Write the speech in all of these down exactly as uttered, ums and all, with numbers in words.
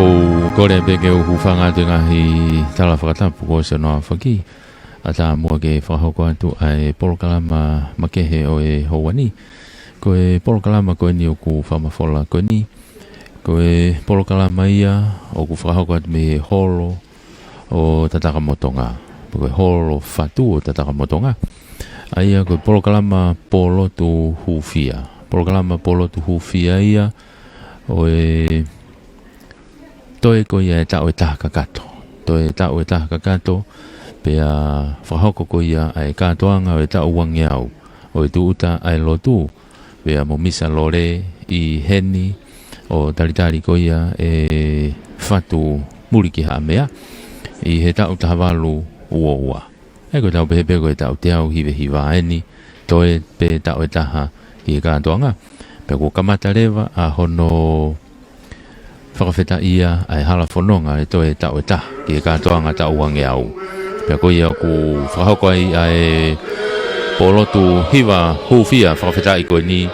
ʻOku ou kole pē ke u hūfanga atu he ngaahi tala fakatapu kuo ʻosi hono aofaki. ʻAtā muʻa ke fakahoko atu ʻa e polokalama makehe ʻo e houa ni. Ko e polokalama ko eni ʻoku fakamafola ko eni, ko e polokalama ia ʻoku fakahoko atu mei he holo ʻo Tatakamotonga, pe ko e holo fatu ʻo Tatakamotonga. ʻA ia ko e polokalama Pōlotu Hūfia. Polokalama Pōlotu Hūfia ia ʻo e toe ko ia e taʻu ʻe taha kakato. Toe taʻu ʻe taha kakato, pea fakahoko ko ia ʻa e kātoanga ʻo e taʻu uangeau ʻo e tūʻuta ʻa e lotu, pea mo Misa Lole ʻi heni ʻo talitali ko ia e fatu muli ki Haʻamea ʻi he taʻu taha valu ua ua. ʻA ia ko e taʻu pehē pē ko e taʻu teau hiva hiva eni, toe pē taʻu ʻe taha ki he kātoanga. Pea kuo kamata leva ʻa hono fakafetaʻia ʻa e hala fononga ʻe toe taʻu ʻe taha ki he kātoanga taʻu uangeau. Pea ko ia ʻoku fakahoko ai ʻa e pōlotu hiva hūfia fakafetaʻi ko eni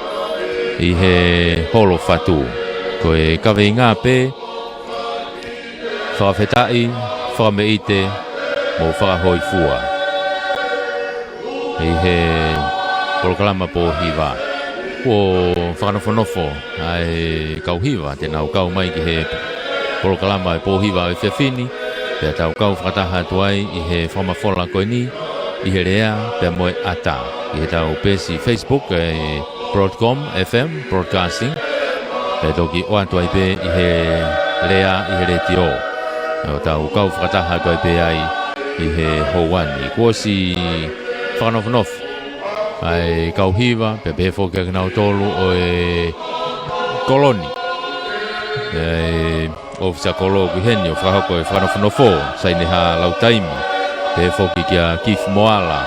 ʻi he holo fatu. Ko e kaveinga pē, fakafetaʻi, fakameʻite, mo fakahoifua. ʻI he polokalama pōhiva, kuo fakanofonofo ʻa e kau hiva te nau kau mai ki he polokalama ʻo e pōhiva ʻo e efiafi ni, pea tau kau fakataha atu ai ʻi he fakamafola ko eni, ʻi he lea pea mo e ʻata, ʻi heʻetau peesi Facebook, ʻa e Broadcom F M Broadcasting, pea toki ʻoatu ai pē ʻi he lea ʻi he letiō. ʻO tau kau fakataha atu ai pē ai ʻi he houa ni. Kuo ʻosi fakanofonofo ʻa e kau hiva, pea pehē foki ʻa kinautolu ʻo e kolo ni, ʻa e ʻōfisa kolo ʻoku ʻi heni ʻo fakahoko e fakanofonofo, Saineha Lautaimi, pehē foki kia Keith Moala,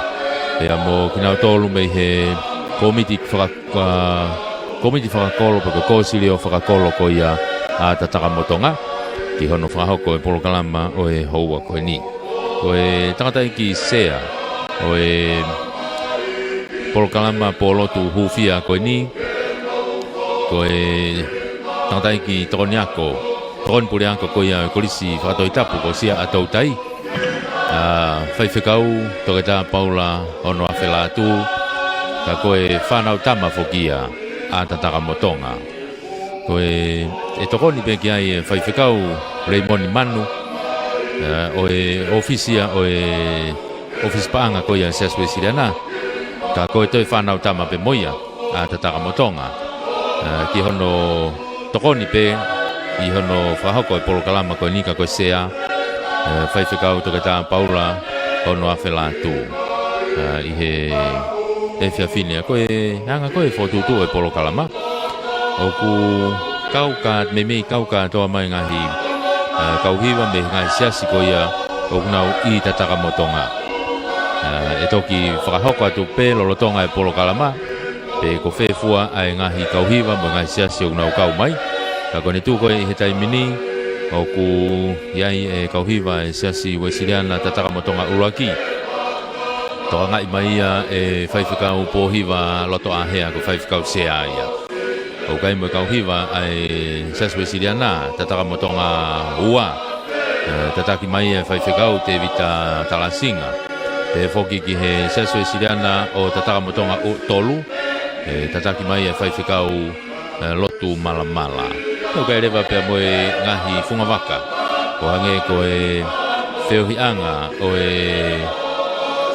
pea mo kinautolu mei he kōmiti faka-, ʻa, kōmiti fakakolo pe ko e kōsilio fakakolo ko ia ʻa Tatakamotonga, ki hono fakahoko e polokalama ʻo e houa ko eni. Ko e tangataʻeiki sea ʻo e polokalama Pōlotu Hūfia ko eni, ko e tangataʻeiki tokoni ako, tokoni puleako ko ia ʻo e Kolisi Fakatohitapu ko Siaʻatoutai, ʻa Faifekau Toketā Paula Honoafe Lātū, ka ko e fānau tama foki ia ʻa Tatakamotonga. Ko e, ʻe tokoni pē ki ai ʻa Faifekau Leimoni Manu, ʻa, ʻo e ʻōfisi ia, ʻo e ʻōfisi paʻanga ko ia ʻa e Siasi Uēsiliana, ka ko e toe fānau tama pē mo ia ʻa Tatakamotonga, ʻa, ki hono tokoni pē ʻi hono fakahoko e polokalama ko eni ka ko e sea, ʻa, Faifekau Toketā Paula Honoafe Lātū, ʻa, ʻi he efiafi ni. Ko e anga ko ē e fokotuʻutuʻu e polokalama, ʻoku kau ka, meimei kau kātoa mai ngaahi, ʻa, kau hiva mei he ngaahi siasi ko ia ʻoku nau ʻi Tatakamotonga. ʻA, ʻe toki fakahoko atu pē lolotonga e polokalama pe ko fē fua ʻa e ngaahi kau hiva mo e ngaahi siasi ʻoku nau kau mai. Ka ko ʻene tuʻu ko ē ʻi he taimi ni, ʻoku ʻi ai e kau hiva ʻa e Siasi Uēsiliana Tatakamotonga ʻUluaki, tokangaʻi mai ia ʻe Faifekau Pōhiva Lotoʻāhea, ko e faifekau sea ia. ʻOku ʻi ai mo e kau hiva ʻa e Siasi Uēsiliana Tatakamotonga Ua, ʻe, tataki mai ʻe Faifekau Tēvita Talasinga. Pehē foki ki he Siasi Uēsiliana ʻo Tatakamotonga ʻo Tolu, ʻe, tataki mai ʻe Faifekau, ʻe, Lotu Malamala. ʻOku ʻi ai leva pea mo e ngaahi fungavaka, ʻo hangē ko e feohiʻanga ʻo e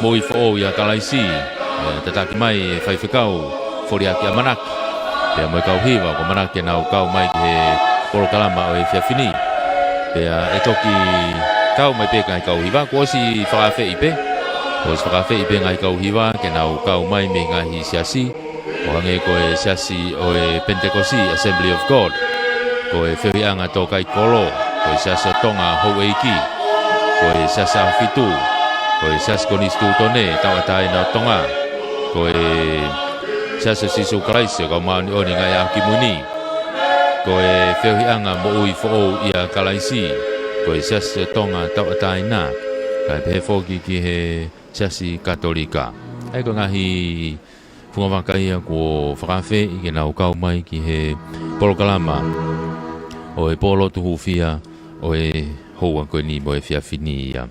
Moʻui Foʻou ʻia Kalaisi, ʻe, tataki mai ʻe Faifekau Foliaki ʻAmanaki, pea mo e kau hiva kuo ʻamanaki ke nau kau mai ki he polokalama ʻo e efiafi ni. Pea ʻe toki kau mai pē ngaahi kau hiva, kuo ʻosi fakaafeʻi pē, kuo ʻosi fakaafeʻi pē ngaahi kau hiva ke nau kau mai mei he ngaahi siasi, ʻo hangē ko e siasi ʻo e Penitekosi Assembly of God, ko e feohiʻanga Tōkaikī Kolo, ko e Siasi ʻo Tonga Houʻeiki, ko e Siasi ʻAhofitu, ko e Siasi Konisitūtone Tauʻatāina ʻo Tonga, ko e Siasi ʻo Sīsū Kalaisi ʻo e Kau Māʻoniʻoni ʻi he Ngaahi ʻAho Kimui Ni, ko e feohiʻanga Moʻui Foʻou ʻia Kalaisi, ko e Siasi ʻo Tonga Tauʻatāina, kae pehē foki ki he Siasi Katolika. ʻA ia ko e ngaahi fungavaka ia kuo fakaafeʻi ke nau kau mai ki he polokalama ʻo e Pōlotu Hūfia ʻo e houa ko eni mo e efiafi ni ia.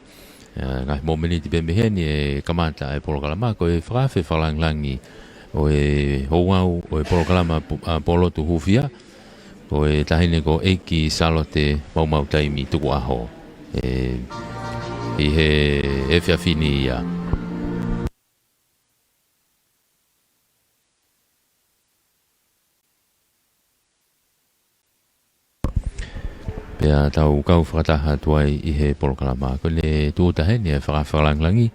ʻE, ngaahi momeniti pē mei heni ʻe kamata e polokalama, ko e fakaafe fakalāngilangi ʻo e houau ʻo e polokalama pu-, ʻa, Pōlotu Hūfia, ko e taʻahine ko ʻEiki Sālote Maumau Taimi Tukuʻaho. ʻE, ʻi he efiafi ni ia. Pea tau kau fakataha atu ai ʻi he polokalama. Ko ʻene tūʻuta heni e fakaafe fakalāngilangi,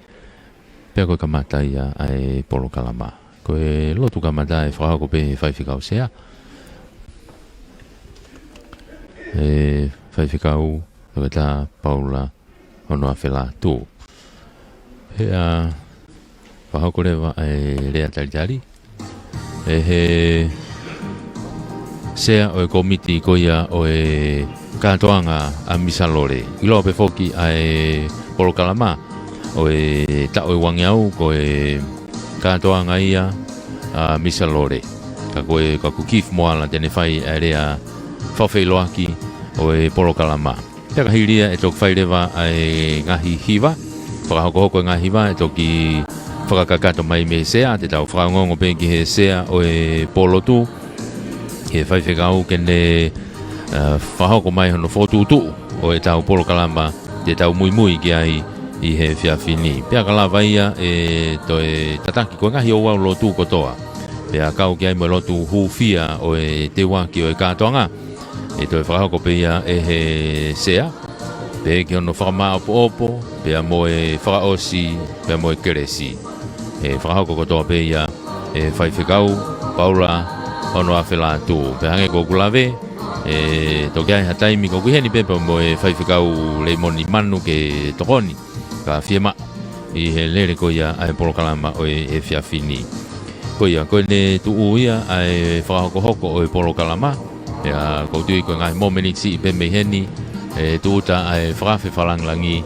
pea ko e kamata ia ʻa e polokalama. Ko e lotu kamata ʻe fakahoko pē ʻe he faifekau sea. ʻE Faifekau Toketā Paula Honoafe Lātū. Pea fakahoko leva e lea talitali ʻe he sea ʻo e kōmiti ko ia ʻo e kātoanga ʻa Misa Lole. ʻIloa pē foki ʻa e polokalama ʻo e taʻu ʻe uangeau ko e kātoanga ia ʻa Misa Lole. Ka ko e, ka ko Keith Moala te ne fai ʻa e lea fakafeʻiloaki ʻo e polokalama. Pea ka hili ia ʻe toki fai leva ʻa e ngaahi hiva, fakahokohoko e ngaahi hiva, ʻe toki fakakakato mai mei he sea, te tau fakaongoongo pē ki he sea ʻo e Pōlotu, ki he faifekau ke ne, ʻa, fakahoko mai hono fokotuʻutuʻu ʻo ʻetau polokalama te tau muimui ki ai ʻi he efiafi ni. Pea ka lava ia ʻe toe tataki ko e ngaahi ouau lotu kotoa. Pea kau ki ai mo e lotu hūfia ʻo e teuaki ʻo e kātoanga. ʻE toe fakahoko pē ia ʻe he sea, pea ki hono fakamāʻopoʻopo, pea mo e fakaʻosi, pea mo e kelesi. ʻE fakahoko kotoa pē ia ʻe faifekau Paula Honoafe Lātū. Pea hangē ko ʻeku lave, ʻe toki ʻi ai ha taimi ko ʻeku ʻi heni pē pea mo e faifekau Leimoni Manu ke tokoni. Ka fiemaʻu ʻi he lele ko ia ʻa e polokalama ʻo e efiafi ni. Ko ia, ko ʻene tuʻu ia ʻa e fakahokohoko ʻo e polokalama. Pea ʻoku ou tui ko e ngaahi momeniti siʻi pē mei heni, ʻe tūʻuta ʻa e fakaafe fakalāngilangi,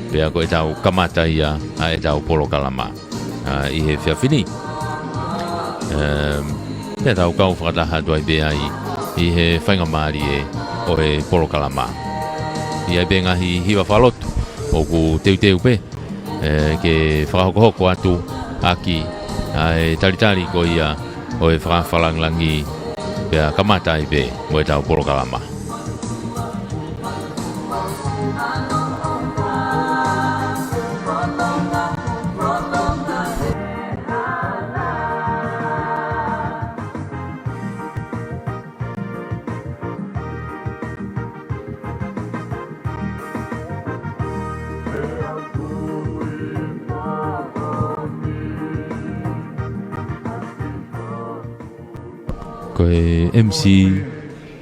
pea ko ʻetau kamata ia ʻa ʻetau polokalama ʻa, ʻi he efiafi ni. Em, pea tau kau fakataha atu ai pē ai ʻi he faingamālie ʻo e polokalama. ʻI ai pē ngaahi hiva fakalotu ʻoku teuteu pē, ʻe, ke fakahokohoko atu ʻaki ʻa e talitali ko ia ʻo e fakaafe fakalāngilangi, pea kamata ai pē mo ʻetau polokalama. Ko e M C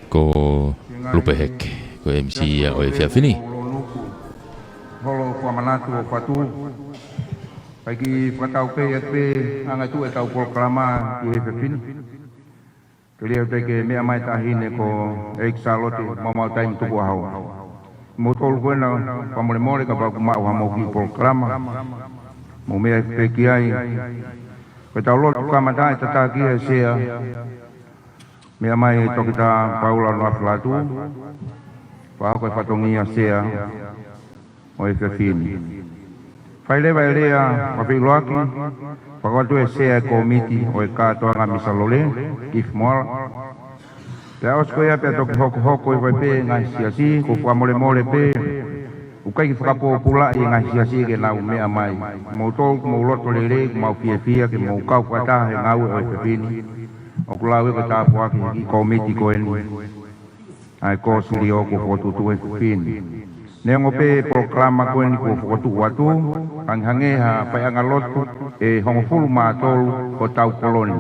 ko Lupe Heke, ko e M C ia ʻo e efiafi ni. Holo kua manatu ʻo fatu. Kae kiʻi fakatau pē atu pē anga ʻetau polokalama ʻi he efiafi ni. Ke lea atu ke meʻa mai taʻahine ko ʻEiki Sālote Maumau Taimi Tukuʻaho. Moutolu ko ena, fakamolemole kapau ʻoku maʻu haʻamou kiʻi polokalama, mou meʻa pē ki ai. Ko ʻetau lotu kamata ʻe tataki ʻe he sea, meʻa mai Toketā Paula Honoafe Lātū, fakahoko e fatongia sea ʻo e efiafi ni. Fai leva e lea fakafeʻiloaki, fakahoko atu ʻe he sea e kōmiti ʻo e kātoanga Misa Lole, Keith Moala. Pea ʻosi ko ia pea toki hokohoko ʻi fai pē ngaahi siasi, ʻoku ou fakamolemole pē, ʻoku ʻikai ke fakapōpulaʻi e ngaahi siasi ke nau meʻa mai. Moutolu ʻoku mou loto lelei, ʻoku mau fiefia ke mou kau fakataha he ngāue ʻo e efiafi ni. ʻOku lau ia ko e tāpuaki ʻa e kiʻi kōmiti ko eni ʻa e kōsilio kuo fokotuʻutuʻu he efiafi ni. Neongo pē polokalama ko eni kuo fokotuʻu atu, hangehangē ha faiʻanga lotu ʻe hongofulu mā tolu hotau kolo ni.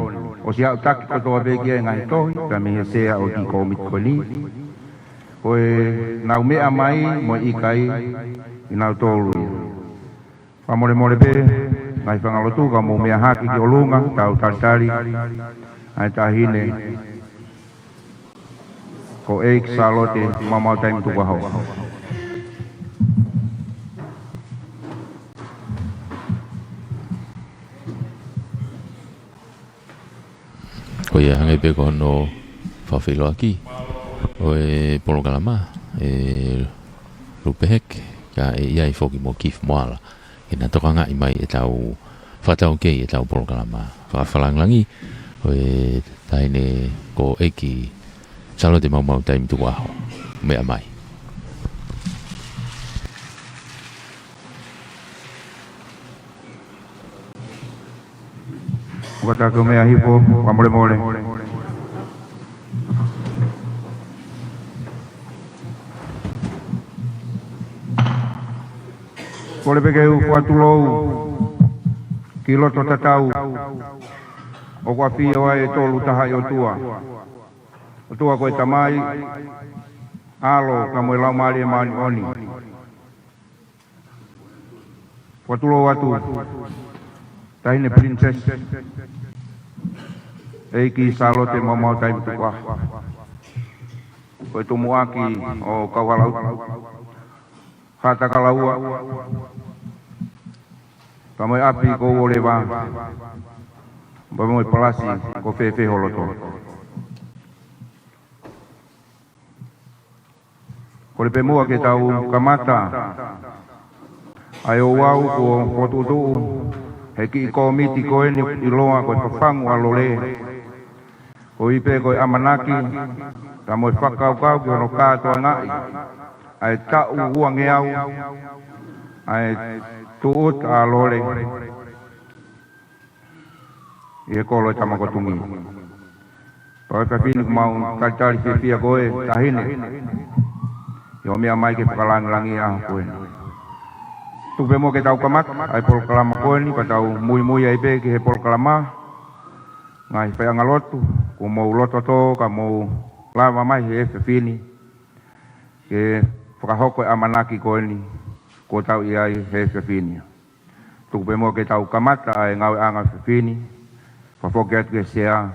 ʻOsi aʻutaki kotoa pē ki ai e ngaahi tohi, pea mei he sea ʻo e kiʻi kōmiti ko eni. Ko ʻenau meʻa mai mo e ʻikai ʻi nautolu ia. Fakamolemole pē, ngaahi faiʻanga lotu, ka mou meʻa hake ki ʻolunga, tau talitali ʻa e taʻahine ko ʻEiki Sālote Maumau Taimi Tukuʻaho. Ko ia, hangē pē ko hono fakafeʻiloaki ʻo e polokalama, ʻe Lupeheke, kae ʻi ai foki mo Keith Moala, ke na tokangaʻi mai ʻetau fakataukei ʻetau polokalama fakalangilangi, ʻo e taʻahine ko ʻEiki Sālote Maumau Taimi Tukuʻaho. Meʻa mai. Fakataha ke u meʻa hifo, fakamolemole. Kole pē ke u fakatulou ki loto tatau, ʻoku ʻafio ai e Tolu Tahaʻi ʻOtua. ʻOtua ko e Tamai, ʻAlo, pea mo e Laumālie Māʻoniʻoni. Fakatulou atu, Taʻahine Princess ʻEiki Sālote Maumau Taimi Tukuʻaho, ko e tumuʻaki ʻo Kauhalautu, Haʻatakalaua, pea mo e ʻapi ko Uoleva, pea mo e palasi ko Fēfē Holoto. Kole pē muʻa ke tau kamata ʻa e ouau kuo fokotuʻutuʻu he kiʻi kōmiti ko eni ʻiloa ko e Fafangu ʻa Lole, koeʻuhi pē ko e ʻamanaki, pea mo e fakakaukau ki hono kātoangaʻi ʻa e taʻu uangeau ʻa e tūʻuta ʻa Lole ʻi he kolo ʻo e Tama ko Tungi. Pea ʻoku ou fakafiefia ʻoku mau talitali fiefia koe, Taʻahine, ʻi hoʻo meʻa mai ke fakalangilangiʻi ʻa e ʻaho ko eni. Tuku pē muʻa ke tau kamata ʻa e polokalama ko eni, pea tau muimui ai pē ki he polokalama, ngaahi faiʻanga lotu, kuo mou loto tō ka mou lava mai he efiafi ni ke fakahoko e ʻamanaki ko eni kuo tau ʻi ai he efiafi ni. Tuku pē muʻa ke tau kamata ʻa e ngāueʻanga efiafi ni, fakafoki atu ki he Sea.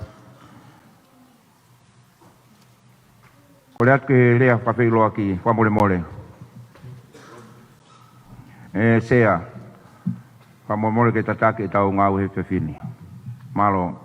Kole atu ki he lea fakafeʻiloaki, fakamolemole. ʻE Sea, fakamolemole ke tataki ʻetau ngāue he efiafi ni. Mālō.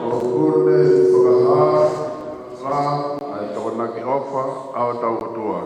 ʻOku ne fakahā ʻa e tokonaki ʻofa ʻa hotau ʻOtua.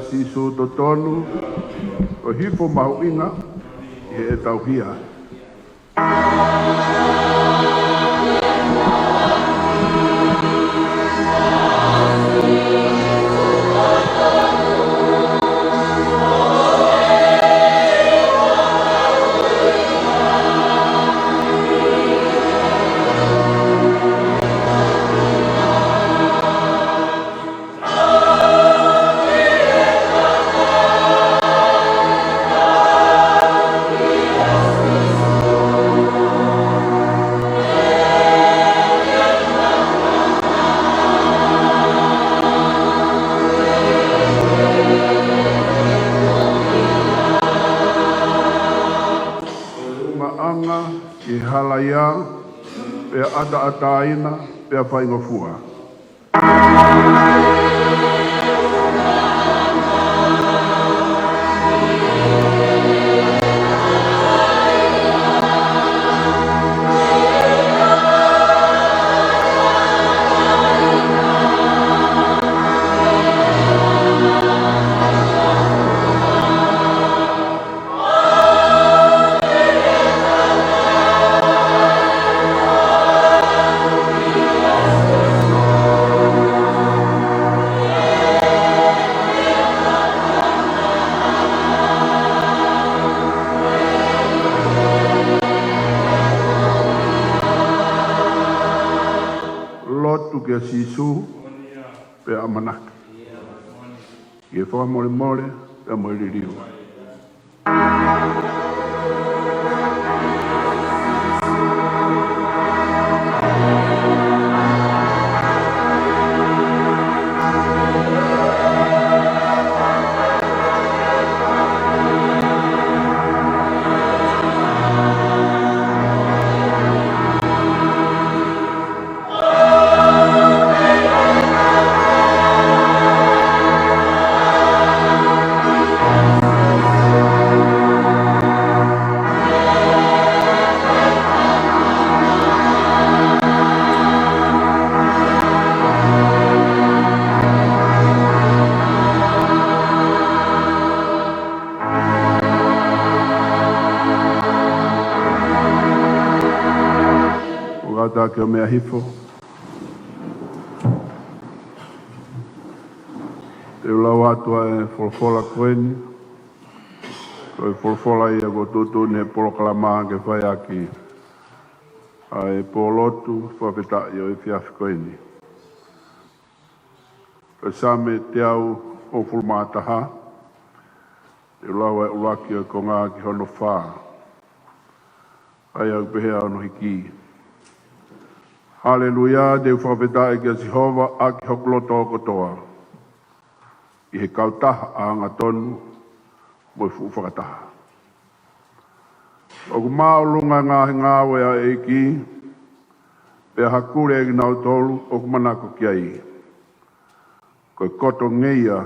Sīsū totonu, ko e hifo mahuʻinga ʻi heʻetau hia. Tuʻungaʻanga ki he halaia, pea ʻataʻatāina, pea faingofua. Lotu kia Sīsū, pea ʻamanaki ki he fakamolemole, pea mo e liliu. ʻOku ʻatā ke meʻa hifo. Te u lau atu ʻa e folofola ko eni. Ko e folofola ia kuo tuʻutuʻuni ʻe he polokalama ke fai ʻaki ʻa e pōlotu fakafetaʻi ʻo e efiafi ko eni. Ko e Saame teau hongofulu mā taha, te u lau ʻa e ʻuluaki ʻo e konga ki hono fā. ʻA ia ʻoku pehē hono hiki. Haleluia, te u fakafetaʻi kia Sihova ʻaki hoku loto kotoa, ʻi he kautaha ʻa e angatonu mo e fuʻu fakataha. ʻOku māʻolunga e ngaahi ngāue ʻa e ʻEiki, pea hakule ʻe kinautolu ʻoku manako ki ai. Ko e koto ngeia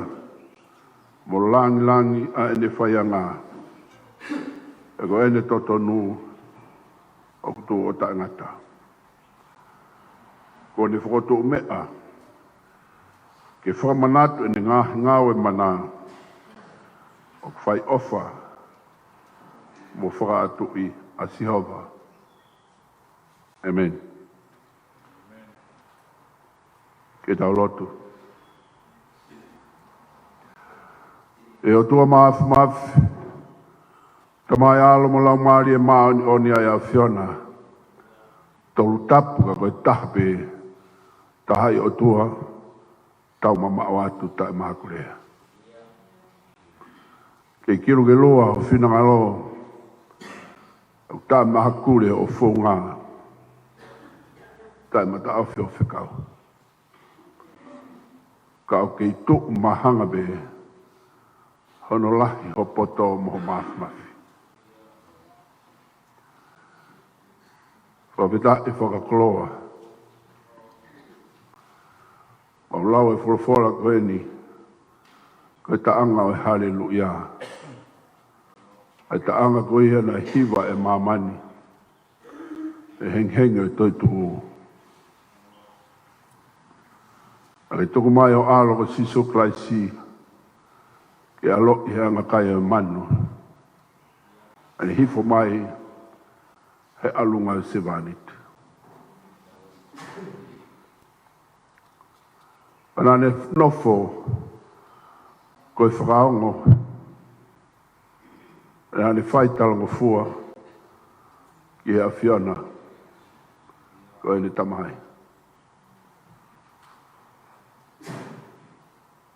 mo langilangi ʻa ʻene faianga, pea ko ʻene totonu ʻoku tuʻo taʻengata. Kuo ne fokotuʻu meʻa ke fakamanatu ʻene ngaahi ngāue mana, ʻoku fai ʻofa mo fakaʻatuʻi ʻa Sihova. ʻĒmeni. Ke tau lotu. ʻE ʻOtua Māfimafi, Tamai, ʻAlo mo Laumālie Māʻoniʻoni ʻa e ʻAfiona, tolu tapu ka ko e taha pē, taha ʻi ʻOtua, tau mamaʻo atu taʻemahakulea. Ke kilu ke lua ho finangalo, ʻoku taʻemahakule hoʻo founga, taʻemataʻofi hoʻo fekau. Ka ʻoku kei tuʻu mahanga pē hono lahi ho poto mo ho māfimafi. Fakafetaʻi fakakoloa. ʻOku lau e folofola ko eni, ko e taʻanga ʻo e haleluia. ʻA e taʻanga ko ia naʻe hiva ʻe māmani, ʻe hengihengi ʻo e toetuʻu. ʻA e tuku mai ho ʻAlo ko Sīsū Kalaisi, ke ʻaloʻi he anga kai ʻo e manu, ʻa ʻene hifo mai he ʻalunga ʻo e sevāniti. Pea naʻa ne nofo ko e fakaongo, pea naʻa ne fai talangofua ki he ʻAfiona ko ʻene Tamai.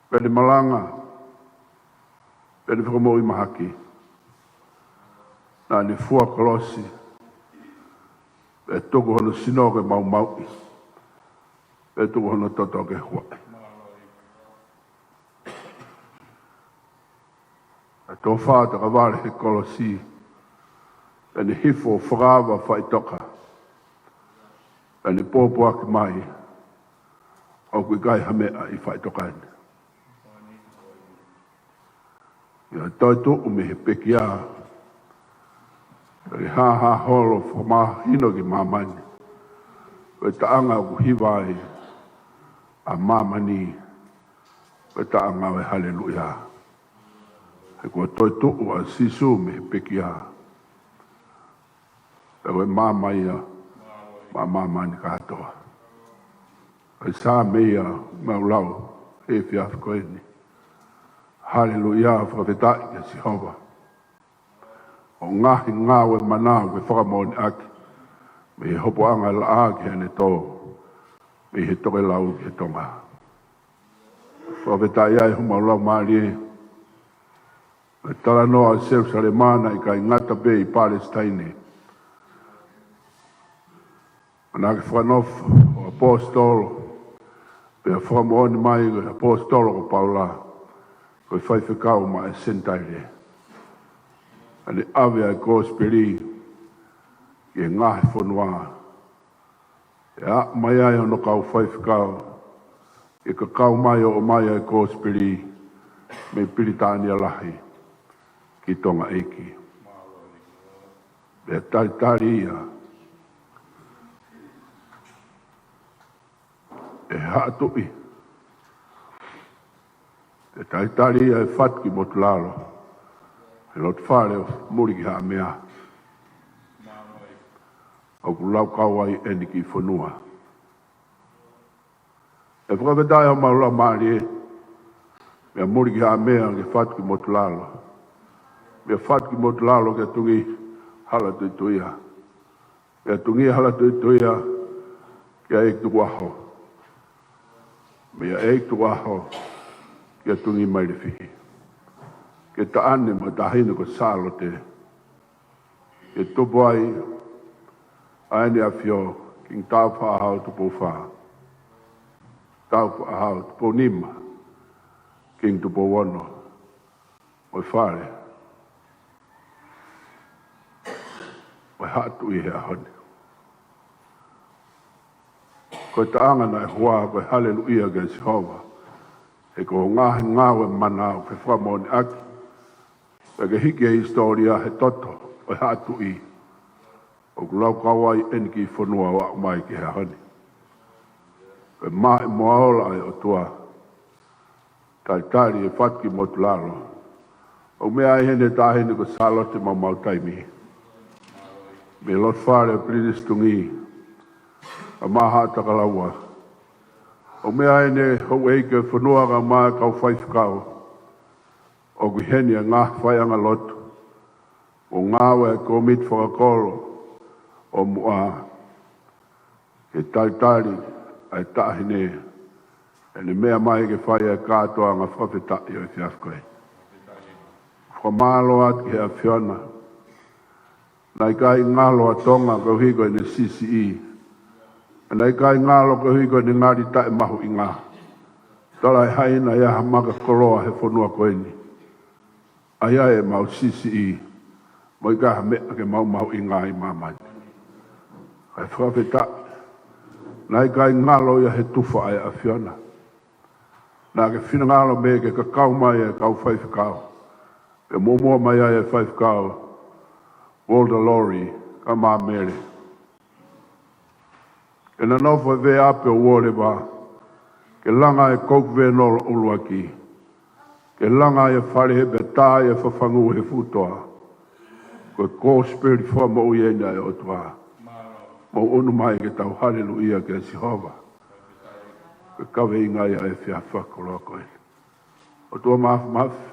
Pea ne malanga, pea ne fakamoʻui mahaki. Naʻa ne fua kolosi, pea tuku hono sino ke maumauʻi, pea tuku hono toto ke huaʻi. Pea tofa takavale he kolosi, pea ne hifo fakaava faʻitoka, pea ne pōpoaki mai, ʻoku ʻikai ha meʻa ʻi faʻitoka ni. Pea toetuʻu mei he pekia, pea ne hāhā holo fakamahino ki māmani ko e taʻanga ʻoku hiva ai ʻa māmani, ko e taʻanga ʻo e haleluʻia. He kuo toetuʻu ʻa Sīsū mei he pekia, pea ko e maama ia maʻa māmani kātoa. Ko e Saame ia ʻoku mau lau he efiafi ko eni. Haleluʻia, fakafetaʻi kia Sihova. ʻO ngaahi ngāue mana ʻoku ke fakamoʻoniʻaki, mei he hopoʻanga laʻā ki heʻene tō, mei he tokelau ki he tonga. Fakafetaʻi ai homau laumālie. Ko e talanoa ʻo Selusalema naʻe ʻikai ngata pē ʻi Palesitaine. Naʻa ke fakanofo ʻo ʻaposetolo, pea fakamoʻoni mai ko e ʻaposetolo ko Paula, ko e faifekau maʻa e Senitaile. Naʻa ne ʻave ʻa e kosipeli ki he ngaahi fonua. ʻE aʻu mai ai hono kau faifekau, ʻe kakau mai ʻo ʻomai ʻa e kosipeli mei Pilitānia Lahi ki Tonga ʻEiki. Pea talitali ia ʻe he haʻa tuʻi. Pea talitali ia ʻe Fatukimotulalo he loto fale ʻo Mulikihaʻamea, ʻoku laukau ai ʻeni ki fonua. ʻE fakafetaʻi homau laumālie, mei Mulikihaʻamea kia Fatukimotulalo, mei Fatukimotulalo kia Tungihālatuituia, mei Tungihālatuituia kia ʻEiki Tukuʻaho, mei ʻEiki Tukuʻaho kia Tungimailefihi, ke taʻane mo e taʻahine ko Sālote, ke tupu ai ʻa ʻEne ʻAfio, Kingi Taufaʻāhau Tupou Fā, Taufaʻāhau Tupou Nima, Kingi Tupou Ono, mo e fale ʻo e haʻa tuʻi he ʻaho ni. Ko e taʻanga naʻe hua ko e haleluʻia kia Sihova, he ko hoʻo ngaahi ngāue mana ʻoku ke fakamoʻoniʻaki, pea ke hiki e hisitōlia he toto ʻo e haʻa tuʻi, ʻoku laukau ai ʻeni ki fonua ʻo aʻu mai ki he ʻaho ni. Ko e maʻimoa ola ʻa e ʻOtua. Talitali ʻe Fatukimotulalo. ʻOku meʻa ai heni e taʻahine ko Sālote maumau taimi, mei loto fale ʻo Pilinisi Tungī, ʻa Mahaʻatakalaua. ʻOku meʻa ai heni houʻeiki ʻo e fonua kae ʻumaʻā e kau faifekau. ʻOku ʻi heni e ngaahi faiʻanga lotu, ʻo ngāue e kōmiti fakakolo ʻo muʻa, ke talitali ʻa e taʻahine, ʻene meʻa mai ke fai e kātoanga fakafetaʻi ʻo e efiafi ko eni. Fakamālō atu ki he ʻAfiona. Naʻe ʻikai ngalo ʻa Tonga koeʻuhi ko ʻene siʻisiʻi. Naʻe ʻikai ngalo koeʻuhi ko ʻene ngali taʻemahuʻinga. Talaʻehai naʻe ʻi ai ha maka koloa he fonua ko eni, ʻa ia ʻemau siʻisiʻi, mo e ʻikai ha meʻa ke mau mahuʻinga ai ʻi māmani. Kae fakafetaʻi, naʻe ʻikai ngalo ia he tufa ʻa e ʻAfiona. Naʻa ke finangalo mei he kakau mai e kau faifekau, pea muʻomuʻa mai ai e faifekau Walter Lowrie kae ʻumaʻā Mele. Ke na nofo he veape ʻo Uoleva, ke langa e kouku venolo ʻuluaki, ʻE langa ʻa e fale he pea tā ʻa e fafangu he fuʻu toa. Ko e kosipeli fakamoʻui eni ʻa e ʻOtua. Mou ʻunu mai ke tau haleluʻia kia Sihova. Ko e kaveinga ia ʻo e efiafi fakakoloa ko eni. ʻOtua Māfimafi,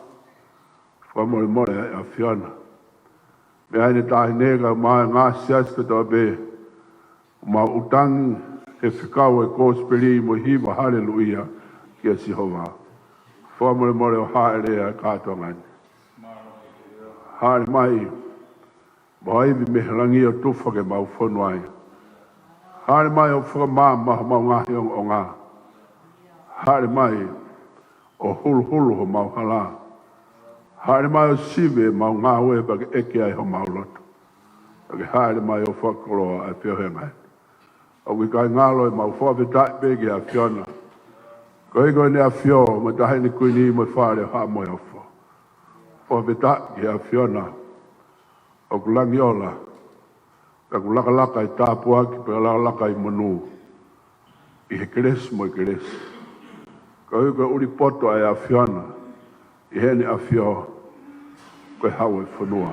fakamolemole ʻa e ʻAfiona. Meʻa eni taʻahine kae ʻumaʻā e ngaahi siasi kotoa pē, ʻoku mau ʻutangi he fekau ʻa e kosipeli mo e hiva haleluʻia kia Sihova. Fakamolemole ʻo hāʻele ʻa e kātoanga ni. Hāʻele mai mo ha ivi mei he langi ʻo tufa ke mau fonu ai. Hāʻele mai ʻo fakamaama homau ngaahi ongoongo. Hāʻele mai ʻo huluhulu homau hala. Hāʻele mai ʻo sivi ʻemau ngāue pea ke ʻeke ai homau loto. Pea ke hāʻele mai ʻo fakakoloa ʻa e feohi mai. ʻOku ʻikai ngalo ʻemau fakafetaʻi pē ki he ʻAfiona. Koeʻuhi ko ʻEne ʻAfio, mo e Taʻahine Kuini, mo e Fale ʻo Haʻa Moheofo. Fakafetaʻi ki he ʻAfiona. ʻOku langi ola. Pea ʻoku lakalaka ʻi he tāpuaki, pea lakalaka ʻi he monū. ʻI he kelesi mo e kelesi. Koeʻuhi ko e ʻuli poto ʻa e ʻAfiona. ʻI heʻene ʻAfio. Ko e hau ʻo e fonua.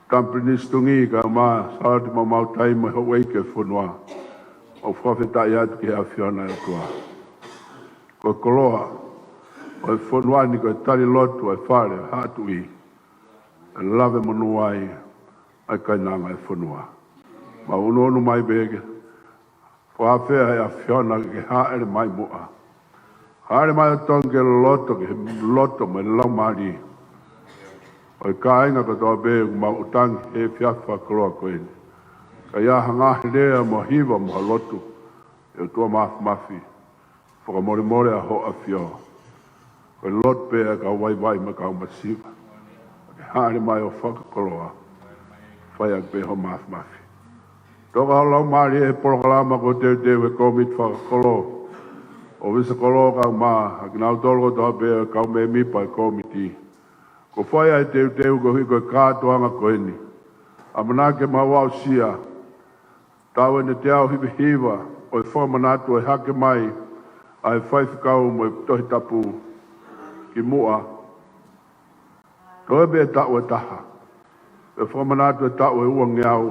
Tamapinisi Tuʻi kae ʻumaʻā Sālote Maumau Taimi mo e houʻeiki ʻo e fonua. ʻOku fakafetaʻi atu ki he ʻAfiona ʻe ʻOtua. Ko e koloa ʻo e fonua ni ko e tali lotu ʻa e Fale ʻo Haʻa Tuʻi. ʻE lave monū ai ʻa e kainanga ʻo e fonua. Mau ʻunuʻunu mai pē ke fakaafeʻi ʻa e ʻAfiona ke hāʻele mai muʻa. Hāʻele mai ʻo tonu ki he loto, ki he loto mo e laumālie ʻo e kāinga kotoa pē ʻoku mau ʻutangi he efiafi fakakoloa ko eni. Ka ʻi ai ha ngaahi lea mo ha hiva mo ha lotu, ʻe ʻOtua Māfimafi, fakamolemole ʻa hoʻo ʻAfio. Ko e lotu pē ʻa e kau vaivai mo e kau masiva. Ke hāʻele mai ʻo fakakoloa. Fai ʻaki pē hoʻo māfimafi. Toka ho Laumālie he polokalama kuo teuteu ʻe he kōmiti fakakolo, ʻōfisa kolo kae ʻumaʻā kinautolu kotoa pē ʻa e kau mēmipa ʻo e kōmiti. Kuo fai ʻa e teuteu koeʻuhi ko e kātoanga ko eni. ʻAmanaki ke mau aʻusia taʻu ʻe teau hivahiva ʻo e fakamanatu ʻo e hake mai ʻa e faifekau mo e Tohi Tapu ki muʻa. Toe pē taʻu ʻe taha ʻo e fakamanatu ʻo e taʻu ʻe uangeau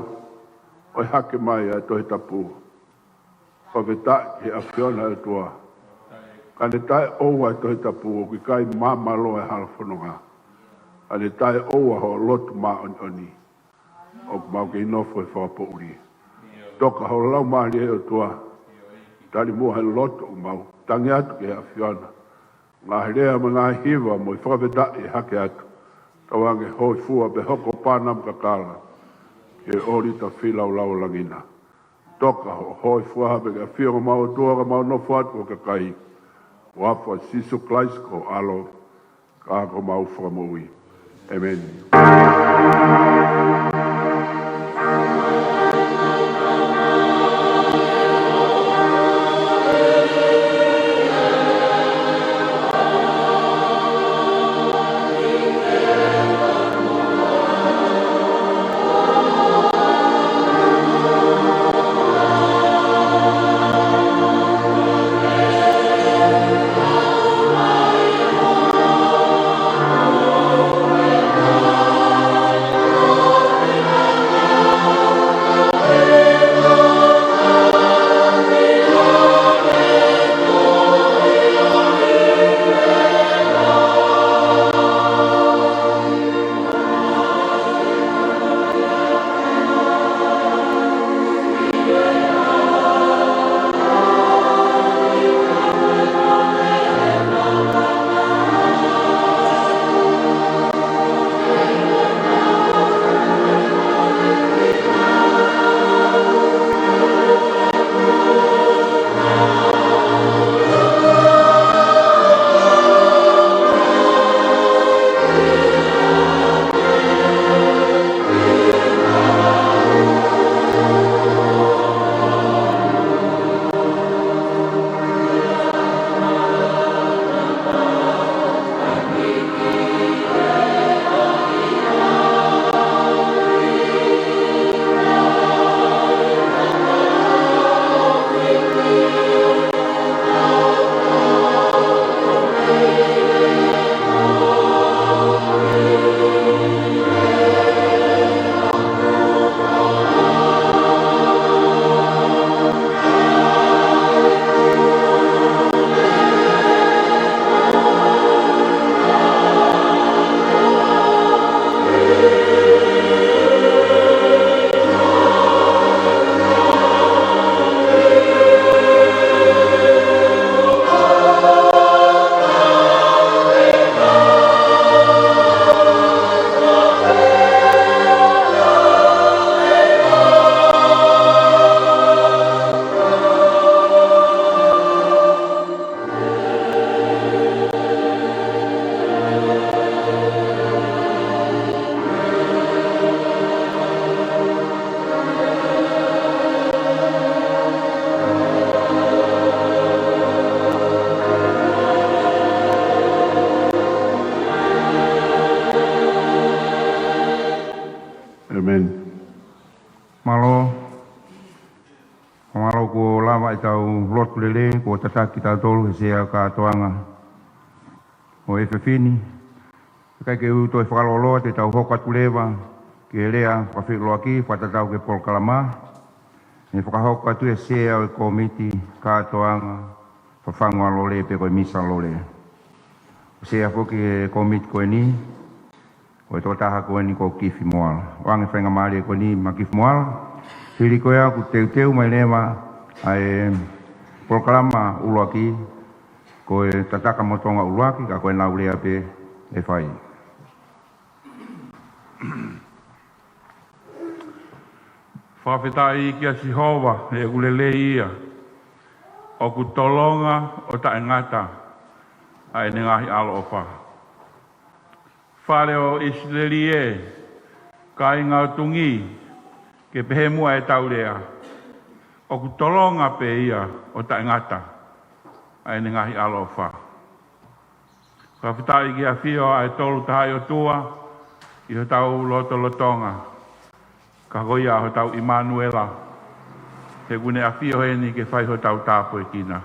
ʻo e hake mai ʻa e Tohi Tapu. Fakafetaʻi ki he ʻAfiona ʻe ʻOtua. Ka ne taʻeʻoua ʻa e Tohi Tapu ʻoku ʻikai māmāloa ʻa e hala fononga. Ka ne taʻeʻoua hoʻo lotu māʻoniʻoni. ʻOku mau kei nofo he fakapoʻuli. Toka ho Laumālie ʻe ʻOtua. Tali muʻa he lotu ʻoku mau tangi atu ki he ʻAfiona. Ngaahi lea mo e ngaahi hiva mo e fakafetaʻi ʻe hake atu. Tauange hōifua pea hoko ʻo pana mo kakala. Ke ʻolita feilaulau ʻo langi na. Toka hoʻo hōifua pea ke ʻafio mo mau ʻOtua ka mau nofo atu ko e kakai. ʻI he huafa ʻo Sīsū Kalaisi ko ho ʻAlo. Ka ko homau Fakamoʻui. ʻĒmeni. ʻoku lelei kuo tataki kitautolu ʻe he Sea ʻo e kātoanga ʻo e efiafi ni. ʻIkai ke u toe fakalōloa, te tau hoko atu leva ki he lea fakafeʻiloaki fakatatau ki he polokalama. Ne fakahoko atu ʻe he Sea ʻo e Kōmiti Kātoanga Fafangu ʻa Lole pe ko e Misa Lole. Sea foki ʻo e kōmiti ko eni, ko e tokotaha ko eni ko Kifi Moala. ʻOange faingamālie ko eni maʻa Kifi Moala. Hili ko ia ʻoku teuteu mai leva ʻa e polokalama ʻuluaki, ko e tataki motonga ʻuluaki, ka ko ʻenau lea pē ʻe fai. Fakafetaʻi kia Sihova, he ʻoku lelei ia. ʻOku tolonga ʻo taʻengata ʻa ʻene ngaahi ʻaloʻofa. Fale ʻo ʻIsileli ē, kāinga ʻo Tungi, ke pehē muʻa ʻetau lea. ʻOku tolonga pē ia ʻo taʻengata ʻa ʻene ngaahi ʻaloʻofa. Fakafetaʻi ki he ʻafio ʻa e Tolu Tahaʻi ʻOtua ʻi hotau lotolotonga, ka ko ia hotau ʻImanuela, he ʻoku ne ʻafio heni ke fai hotau tāpuekina.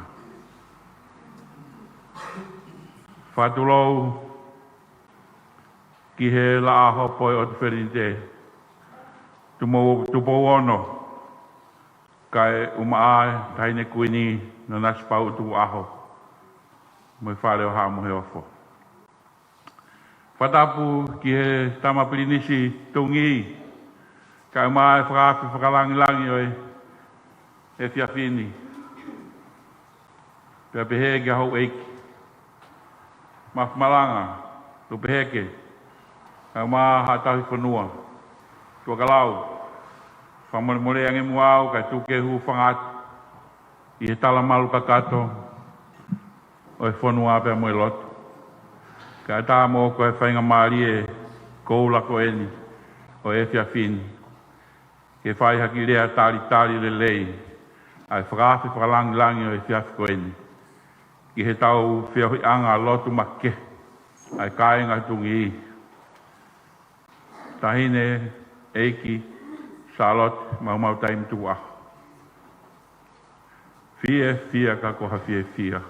Fakatulou ki he Laʻā Hopo ʻo e ʻOtu Felinite, Tumo-, Tupou Ono, kae ʻumaʻā ʻa e Taʻahine Kuini Nanasipauʻu Tukuʻaho, mo e Fale ʻo Haʻa Moheofo. Fakatapu ki he Tama Pilinisi Tungi, kae ʻumaʻā e fakaafe fakalangilangi ʻo e efiafi ni. Pea pehē ki he houʻeiki, Mafi Malanga, Lupeheke, kae ʻumaʻā Haʻa Tauhi Fonua, Tuʻakalau, fakamolemole ange muʻa au kae tuku ke u hūfanga atu ʻi he talamalu kakato ʻo e fonua pea mo e lotu. Kae ʻatā moʻoku e faingamālie koula ko eni ʻo e efiafi ni, ke fai ha kiʻi lea talitali lelei ʻa e fakaafe fakalangilangi ʻo e efiafi ko eni ki heʻetau feohiʻanga lotu makehe ʻa e kāinga Tungi. Taʻahine ʻEiki Sālote Maumau Taimi Tukuʻaho. Fiefia ka ko ha fiefia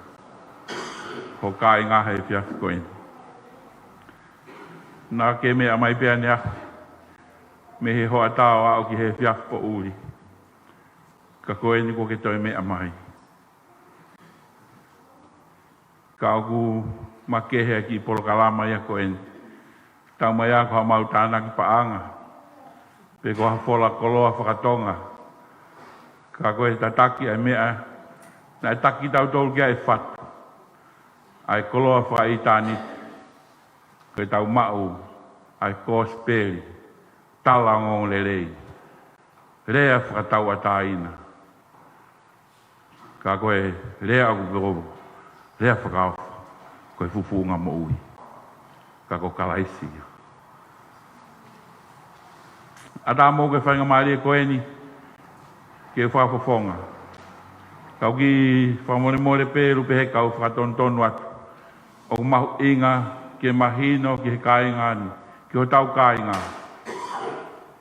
ho kāinga he efiafi ko eni. Naʻa ke meʻa mai pē ʻaneafi mei he hoʻatā ʻo aʻu ki he efiafi poʻuli. Ka ko eni kuo ke toe meʻa mai. Ka ʻoku makehe ʻa e kiʻi polokalama ia ko eni. Tau mai ʻa ko ha mau tānaki paʻanga, pe ko ha fola koloa fakatonga. Ka ko e tataki ʻa e meʻa naʻe taki kitautolu ki ai ʻe fatu, ʻa e koloa fakaʻitāniti, ko ʻetau maʻu ʻa e kosipeli, tala ongoongolelei, lea fakatauʻatāina. Ka ko e lea ʻoku pehē, lea fakaofo, ko e fufuuʻanga moʻui. Ka ko Kalaisi ia. ʻAtā moʻoku e faingamālie ko eni ke fakafofonga. Ka ʻoku ou fakamolemole pē Lupeheke, ka u fakatonutonu atu, ʻoku mahuʻinga ke mahino ki he kāinga ni, ki hotau kāinga,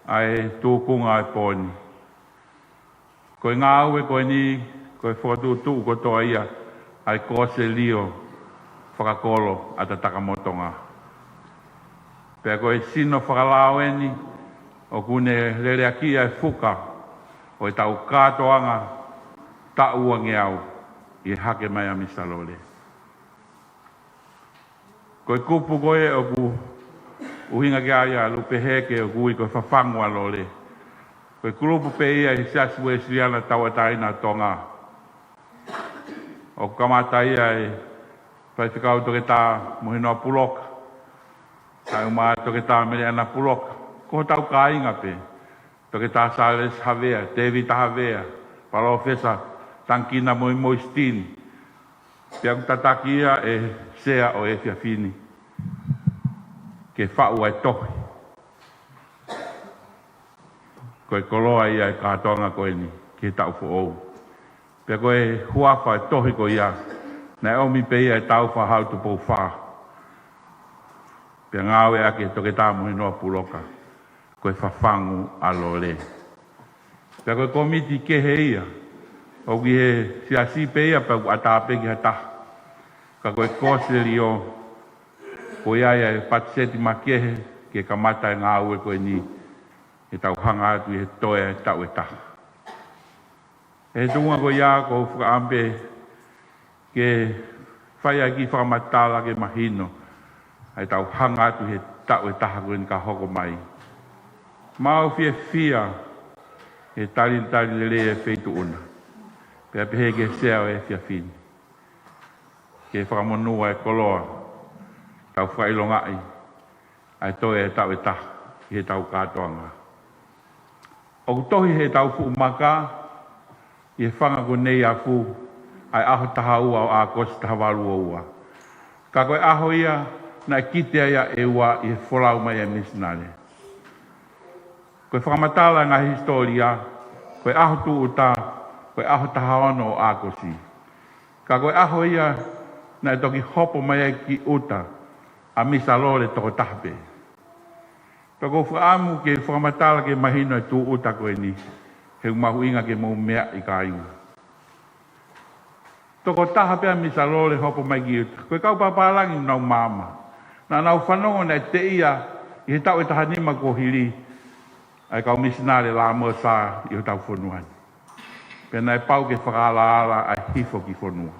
ʻa e tūkunga ʻo e pō ni. Ko e ngāue ko eni, ko e fokotuʻutuʻu kotoa ia ʻa e kōsilio fakakolo ʻa Tataka Motonga. Pea ko e sino fakalao eni ʻoku ne leleakiʻi ʻa e fuka ʻo ʻetau kātoanga taʻu uangeau ʻi he hake mai ʻa Misa Lole. Ko e kupu ko ē ʻoku ʻuhinga ki ai ʻa Lupeheke ʻoku ui ko e Fafangu ʻa Lole. Ko e kulupu pē ia ʻi he Siasi Uēsiliana Tauʻatāina ʻo Tonga. ʻOku kamata ia ʻe Faifekau Toketā Mohinoa Puloka, kae ʻumaʻā Toketā Meleʻana Puloka, ko hotau kāinga pē. Toketā Sālesi Havea, Tēvita Havea, Palōfesa Tangikina Moimoi Sitini. Pea ʻoku tataki ia ʻe he Sea ʻo e efiafi ni ke faʻu ʻa e tohi, ko e koloa ia ʻo e kātoanga ko eni ki he taʻu foʻou. Pea ko e huafa ʻo e tohi ko ia, naʻe ʻomi pē ia ʻe Tāufaʻāhau Tupou Fā. Pea ngāueʻaki ʻe Toketā Mohinoa Puloka, ko e Fafangu ʻa Lole. Pea ko e kōmiti kehe ia, ʻOku ʻi he siasi pē ia pea ʻoku ʻatā pē ki ha taha. Ka ko e kōsilio, ko ia ia e patiseti makehe ke kamata e ngāue ko eni, ke tau hanga atu ʻi he toe e taʻu ʻe taha. ʻI he tuʻunga ko ia ʻoku ou fakaʻamu pē ke fai ʻaki e fakamatala ke mahino ʻa e tau hanga atu he taʻu ʻe taha ko eni ka hoko mai. Mau fiefia he talitali lelei e feituʻu na. Pea pehē ki he sea ʻo e efiafi ni, ke fakamonū ʻa e koloa, tau fakaʻilongaʻi ʻa e toe e taʻu ʻe taha ʻi he tau kātoanga. ʻOku tohi he tau fuʻu maka ʻi he fanga ko Neiafu ʻa e ʻaho taha ua ʻo ʻAokosi taha valu ua ua. Ka ko e ʻaho ia naʻe kite ai ʻa ʻEua ʻi he folau mai e misinale. Ko e fakamatala e ngaahi hisitōlia, ko e ʻaho tūʻuta ko e ʻaho taha ono ʻo ʻAokosi. Ka ko e ʻaho ia naʻe toki hopo mai ai ki ʻuta ʻa Misa Lole tokotaha pē. Pea ʻoku ou fakaʻamu ke fakamatala ke mahino e tūʻuta ko eni, he ʻoku mahuʻinga ke mou meaʻi, kāinga. Tokotaha pē ʻa Misa Lole hopo mai ki ʻuta. Ko e kau pāpālangi ʻoku nau maama. Naʻa nau fanongo naʻe teʻia ʻi he taʻu ʻe taha nima kuo hili ʻa e kau misinale Lamosa ʻi hotau fonua ni. Pea naʻe pau ke fakaalaala ʻa e hifo ki fonua.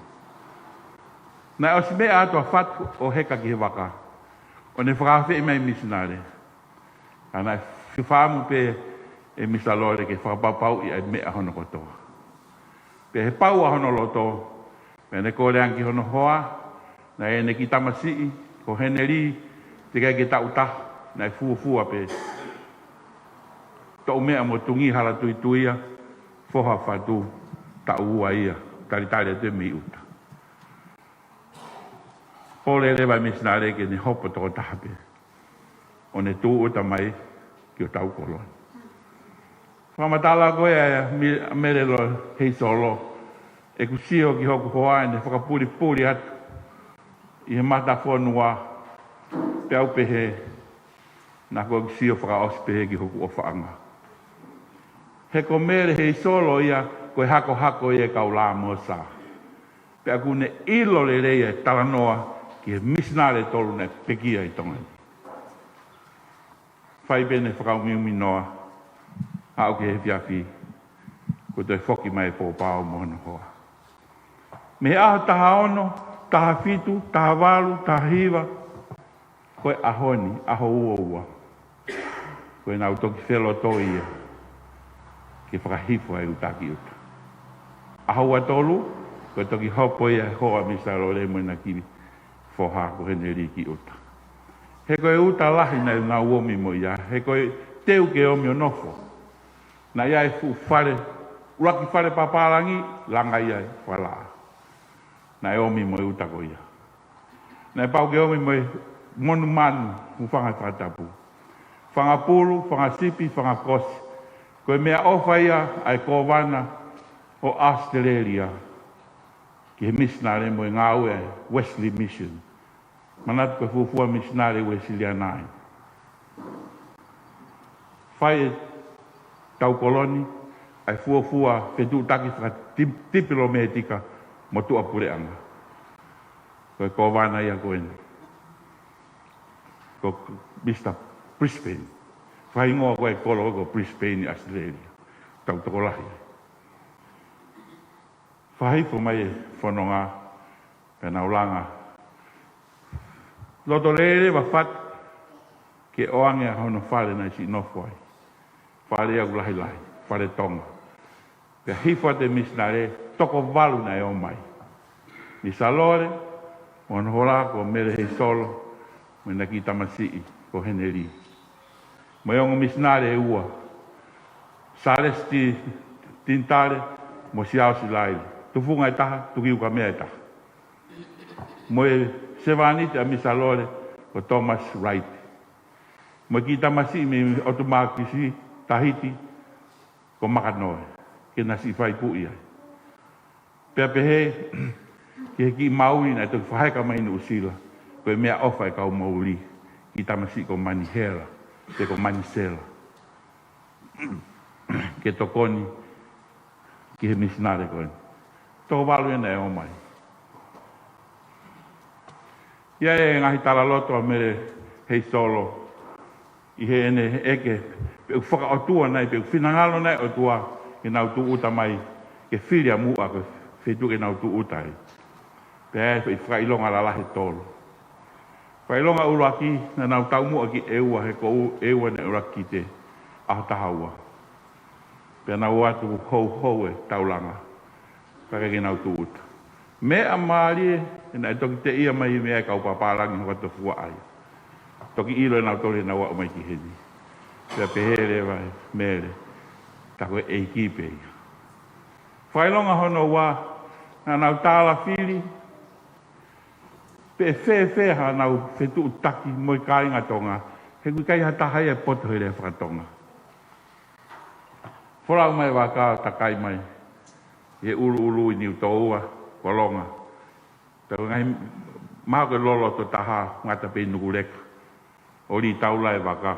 Naʻe ʻosi meʻa atu ʻa Fatu ʻo heka ki he vaka, ʻo ne fakaafeʻi mai e misinale. Ka naʻe fakaʻamu pē ʻe Misa Lole ke fakapapauʻi ʻa e meʻa hono kotoa. Pea he pau ʻa hono loto, pea ne kole ange ki hono hoa, naʻe ʻi ai ʻene kiʻi tamasiʻi ko Henelī, teʻeki ai ke taʻu taha, naʻe fuofua pē. Toʻu meʻa mo Tungī Halatuituia, foha ʻo Fatu, taʻu ua ia, talitali atu mei ʻuta. Pole leva e misinale ke ne hopo tokotaha pē, ʻo ne tūʻuta mai ki hotau kolo ni. Fakamatala ko ia ʻa Mi-, Mele Lole Heisolo, ʻeku sio ki hoku hoa ʻene fakapulipuli atu ʻi he matafonua, pea u pehē, naʻa ko ʻeku sio fakaʻosi pehē ki hoku ʻofaʻanga. He ko Mele Heisolo ia, ko e hakohako ia e kau Lamosa. Pea ʻoku ne ʻilo lelei e talanoa ki he misinale ʻe tolu naʻe pekia ʻi Tonga ni. Fai pē ʻene fakaumiumi noa, aʻu ki he efiafi, kuo toe foki mai e pōpao mo hono hoa. Mei he ʻaho taha ono, taha fitu, taha valu, taha hiva, ko e ʻaho ni, ʻaho ua ua, ko ʻenau toki feloto ia ke fakahifo ai ʻuta ki ʻuta. ʻAho ua tolu, ko e toki hopo ia e hoa ʻa Misa Lole mo ʻena kiʻi foha ko Henelī ki ʻuta. He ko e ʻuta lahi naʻa nau omi mo ia, he ko e teu ke omi ʻo nofo. Naʻe ʻi ai e fuʻu fale, ʻuluaki fale pāpālangi, langa ia e fala. Naʻe omi mo e ʻuta ko ia. Naʻe pau ke omi mo e monumanu, hūfanga he fakatapu. Fanga pulu, fanga sipi, fanga kosi. Ko e meʻaʻofa ia ʻa e kōvana ʻo ʻAositelēlia ki he misinale mo e ngāue ʻa e Wesley Mission. Manatu ko e fuofua misinale Uēsiliana ia. Fai ʻe hotau kolo ni ʻa e fuofua fetuʻutaki fakati-, tipilomētika mo tuʻapuleʻanga. Ko e kōvana ia ko eni, ko Misa Brisbane. Fakahingoa ko e kolo ko Brisbane ʻi ʻAositelēlia. Tau tokolahi. Fakahifo mai e fononga, pea nau langa. Loto lelei leva Fatu ke ʻoange ʻa hono fale naʻe siʻi nofo ai. Fale ia ʻoku lahilahi, fale Tonga. Pea hifo atu e misinale, toko valu naʻe ō mai. Misa Lole, mo hono hoa ko Mele Heisolo, mo ʻena kiʻi tamasiʻi ko Henelī. Mo e ongo misinale ʻe ua, Sālesi Ti-, Tinitale, mo Siaosi Laili. Tufunga ʻe taha, Tukiukamea ʻe taha. Mo e sevāniti ʻa Misa Lole, ko Thomas Wright. Mo e kiʻi tamasiʻi mei ʻOtu Mākisi, Tahiti, ko Makanoe, ke na siʻi fai puʻi ai. Pea pehē ki he kiʻi mauli naʻe toki fakaheka mai ʻi Nuʻusila, ko e meʻaʻofa e kau mauli, kiʻi tamasiʻi ko Manihela, pe ko Manisela, ke tokoni ki he misinale ko ē. Toko valu ʻena ʻe ō mai. ʻI ai e ngaahi talaloto ʻa Mele Heisolo ʻi heʻene ʻeke pe ʻoku fakaʻotua nai, pe ʻoku finangalo nai ʻOtua ke nau tūʻuta mai ke fili ʻa Muʻa ko e feituʻu ke nau tūʻuta ai. Pea ʻi he fakaʻilonga lalahi ʻe tolu. Fakaʻilonga ʻuluaki, naʻa nau taumuʻa ki ʻEua, he ko ʻEua naʻe ʻuluaki kite, ʻaho taha ua. Pea nau ō atu houhou e taulanga, kae ʻikai ke nau tūʻuta. Meʻa mālie, he naʻe toki teʻia mai meʻa e kau pāpālangi hoka tofuaʻa ia. Toki ʻilo ʻe nautolu ʻenau aʻu mai ki heni. Pea pehē leva ʻe Mele, tā ko e ʻEiki pē ia. Fakaʻilonga hono ua, naʻa nau tālafili pe ʻe fēfē haʻanau fetuʻutaki mo e kāinga Tonga, he ʻoku ʻikai ha taha ia ʻe poto he lea faka-Tonga. Folau mai e vaka ʻo takai mai ʻi he ʻuluʻulu ʻi Niutōua, Kolonga. Pea ko e ngaahi, mahalo ko e loloto taha, ngata pē ʻi Nukuleka, ʻo lī taula e vaka.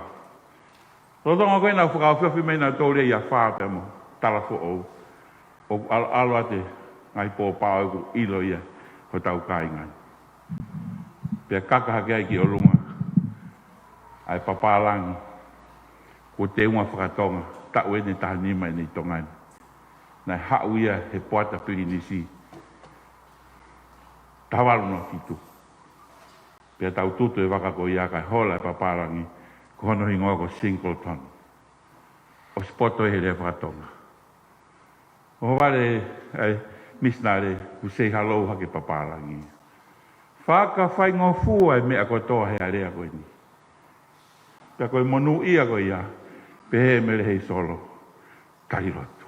Lolotonga ko ē naʻa nau fakaofiofi mai nautolu ia ʻi he afā pea mo Talafoʻou, ʻo ʻalu, ʻalu atu e ngaahi pōpao ʻoku ʻilo ia hotau kāinga. Pea kaka hake ai ki ʻolunga ʻa e pāpālangi, ko e teunga faka-Tonga, taʻu ʻeni ʻe taha nima ʻeni ʻi Tonga ni. Naʻe haʻu ia he Poata Pilinisi, taha valu noa fitu. Pea tau tutu e vaka ko ia kae hola e pāpālangi, ko hono hingoa ko Singleton. ʻOsi poto he lea faka-Tonga. ʻO vale ai misinale, ʻoku say hello hake pāpālangi. Fakafaingofua e meʻa kotoa he alea ko eni. Pea ko e monūʻia ko ia, pehē ʻe Mele Heisolo, tali lotu.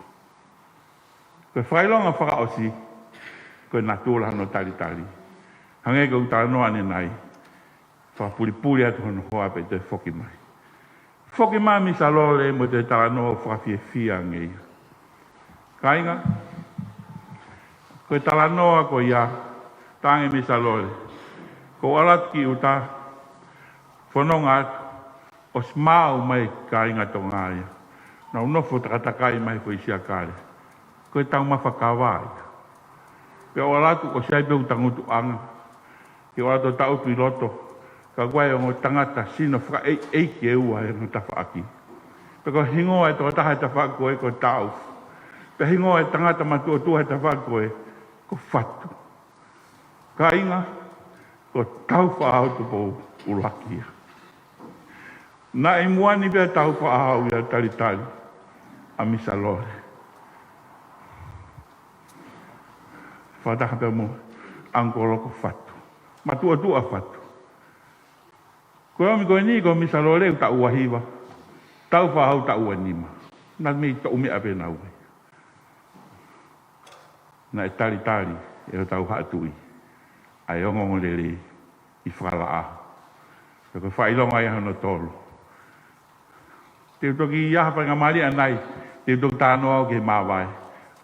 Ko e fakaʻilonga fakaʻosi, ko e natula hono talitali. Hangē ko ʻeku talanoa ʻanenai, fakapulipuli atu hono hoa pea toe foki mai. Foki mai Misa Lole mo e toe talanoa ʻoku fakafiefia ange ia. Kāinga, ko e talanoa ko ia, talaange Misa Lole, ko e ʻalu atu ki ʻuta, fononga atu, ʻosi maau mai e kāinga Tonga ia. Nau nofo takatakai mai foʻi siakale. Ko e taumafa kava ia. Pea ʻalu atu ʻosi ʻi ai pē ʻeku tangutuʻanga. Ke ʻalu atu ʻo taʻutu ʻi loto. Ka ko e ongo tangata sino fakaʻeiʻeiki ʻe ua he ongo tafaʻaki. Pea ko e hingoa e tokotaha he tafaʻaki ko ē ko Tau. Pea hingoa e tangata matuʻotuʻa he tafaʻaki ko ē ko Fatu. Kāinga, ko Tāufaʻāhau Tupou ʻuluaki ia. Naʻe ʻi muʻa ni pē ʻa Tāufaʻāhau ia talitali ʻa Misa Lole. Fakataha pē mo ʻAngikolo ko Fatu. Matuʻotuʻa Fatu. Ko e ʻomi ko eni ko Misa Lole ʻoku taʻu ua hiva. Tāufaʻāhau taʻu ua nima. Naʻe mei toʻu meʻa pē naua. Naʻe talitali ʻe hotau haʻa tuʻi ʻa e ongoongolelei ʻi Fakalaʻā. Pea ko e fakaʻilonga ia hono tolu. Te u toki ʻi ai ha faingamālie ʻanai, te u toki talanoa au ki he māvae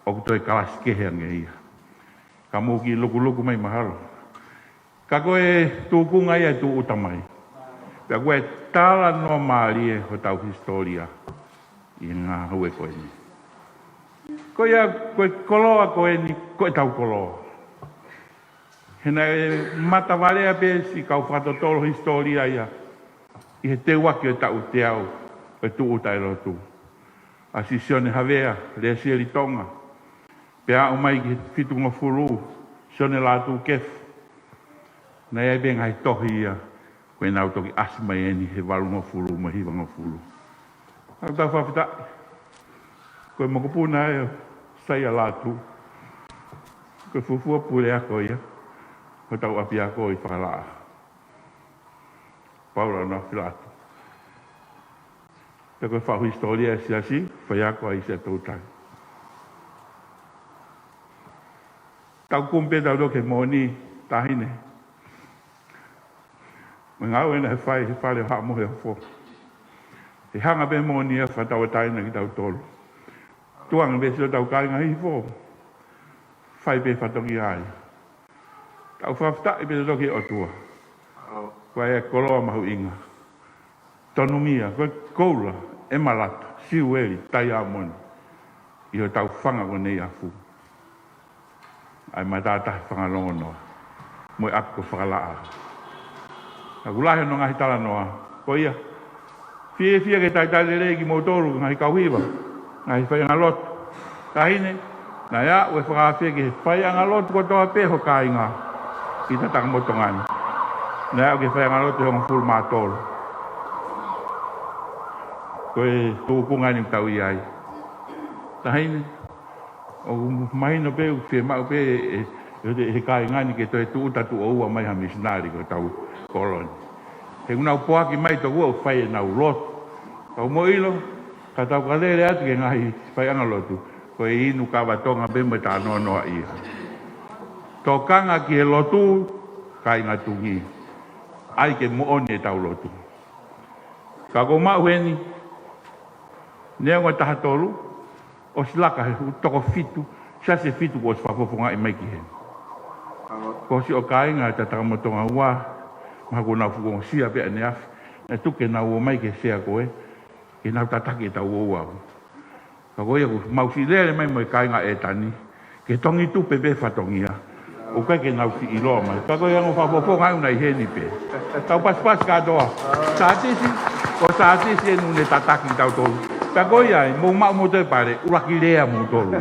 ʻoku toe kalasi kehe ange ia. Ka mou kiʻi lukuluku mai mahalo. Ka ko e tūkunga ia e tūʻuta mai. Pea ko e talanoa mālie hotau hisitōlia ʻi he ngāue ko eni. Ko ia, ko e koloa ko eni, ko ʻetau koloa. He naʻe matavalea pē siʻi kau fakatotolo hisitōlia ia ʻi he teuaki ʻo e taʻu teau ʻo e tūʻuta e lotu. ʻA Sione Havea, Lesieli Tonga, pea aʻu mai ki he fitungofulu, Sione Lātūkefu. Naʻe ʻi ai pē ngaahi tohi ia, ko ʻenau toki ʻasi mai eni he valungofulu mo e hivangofulu. ʻOku tau fakafetaʻi. Ko e mokopuna ʻo Saia Lātū. Ko e fuofua puleako ia hotau ʻapiako ʻi Fakalaʻā. Paula Nofilatu. Pea ko e faʻu hisitōlia e siasi, faiako ʻa Siaʻatoutai. Tau kumi pē tautolu ki he moʻoni, taʻahine. Mo e ngāue naʻe fai he fale ʻo Haʻa Moheofo. He hanga pē moʻoni ia ʻo fakatauʻatāina kitautolu. Tuʻunga pē siʻotau kāinga Hihifo. Fai pē fatongia ai. Tau fakafetaʻi pē tautolu ki he ʻOtua. Ko e koloa mahuʻinga. Tonumia, ko e koula, ʻemalata, siueli, taiamoni. ʻi hotau fanga ko eni ʻi Afu, ʻa e matātahi fanga longonoa mo e ʻapi ko Fakalaʻā. Ka ʻoku lahi hono ngaahi talanoa. Ko ia, fiefia ke talitali lelei kimoutolu ngaahi kau hiva, ngaahi faiʻanga lotu. Taʻahine, naʻe aʻu e fakaafe ki he faiʻanga lotu kotoa pē ho kāinga ʻi Tatakamotonga ni. Naʻe aʻu ki he faiʻanga lotu ʻe hongofulu mā tolu. Ko e tūkunga eni ʻoku tau ʻi ai. Taʻahine, ʻoku mahino pē, ʻoku fiemaʻu pē ʻe, ʻe, ʻe he kāinga ni ke toe tūʻuta tuʻo ua mai ha misinale ki hotau kolo ni. He ʻoku nau poaki mai tokua ʻoku fai ʻenau lotu. Ka ʻoku mou ʻilo, ka tau ka lele atu ki he ngaahi faiʻanga lotu, ko e inu kava Tonga pē mo e talanoa ia. Tokanga ki he lotu, kāinga Tonga. ʻAi ke moʻoni ʻetau lotu. Ka ʻoku ou maʻu heni, neongo e taha tolu, ʻosi laka he ʻū toko fitu, siasi ʻe fitu kuo ʻosi fakafofongaʻi mai ki heni. Ko siʻo kāinga Tatakamotonga Ua, mahalo kuo nau fuʻu ongosia pē ʻaneafi, naʻe tuku ke nau ō mai ki he sea ko ē, ke nau tataki ʻetau ouau. Ka ko ia ʻoku mau siʻi lele mai mo e kāinga ʻEtani, ke tongi tupe pē fatongia. ʻOku ʻikai ke nau siʻi ʻiloa mai. Ka ko ia ʻoku fakafofonga ʻoku nau ʻi heni pē. Tau pasipasi kātoa. Satisi, ko Satisi ʻoku ne tataki kitautolu. Ka ko ia ʻe, mou maʻu moutolu e pale, ʻuluaki lea moutolu.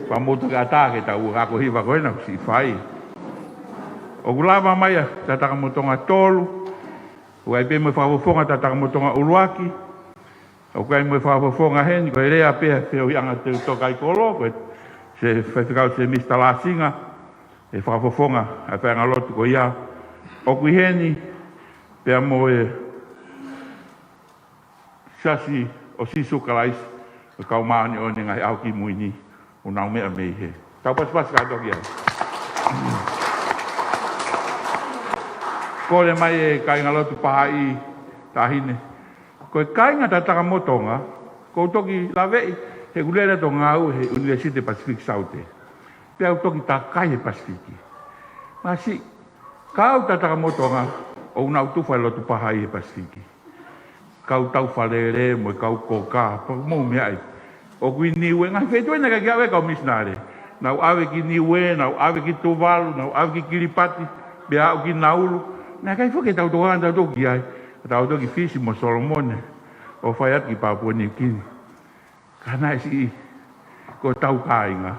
Pea mou toki ʻatā ke tau ako hiva ko ē naʻa ku siʻi fai. ʻOku lava mai ʻa Tatakamotonga tolu, ʻoku ʻi ai pē mo e fakafofonga Tatakamotonga ʻuluaki, ʻoku ʻi ai mo e fakafofonga heni, ko e lea pē ʻa e feohiʻanga teu tō kai kolo, ko e se faifekau se Misa Lāsinga, ʻe fakafofonga ʻa e faiʻanga lotu ko ia. ʻOku ʻi heni, pea mo e Siasi ʻo Sīsū Kalaisi ʻo e Kau Māʻoniʻoni ʻi he Ngaahi ʻAho Kimui Ni, ʻoku nau meʻa mei hē. Tau pasipasi kātoa ki ai. Kole mai e kāinga lotu Pahaʻi, Taʻahine. Ko e kāinga Tatakamotonga, ʻoku ou toki laveʻi, he ʻoku lele atu ʻo ngāue he ʻUnivēsiti Pasifiki Saute. Pea u toki takai he Pasifiki. Masi, kau Tatakamotonga, ʻoku nau tufa e lotu Pahaʻi he Pasifiki. Kau Taufalele, mo e kau Koka, pea mou meaʻi. ʻOku ʻi Niuē, ngaahi feituʻu naʻe ʻikai ke ʻave ai e kau misinale. Nau ʻave ki Niuē, nau ʻave ki Tuvalu, nau ʻave ki Kilipati, pea aʻu ki Naulu. Naʻe ʻikai foki ke tau tokanga tautolu ki ai. Tau tokanga ki Fisi mo Solomone, ʻo fai atu ki Papua Niukini. Ka naʻe siʻi, ko hotau kāinga,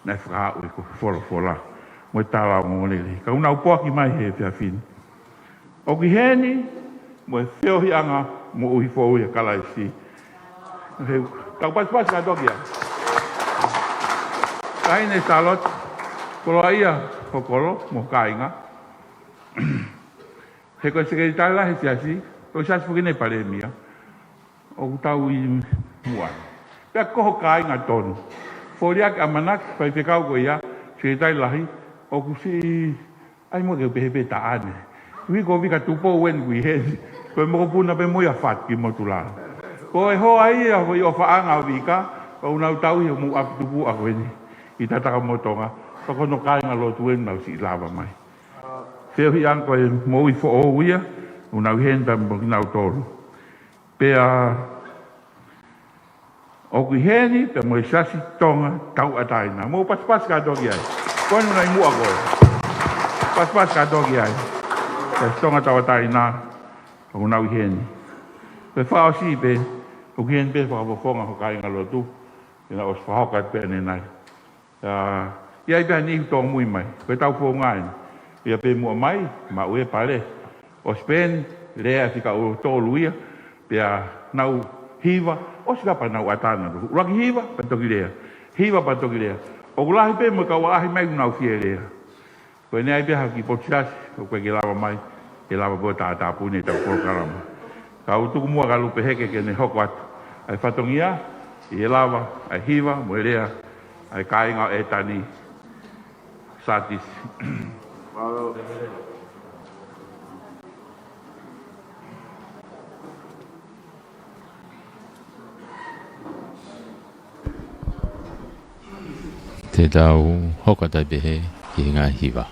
naʻe fakaaʻu ʻe he folofola mo e tala ongoongolelei. Ka ʻoku nau poaki mai he efiafi ni. ʻOku ʻi heni, mo e feohiʻanga moʻui foʻou ʻia Kalaisi. He, tau pasipasi kātoa ki ai. Taʻahine Sālote, koloaʻia ho kolo mo ho kāinga. He ko e Sekelitali Lahi Siasi, ko e Siasi foki ʻeni Palēmia. ʻOku tau ʻi muʻa. Pea ko ho kāinga tonu. Foliaki ʻamanaki, faifekau ko ia, Sekelitali Lahi, ʻoku siʻi, ʻai mo ke pehē pē taʻane. Viko Vika Tupou ʻeni ʻoku ʻi heni. Ko e mokopuna pē mo ia Fatu ki Motulā. Ko e hoa ia ʻi ʻofaʻanga ʻo Vika, ʻoku nau tauhi homou ʻapi tupuʻa ko eni ʻi Tatakamotonga. Pea ko hono kāinga lotu ʻeni naʻa ku siʻi lava mai. Feohiʻanga ko e moʻui foʻou ia, ʻoku nau ʻi heni pea mo kinautolu. Pea ʻoku ʻi heni, pea mo e Siasi Tonga Tauʻatāina. Mou pasipasi kātoa ki ai. Ko eni ʻoku nau ʻi muʻa ko ē. Pasipasi kātoa ki ai. Siasi Tonga Tauʻatāina, ʻoku nau ʻi heni. Pea fakaʻosi pē, ʻoku ʻi heni pē fakafofonga ho kāinga lotu, ke na ʻosi fakahoko atu pē ʻanenai. ʻA, ʻi ai pē ha niʻihi tōmui mai, ko e tau founga eni. ʻI ai pē muʻa mai, maʻu e pale. ʻOsi pē eni, lea fika ʻo tolu ia, pea nau hiva, ʻosi ka pea nau ʻatā nautolu. ʻUluaki hiva, pea toki lea. Hiva pea toki lea. ʻOku lahi pē mo e kau ʻaʻahi mai ʻoku nau fie lea. Ko eni ai pē ha kiʻi potu siasi, ʻoku ʻikai ke lava mai, ke lava pē ʻo tātāpuni ʻetau polokalama. Ka u tuku muʻa kia Lupe Heke ke ne hoko atu ʻa e fatongia, ʻi he lava ʻa e hiva mo e lea ʻa e kāinga ʻo ʻEtani, Satisi. Te tau hoko atu ai pē he, ki he ngaahi hiva.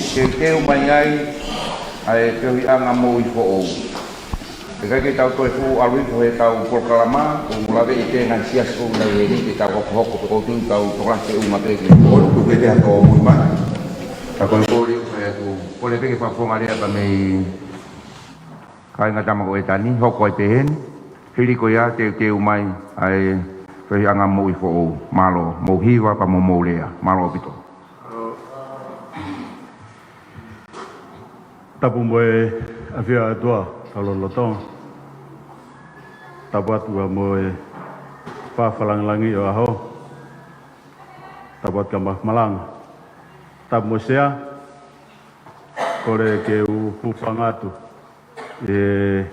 Teuteu mai ai ʻa e feohiʻanga moʻui foʻou. ʻIkai ke tau toe fuʻu ʻalu hifo he ʻetau polokalama, ʻoku ou lave ʻi he ngaahi siasi ʻoku nau ʻi heni ke tau hokohoko pē, ʻoku ou tui ʻoku tau tokolahi feʻunga pē ki he pō. ʻOku ou tui pē ʻe tau muimui mai. Ka ko e kole ʻoku fai atu, kole pē ke fakafofonga lea pē mei he kāinga, tama ko ʻEtani, hoko ai pē heni. Hili ko ia, teuteu mai ʻa e feohiʻanga moʻui foʻou. Mālō, mou hiva pea mo mou lea. Mālō ʻaupito. Tapu mo e ʻafio ʻa e ʻOtua, tau lolotonga. Tapu atu ā mo e fakafakalāngilangi ʻo e ʻaho. Tapu atu ki he kau malanga. Tapu mo e sea, kole ke u hūfanga atu ʻi he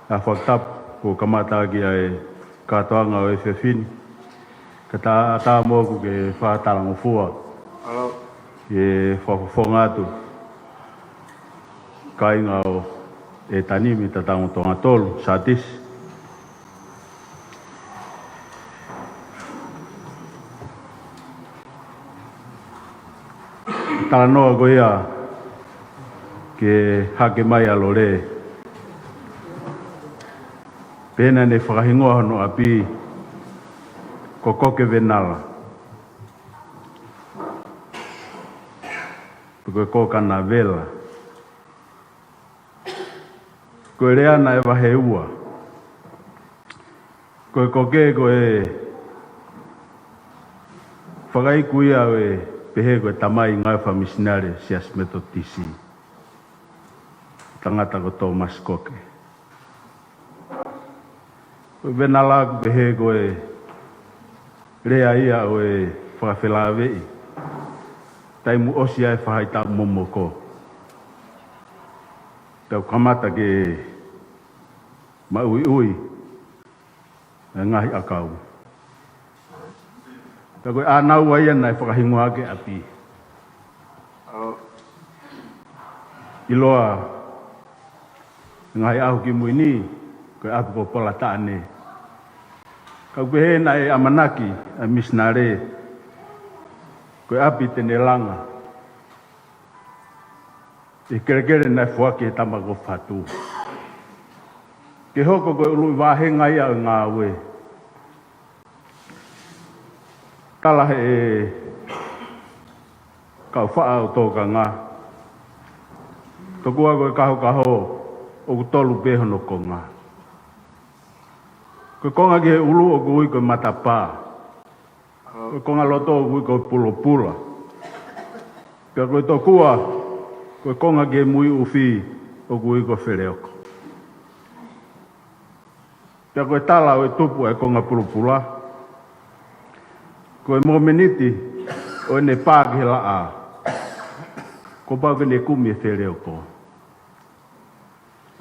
fakatapu kuo kamata ʻaki ʻa e kātoanga ʻo e efiafi ni. Kae ʻatā moʻoku ke fakatalangofua ʻi he fakafofonga atu kāinga ʻo ʻEtani mei he Tataongo Tonga Tolu, Sātisi. Talanoa ko ia ki he hake mai ʻa Lole. Pehē naʻá ne fakahingoa hono ʻapi ko Koke Venala. Pe ko e Kokana Vela. Ko e lea naʻe vahe ua. Ko e koke ko e fakaiku ia ʻo e pehē ko e tamai ngāue fakamisinale Siasi Metotisi. Tangata ko Tōmasi Koke. Ko e Venala ʻoku pehē ko e lea ia ʻo e fakafelāveʻi. Taimi ʻosi ʻa e faʻahitaʻu momoko. Tau kamata ke maʻuiʻui e ngaahi ʻakau. Ka ko e ʻānaua ia naʻe fakahingoa ʻaki e ʻapi. ʻIloa ngaahi ʻaho kimui ni, ko e ʻapi ko Polataʻane. Ka ʻoku pehē naʻe ʻamanaki ʻa e misinale, ko e ʻapi te ne langa ʻi he kelekele naʻe foaki ʻe he tama ko Fatu. Ke hoko ko e ʻuluʻi vāhenga ia ʻo e ngāue. Tala ʻe he kau faʻa ʻo tokanga. Tokua ko e kahokaho ʻoku tolu pē hono konga. Ko e konga ki he ʻulu ʻoku ui ko e matapā. Ko e konga loto ʻoku ui ko e pulopula. Pea ko e tokua, ko e konga ki he mui ʻufi ʻoku ui ko e feleoko. Pea ko e tala ʻo e tupu ʻa e konga pulopula, ko e momeniti ʻo ʻene pā ki he laʻā, kuo pau ke ne kumi e feleoko.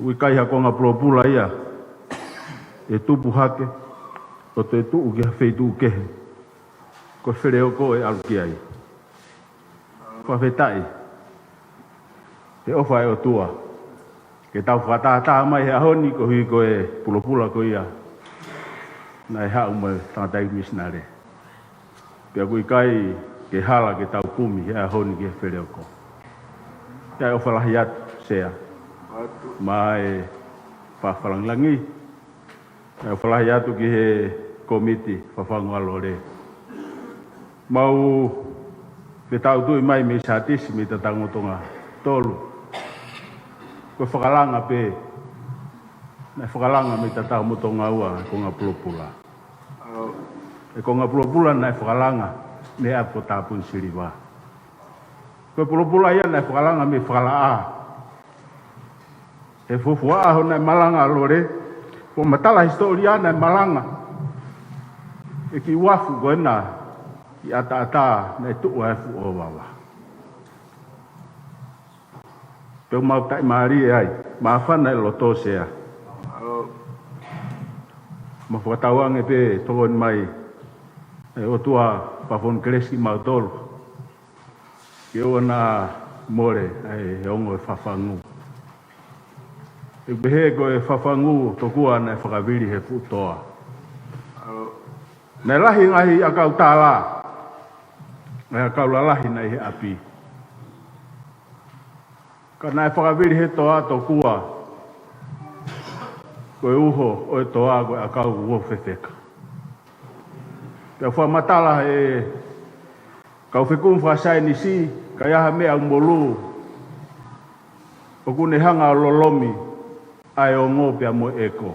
ʻOku ʻikai ha konga pulopula ia ʻe tupu hake ʻo toe tuʻu ki ha feituʻu kehe, ko e feleoko ʻe ʻalu ki ai. Fakafetaʻi he ʻofa ʻa e ʻOtua ke tau fakatātā mai he ʻaho ni koeʻuhi ko e pulopula ko ia naʻe haʻu mo e tangataʻeiki misinale. Pea ʻoku ʻikai ke hala ke tau kumi he ʻaho ni ki he feleoko. Kae ʻofa lahi atu, Sea, maʻa e fakafakalāngilangi. Kae ʻofa lahi atu ki he kōmiti fafangu ʻa Lole. Mau fetaʻutuʻi mai mei Sātisi, mei Tataongo Tonga Tolu. Ko e fakalanga pē, naʻe fakalanga mei Tataongo mo Tonga Ua e konga pulopula. E konga pulopula naʻe fakalanga mei he ʻapi ko Tāpuni Siliva. Ko e pulopula ia naʻe fakalanga mei Fakalaʻā. He fuofua ʻaho naʻe malanga ʻa Lole, ko e matala hisitōlia naʻe malanga e kiʻi uafu ko ena ʻi ʻAtaʻatā naʻe tuʻu ai e fuʻu ʻōvava. Pea ʻoku mau taʻimālie ai, māfana e loto, Sea. Mau fakatauange pē tokoni mai e ʻOtua pea fonu kelesi kimautolu ke ʻoua naʻa mole ʻa e ongo e fafangu. ʻE pehē ko e fafangu tokua naʻe fakavili he fuʻu toa. Naʻe lahi e ngaahi ʻakau tālā, ngaahi ʻakau lalahi naʻe ʻi he ʻapi. Ka naʻe fakavili he toa tokua ko e uho ʻo e toa ko e ʻakau uho fefeka. Pea fakamatala ʻe he kau fekumi fakasaienisi, ka ʻi ai ha meʻa ʻoku molū, ʻoku ne hanga ʻo lolomi ʻa e ongo pea mo e ʻeko.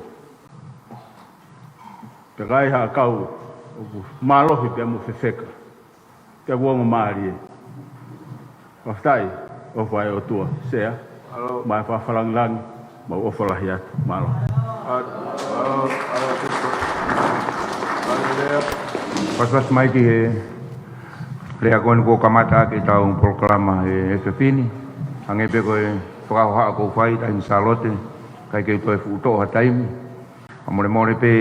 Pea ka ʻi ai ha ʻakau ʻoku mālohi pea mo fefeka, pea ʻoku ongo mālie. Fakafetaʻi, ʻofa ʻa e ʻOtua, Sea, Mālō. Mo e fakafakalāngilangi, mau ʻofa lahi atu, mālō. Mālō, mālō, mālō, mālō, Sea. Pasipasi mai ki he lea ko eni kuo kamata ʻaki ʻetau polokalama he efiafi ni. Hangē pē ko e fakahohaʻa kuo fai, Taʻahine Sālote, ʻikai ke u toe fuʻu toʻo ha taimi. Fakamolemole pē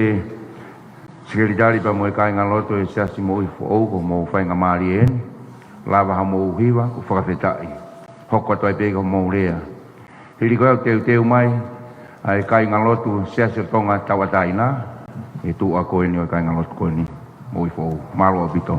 Sekelitali pea mo e kāingalotu ʻo e Siasi Moʻui Foʻou, ko hoʻomou faingamālie eni. Lava haʻamou hiva, ʻoku fakafetaʻi. Hoko atu ai pē ki hoʻomou lea. Hili ko ia ʻoku teuteu mai ʻa e kāingalotu Siasi ʻo Tonga Tauʻatāina, ʻe tuʻa ko eni ʻo e kāingalotu ko eni Moʻui Foʻou. Mālō ʻaupito.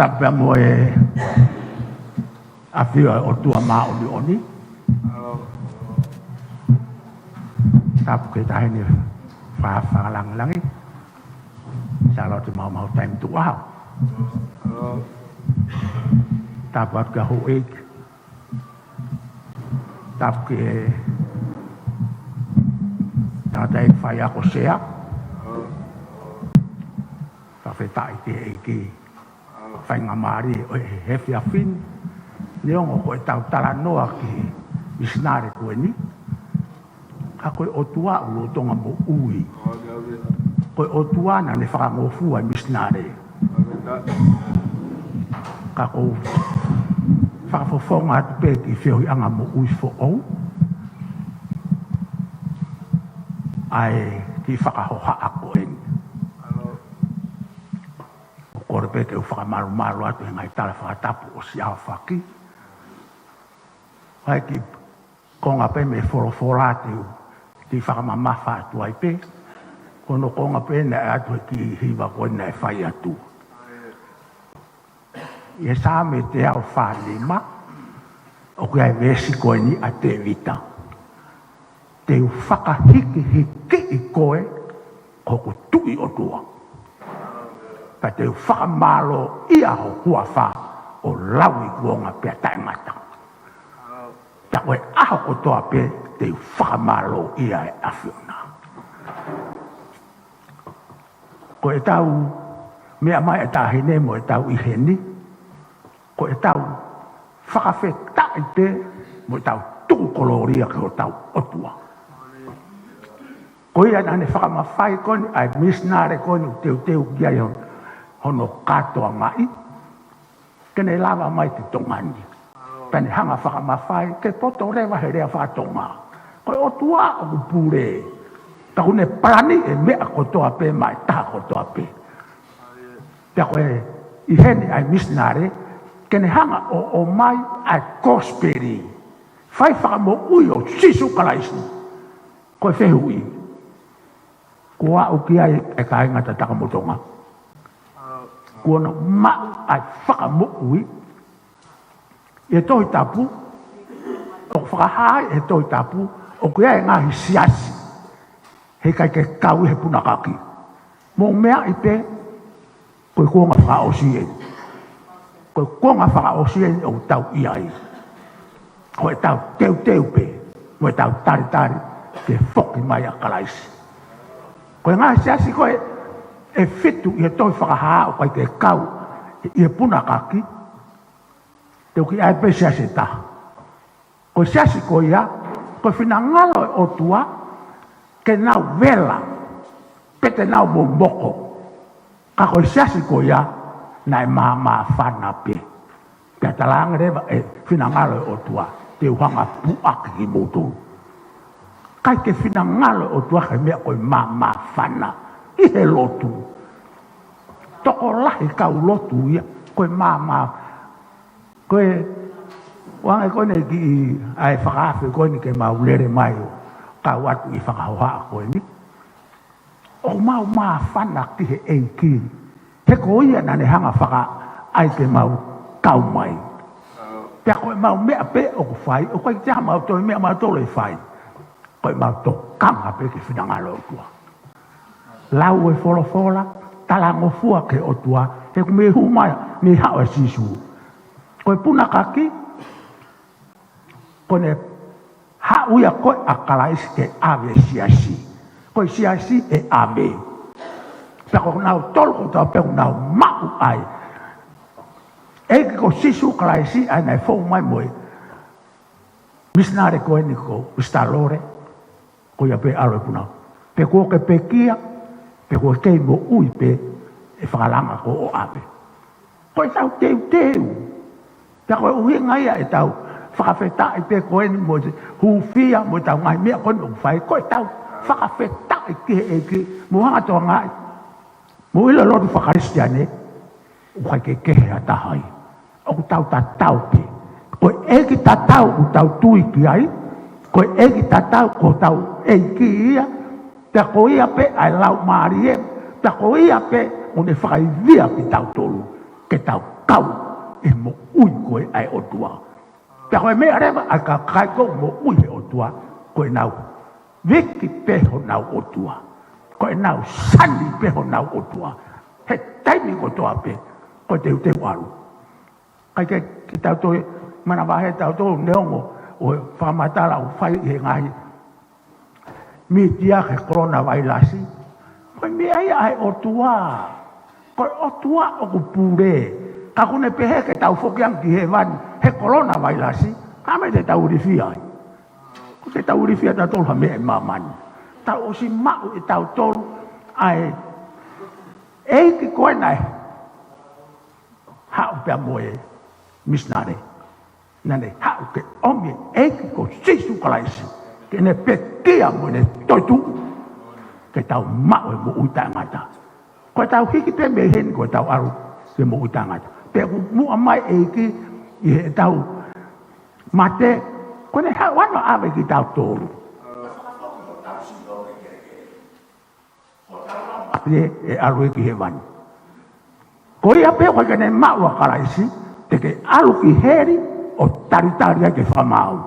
Pea mo e ʻafio ʻa e ʻOtua māʻoniʻoni. Tapu ki he Taʻahine Fakalangilangi. Sālote Maumau Taimi Tuʻaho. Tapu atu ki he houʻeiki. Tapu ki he tangataʻeiki faiako sea. Fakafetaʻi ki he ʻEiki. Faingamālie ʻo e efiafi ni. Neongo ko ʻetau talanoa ki he misinale ko eni, ka ko e ʻOtua ʻoku lolotonga moʻui. Ko e ʻOtua naʻa ne fakangofua e misinale. Ka ʻoku ou fakafofonga atu pē ki he feohiʻanga moʻui foʻou ʻa e kiʻi fakahohaʻa ko eni. ʻOku ou kole pē ke u fakamalumalu atu he ngaahi tala fakatapu ʻosi ʻaofaki. ʻA e kiʻi konga pē mei he folofola te u kiʻi fakamamafa atu ai pē. Ko hono konga pē naʻe ʻoatu he kiʻi hiva ko eni naʻe fai atu. ʻI he Saame teau fā nima, ʻoku ʻi ai e veesi ko eni ʻa Tēvita: Te u fakahikihikiʻi koe ko hoku Tuʻi ʻOtua. Pea te u fakamālōʻia ho huafa ʻo lauikuonga pea taʻengata. Pea ko e ʻaho kotoa pē te u fakamālōʻia e ʻAfiona. Ko ʻetau meʻa mai e taʻahine mo ʻetau ʻi heni, ko ʻetau fakafetaʻi pē mo ʻetau tuku kolōlia ki hotau ʻOtua. Ko ia naʻa ne fakamafai ko eni ʻa e misinale ko eni ʻoku teuteu ki ai hon-, hono kātoangaʻi, ke ne lava mai ki Tonga ni. Pea ne hanga fakamafai ke poto leva he lea faka-Tonga. Ko e ʻOtua ʻoku pule. Pea ʻoku ne palani e meʻa kotoa pē maʻa e taha kotoa pē. Pea ko e ʻi heni ʻa e misinale, ke ne hanga ʻo ʻomai ʻa e kosipeli. Fai fakamoʻui ʻo Sīsū Kalaisi. Ko e fehuʻi. Kuo aʻu ki ai e kāinga Takamotonga? Kuo nau maʻu ʻa e fakamoʻui? ʻI he Tohi Tapu, ʻoku fakahā ʻe he Tohi Tapu, ʻoku ʻi ai e ngaahi siasi heʻikai ke kau ʻi he punakaki. Mou meaʻi pē, ko e kuonga fakaʻosi eni. Ko e kuonga fakaʻosi eni ʻoku tau ʻi ai. Ko ʻetau teuteu pē, mo ʻetau talitali ke foki mai ʻa Kalaisi. Ko e ngaahi siasi ko ē ʻe fitu ʻi he tohi Fakahā ʻoku ʻikai ke kau ʻi he punakaki, te u kiʻi ʻai pē siasi ʻe taha. Ko e siasi ko ia, ko e finangalo e ʻOtua ke nau vela, pe te nau momoko. Ka ko e siasi ko ia, naʻe māmāfana pē. Pea talaange leva e finangalo e ʻOtua, te u hanga puʻaki kimoutolu. ʻIkai ke finangalo e ʻOtua ke meʻa ko e māmāfana ʻi he lotu. Tokolahi kau lotu ia, ko e māmā Ko e, ʻoange ko eni kiʻi ʻa e fakaafe ko eni ke mau lele mai ʻo kau atu ʻi he fakahohaʻa ko eni. ʻOku mau māfana ki he ʻEiki. He ko ia naʻa ne hanga fakaʻai ke mau kau mai. Pea ko e mau meʻa pē ʻoku fai, ʻoku ʻikai ke ʻi ai ha mau toe meʻa mau tole fai. Ko e mau tokanga pē ki he finangalo ʻo e ʻOtua. Lau e folofola, talangofua ki he ʻOtua, he ʻoku mei hū mai, mei haʻu ʻa Sīsū. Ko e punakaki, ko ʻene haʻu ia ko ē ʻa Kalaisi ke ʻave e siasi. Ko e siasi ʻe ʻave. Pea ko kinautolu kotoa pē ʻoku nau maʻu ai. ʻEiki ko Sīsū Kalaisi ʻa ia naʻe fou mai mo e misinale ko eni ko Misitā Lole, ko ia pē ʻalu e punau. Pe kuo ke pekia, pe kuo ke kei moʻui pē, ʻe fakalanga koe ʻo ʻave. Ko ʻetau teuteu. Pea ko e ʻuhinga ia ʻetau fakafetaʻi pē ko eni mo e hūfia, mo ʻetau ngaahi meʻa ko eni ʻoku fai. Ko ʻetau fakafetaʻi ki he ʻEiki, mo hanga tokangaʻi. Mou ʻilo e lotu faka-Kalisitiane, ʻoku ʻikai ke kehe ha taha ai. ʻOku tau tatau pē. Ko e ʻEiki tatau ʻoku tau tui ki ai, ko e ʻEiki tatau ko hotau ʻEiki ia, pea ko ia pē ʻa e Laumālie, pea ko ia pē ʻoku ne fakaivia kitautolu, ke tau kau ʻi he moʻui ko ē ʻa e ʻOtua. Pea ko e meʻa leva ʻa e kakai ʻoku moʻui he ʻOtua, ko ʻenau viki pē honau ʻOtua. Ko ʻenau sani pē honau ʻOtua. He taimi kotoa pē, ko e teuteu ʻalu. ʻIkai ke, ke tau toe manavahē tautolu neongo ʻo e fakamatala ʻoku fai ʻi he ngaahi mītia ki he kolona vailasi. Ko e meʻa ia ʻa e ʻOtua. Ko e ʻOtua ʻoku pule. Ka ʻoku ne pehē ke tau foki ange ki hēvani he kolona vailasi, ka ʻoku ʻikai te tau ilifia ai. ʻOku ʻikai te tau ilifia tautolu ha meʻa ʻi māmani. Tau ʻosi maʻu ʻe tautolu ʻa e ʻEiki ko ē naʻe haʻu pea mo e misinale. Naʻa ne haʻu ke ʻomi e ʻEiki ko Sīsū Kalaisi ke ne pekia mo ne toetuʻu ke tau maʻu e moʻui taʻengata. Ko ʻetau hiki pē mei heni ko ʻetau ʻalu ki he moʻui taʻengata. Pea ʻoku muʻa mai e ʻEiki ʻi heʻetau mate, ko ʻene haʻu ʻana ʻave kitautolu ʻe, ʻe ʻalu ia ki hēvani. Ko ia pē ʻoku ʻikai ke ne maʻu ʻa Kalaisi, te ke ʻalu ki heli ʻo talitali ai ke fakamaau.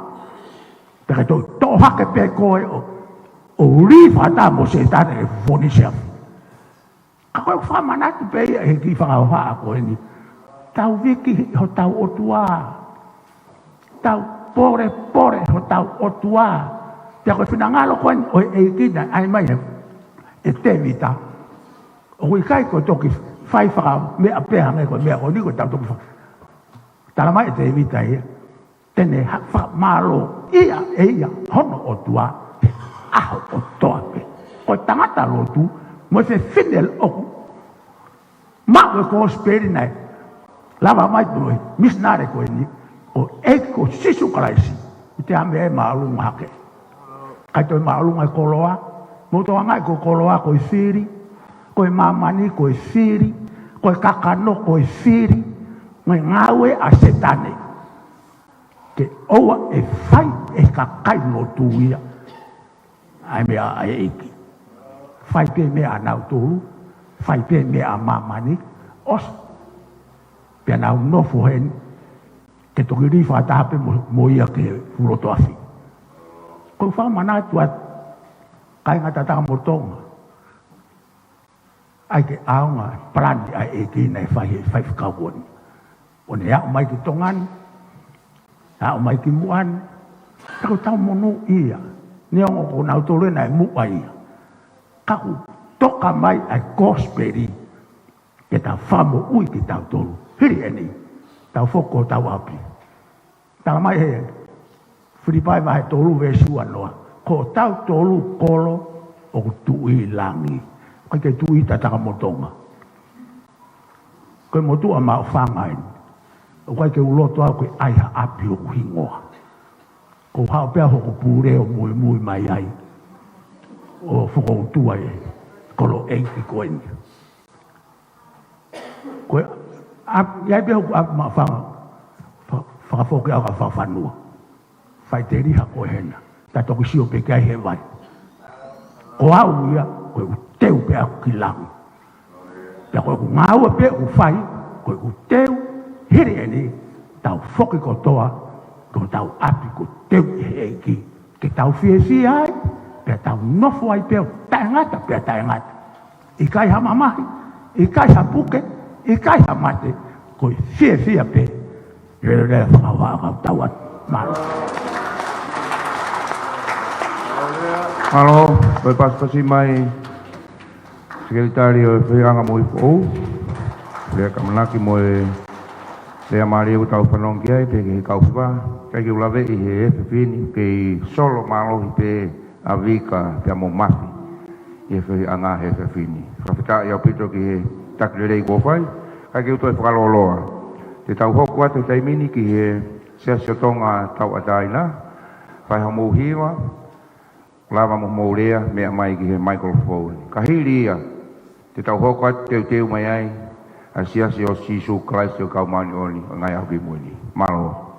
Te ke toʻo, toʻo hake pē koe ʻo, ʻo lī fakataha mo Sētane ke fonisia. Ka ko e fakamanatu pē ia ʻe he kiʻi fakahohaʻa ko eni. Tau viki hotau ʻOtua. Tau polepole hotau ʻOtua. Pea ko e finangalo ko eni ʻo e ʻEiki naʻe ʻai mai ʻe, ʻe Tēvita. ʻOku ʻikai ko e toki fai fakameʻa pē hangē ko e meʻa ko eni ko e tau toki fa-, tala mai ʻe Tēvita ia. Te ne ha-, fakamālōʻia ʻe ia hono ʻOtua he ʻaho kotoa pē. Ko e tangata lotu, mo e fefine ʻoku maʻu e kosipeli naʻe lava mai pē mo e misinale ko eni, ko e ʻEiki ko Sīsū Kalaisi, ʻi te ame e māʻolunga hake. ʻIkai toe māʻolunga e koloa, mou toe ʻange ko e koloa ko e fili, ko e māmani ko e fili, ko e kakano ko e fili, mo e ngāue ʻa Sētane. Ke ʻoua ʻe fai ʻe he kakai lotu ia ʻa e meʻa ʻa e ʻEiki. Fai pē meʻa ʻanautolu, fai pē meʻa ʻa māmani, ʻosi. Pea nau nofo heni, ke toki lī fakataha pē mo, mo ia ki he fuʻu loto afi. Ko e fakamanatu atu, kāinga Tatamotonga. ʻAi ke ʻaonga e palani ʻa e ʻEiki naʻe fai he faifekau ko eni. ʻO ne aʻu mai ki Tonga ni, aʻu mai ki muʻa ni, ka ko ʻetau monūʻia, neongo ko nautolu ē naʻe muʻa ia. Ka ʻoku toka mai ʻa e kosipeli, ke tau fakamoʻui kitautolu. Hili eni, tau foki ki hotau ʻapi. Tala mai he Filipai vahe tolu veesi ua noa. Ko tautolu kolo ʻoku tuʻu ʻi langi. ʻIkai ke tuʻu ʻi Tatamotonga. Ko e motuʻa maʻu fanga eni. ʻOku ʻikai ke u loto au ke ʻai ha ʻapi hoku hingoa. Ko e haʻu pē hoku pule ʻo muimui mai ai. ʻO fokoutua e kolo ʻeiki ko eni. Ko e, ʻa, ʻi ai pē hoku ʻapi maʻu fanga, fa-, fakafoki au ka fakafanua. Faʻiteliha ko e hena. Ta toki sio pē ki ai he vai. Ko au ia, ko ʻeku teu pē au ki langi. Pea ko ʻeku ngāue pē ʻoku fai, ko ʻeku teu, hili eni, tau foki kotoa, ko hotau ʻapi ko e teu ʻi he ʻEiki. Ke tau fiefia ai, pea tau nofo ai pē ʻo taʻengata, pea taʻengata. ʻIkai ha mamahi, ʻikai ha puke, ʻikai ha mate, ko e fiefia pē. Leveleva fakahohaʻa kau tau atu. Mālō. Mālō, ko e pasipasi mai, Sekelitali ʻo e Fehiʻanga Moʻui Foʻou, lea ʻamanaki mo e lea mālie ʻoku tau fanongo ki ai, pea ki he kau hiva, ʻikai ke u laveʻi he efiafi ni, kei solo mālohi pē ʻa Vika pea mo Mafi ʻi he fehiʻanga he efiafi ni. Fakafetaʻi ʻaupito ki he taki lelei kuo fai, kae kei u toe fakalōloa. Te tau hoko atu he taimi ni ki he Siasi ʻo Tonga Tauʻatāina, fai hoʻomou hiva, lava mo hoʻomou lea, meʻa mai ki he microphone. Ka hili ia, te tau hoko atu teuteu mai ai ʻa e Siasi ʻo Sīsū Kalaisi ʻo e Kau Māʻoniʻoni ʻo e Ngaahi ʻAho Kimui ni. Mālō.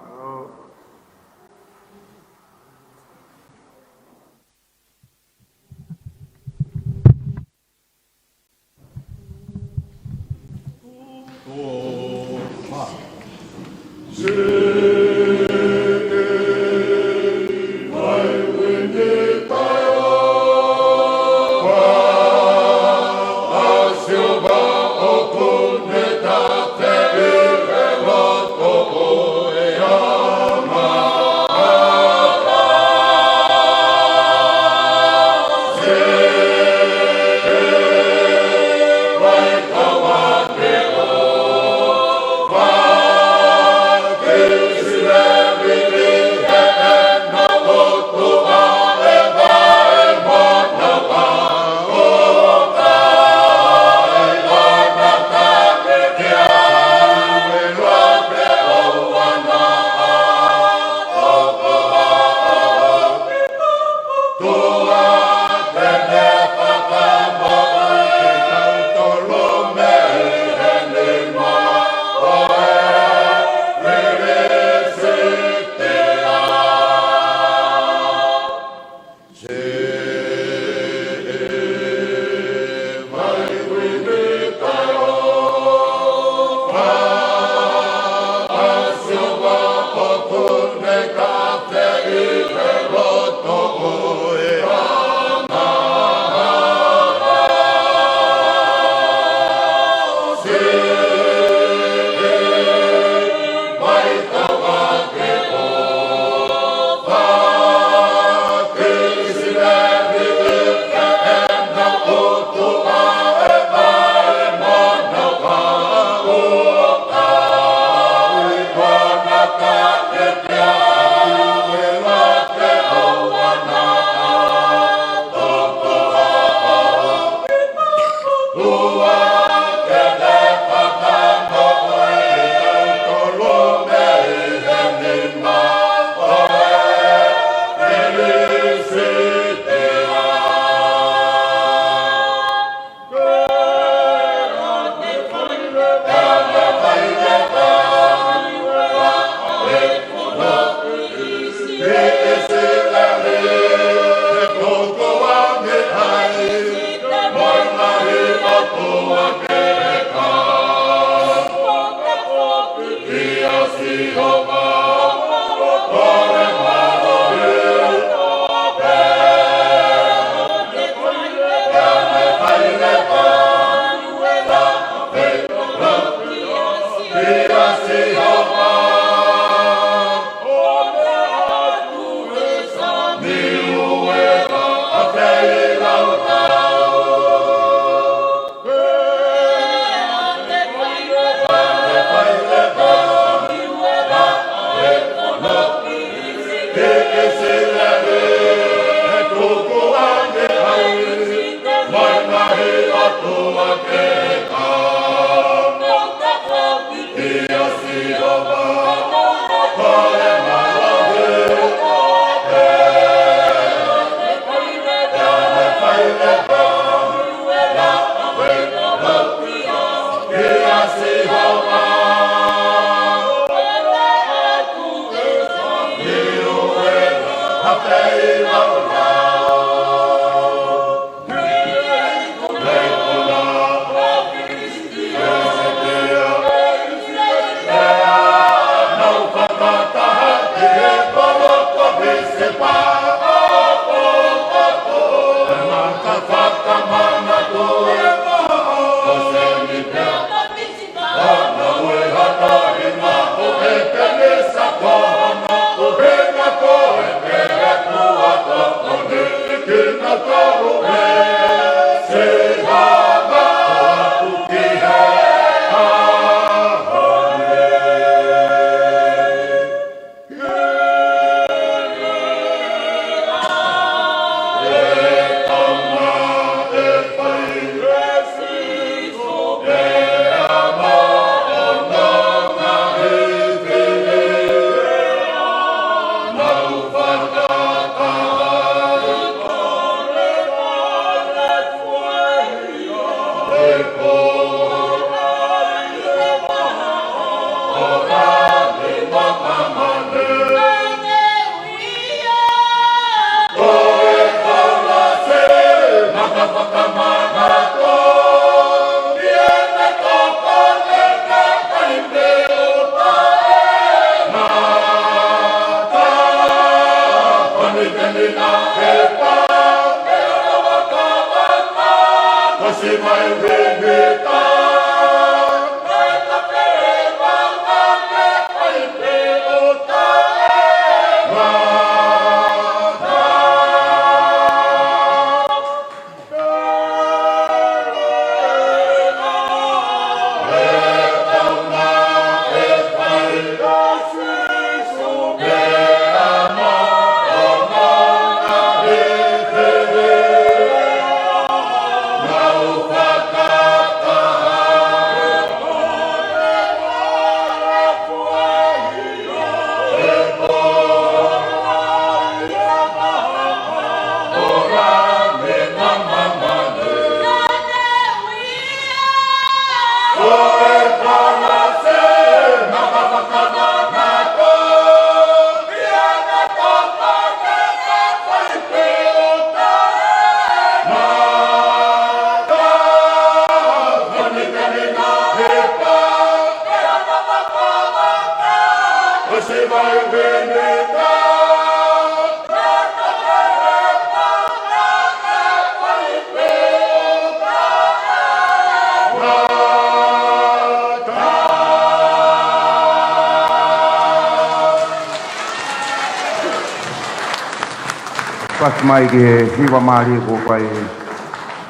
Paasi mai ki he hiva mālie kuo fai ʻe he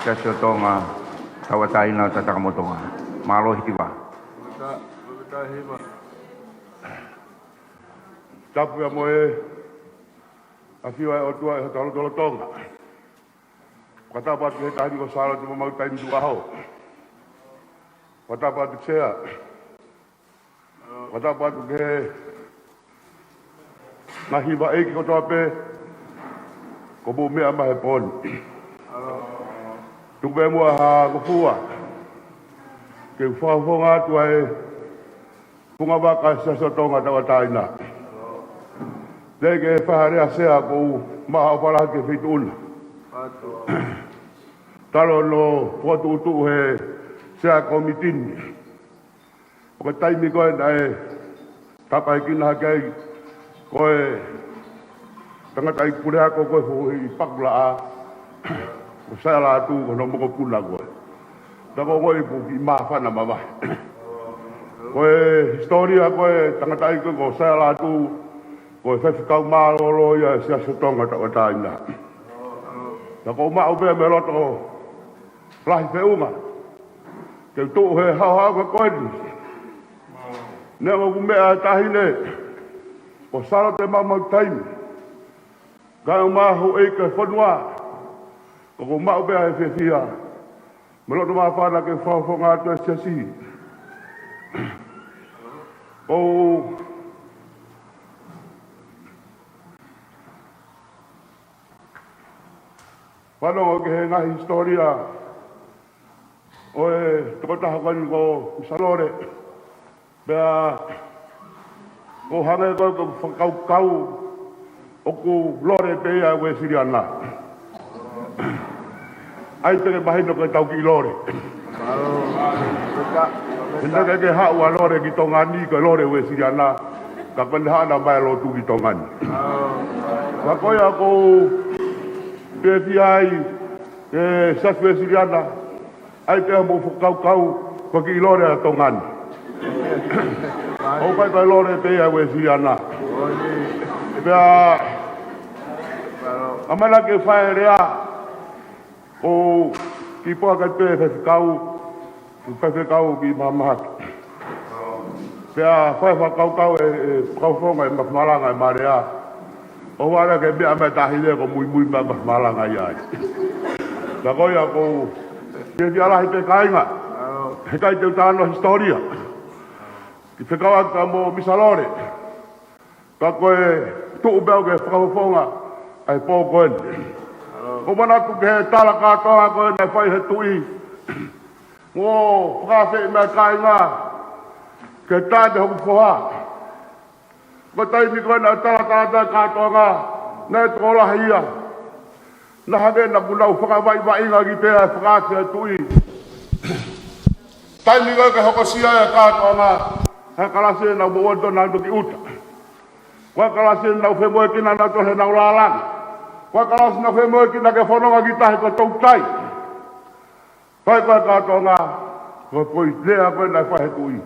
Siasi ʻo Tonga Tauʻatāina ʻo Tatakamotonga. Mālō e hiva. Tapu ia mo e ʻafio ʻa e ʻOtua ʻi hotau lotolotonga. Fakatapu atu ki he taʻahine ko Sālote Maumau Taimi Tuʻuʻaho. Fakatapu atu Sea. Fakatapu atu ki he ngaahi hiva ʻeiki kotoa pē kuo mou meʻa mai he pō ni. Tuku pē muʻa ha ngofua ke u fakafofonga atu ʻa e fungavaka ʻa e Siasi ʻo Tonga Tauʻatāina. Teʻeki ke fai ha lea Sea, ʻoku ou maʻu haʻo fālahi ki he feituʻu na. Talu hono fokotuʻutuʻu ʻe he Sea Kōmiti ni. Ko e taimi ko ē naʻe tāpuekina hake ai ko e tangataʻeiki puleako ko ē ʻi Pakulaʻā, ko Saia Lātū ko hono mokopuna ko ē. Naʻa ku ongoʻi ʻoku kiʻi māfana mavahe. Ko e hisitōlia ko e tangataʻeiki ko Saia Lātū, ko e faifekau mālōlō ia ʻo e Siasi ʻo Tonga Tauʻatāina. Naʻa ku maʻu pē mei loto lahi feʻunga ke u tuʻu he haʻohaʻo ko eni. Neongo ʻoku meʻa e taʻahine ko Sālote Maumau Taimi, kae ʻumaʻā houʻeiki ʻo e fonua, ʻoku ou maʻu pē ʻa e fiefia mo e loto māfana ke fakafofonga atu e Siasi. ʻOku ou fanongo ki he ngaahi hisitōlia ʻo e tokotaha ko eni ko Misalole. Pea ʻoku hangē ko e fakakaukau ʻOku lole pē ia ʻa e Uēsiliana. ʻAi pē ke mahino ko ʻetau kiʻi lole. He naʻe ʻikai ke haʻu ʻa e lole ki Tonga ni ko e lole Uēsiliana. Ka ko ʻene haʻu naʻa mai lotu ki Tonga ni. Ka ko ia ʻoku ou fiefia ai, e Siasi Uēsiliana, ʻai pē hoʻomou fakakaukau ko e kiʻi lole ʻa Tonga ni. ʻOku ʻikai ko e lole pē ia ʻa e Uēsiliana. Pea ʻamanaki ke fai e lea, ʻo kiʻi poa kai pē faifekau, faifekau ki Mahamahaki. Pea fai fakakaukau e, e fakaufonga e Mafimalanga e Malea. ʻO vale ke meʻa mai tahi lea ko e muimui mai Mafimalanga ia ai. Ka ko ia ʻoku ou fiefia lahi pē kāinga. He ʻikai te u talanoa hisitōlia. Kiʻi fekau atu ka mo Misa Lole. Ka ko e tuʻu pē au ke fakafofonga ʻa e pō ko eni. ʻOku ou manatu ki he tala kātoanga ko ē naʻe fai he tuʻi. Mo fakafeʻi mai kāinga ke tane hoku foha. Ko e taimi ko ē naʻe tala kātoa kātoanga, naʻe tokolahi ia. Naʻe hangē naʻa kuo nau fakavaʻivaʻinga ki pea e fakaake e tuʻi. Taimi ko ē ke hokosia e kātoanga, he kalasi naʻa nau moʻua nautolu ki ʻuta. Ko e kalasi naʻa nau femoʻuekina nautolu heʻenau lālanga. Ko e kalasi naʻa nau femoʻuekina ke fononga ki tahi ko e toutai. Fai ko ē kātoanga, ko e foʻi lea ko ē naʻe fai he tuʻi.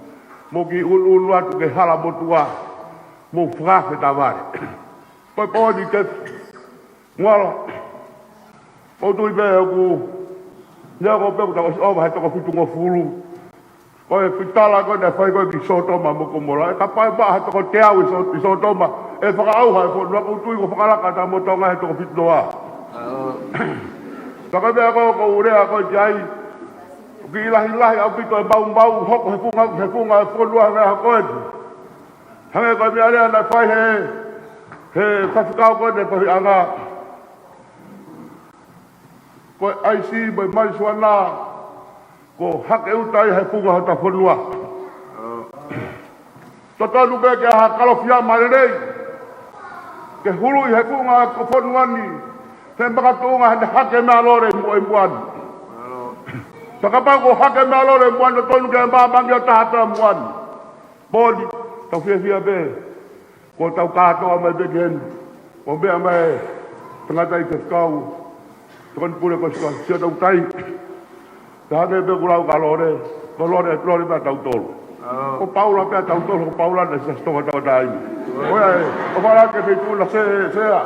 Mou kiʻi ʻunuʻunu atu ki he hala motuʻa, mou fakafetavale. Ko e pō ni ke muala. ʻOku ou tui pē ʻoku, neongo pē kuo tau ʻosi ʻova he toko fitungofulu. Ko e foʻi tala ko ē naʻe fai ko ē ki Sōtoma mo Komola. ʻE kapau ʻe maʻa ha toko teau ʻi Sō-, ʻi Sōtoma, ʻe fakaʻauha e fonua, ʻoku ou tui kuo fakalaka ʻa Tonga he toko fitungofulu. Ka ko e meʻa ko ē ʻoku ou lea ko ē ki ai, ʻoku kiʻi lahilahi ʻaupito e maumau hoko he funga, he funga e fonua he meʻa ko ē. Hangē ko e meʻa lea naʻe fai he, he faifekau ko ē naʻe fai anga. Ko e ʻaisi mo e malijuana, ko e hake ʻuta ia he funga hota fonua. Totonu pē ke ʻai ha kalofiama lelei ke huluʻi he funga ko e fonua ni, he makatuʻunga he hake meʻalole mo e muani. Ka kapau ko e hake meʻalole mo e muani, totonu ke māmangia taha pē muʻa ni. Poli, tau fiefia pē. Ko ʻetau kātoa mai pē ki heni. ʻO meʻa mai e tangataʻeiki faifekau, tokoni pule ko e sika, sio tau tai. Ka hangē pē ʻoku lau ka lole, ko e lole, lole pē ʻa tautolu. Ko Paula pē ʻa tautolu, ko Paula naʻe Siasi Tonga Tauʻatāina. ʻOiauē, ʻofa lahi ki he feituʻu naʻe sea, sea.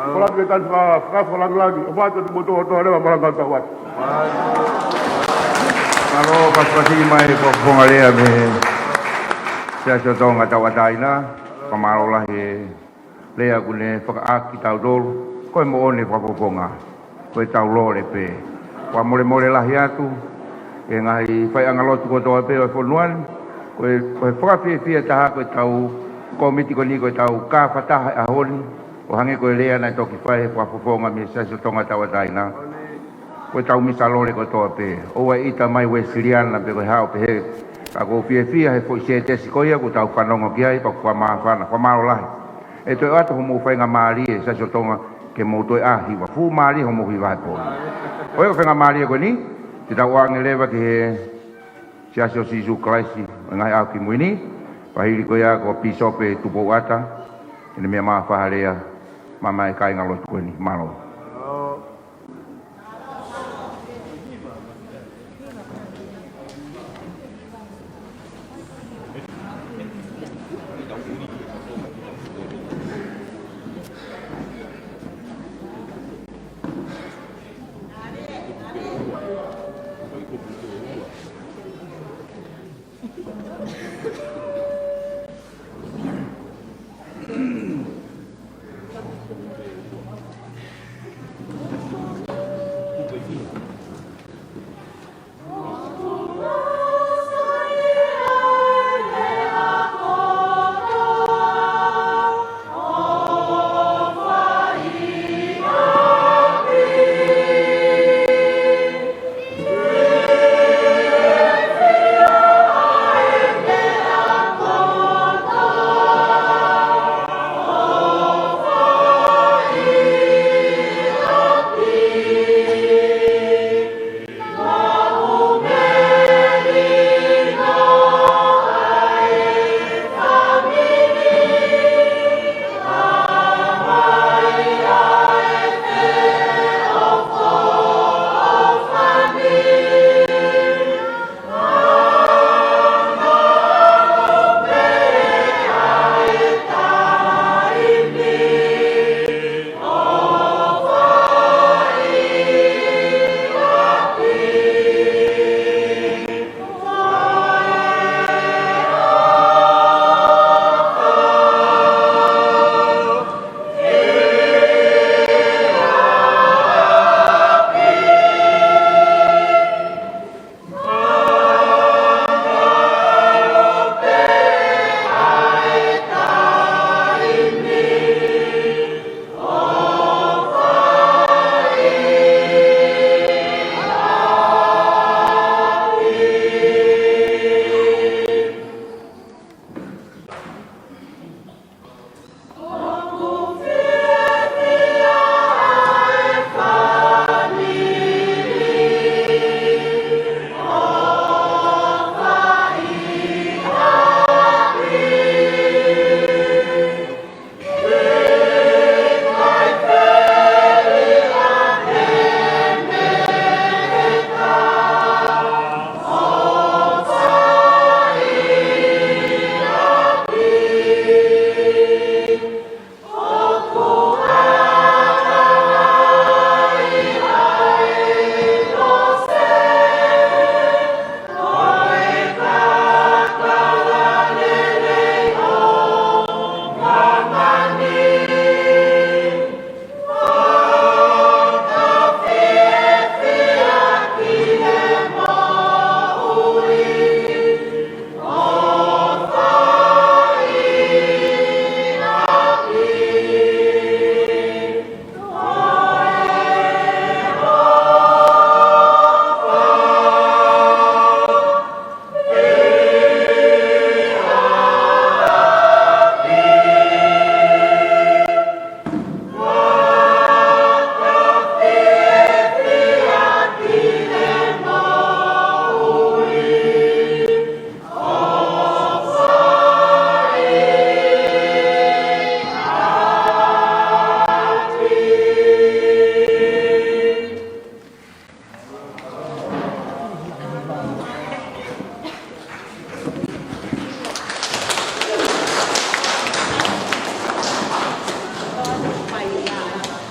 ʻOfa lahi ki he tani faka-, faka-, fakalāngilangi. ʻOfa atu kimoutolu, tō leva malanga tau atu. Mālō, pasipasi mai ko e fakafofonga lea mei he Siasi ʻo Tonga Tauʻatāina. Fakamālō lahi e lea kuo ne fakaʻā kitautolu, ko e moʻoni e fakafofonga, ko ʻetau lole pē. Fakamolemole lahi atu ki he ngaahi faiʻanga lotu kotoa pē ʻo e fonua ni, ko e, ko e fakafiefia taha ko ʻetau kōmiti ko eni, ko ʻetau kāfataha he ʻaho ni, ʻo hangē ko e lea naʻe toki fai he fakafofonga mei he Siasi ʻo Tonga Tauʻatāina. Ko ʻetau Misa Lole kotoa pē. ʻOua ʻe ʻita mai Uēsiliana pe ko e hā ʻo pehē. Ka ʻoku ou fiefia he foʻi sētesi ko ia kuo tau fanongo ki ai, pea kuo māfana, fakamālō lahi. ʻE toe ʻoatu hoʻomou faingamālie, Siasi ʻo Tonga, ke mou toe ʻā hiva. Fuʻu mālie hoʻomou hiva he pō ni. ʻOku ʻi ai e faingamālie ko eni, te tau ʻoange leva ki he Siasi ʻo Sīsū Kalaisi ʻo e Ngaahi ʻAho Kimui Ni, pea hili ko ia ko Pīsope Tupou ʻAta, ke ne meʻa mai ʻo fai ha lea, maʻa e kāinga lotu ko eni. Mālō.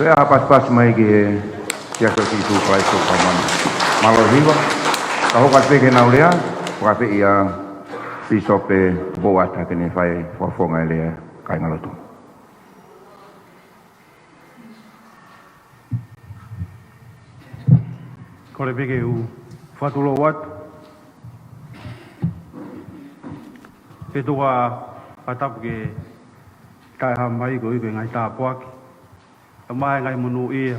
Lea ha pasipasi mai ki he Siasi ʻo Sīsū Kalaisi ʻo e Kau Māʻoniʻoni. Mālō e hiva, ka hoko atu pē ki heʻenau lea, fakafeʻiloaki ʻa Pīsope Pouata ke ne fai fakafofonga e lea, kāingalotu. Kole pē ke u fakatulou atu. Ke tuku ā fakatapu ki he taʻehāmai ko ia ki he ngaahi tāpuaki. Ka mai ngaahi monūʻia.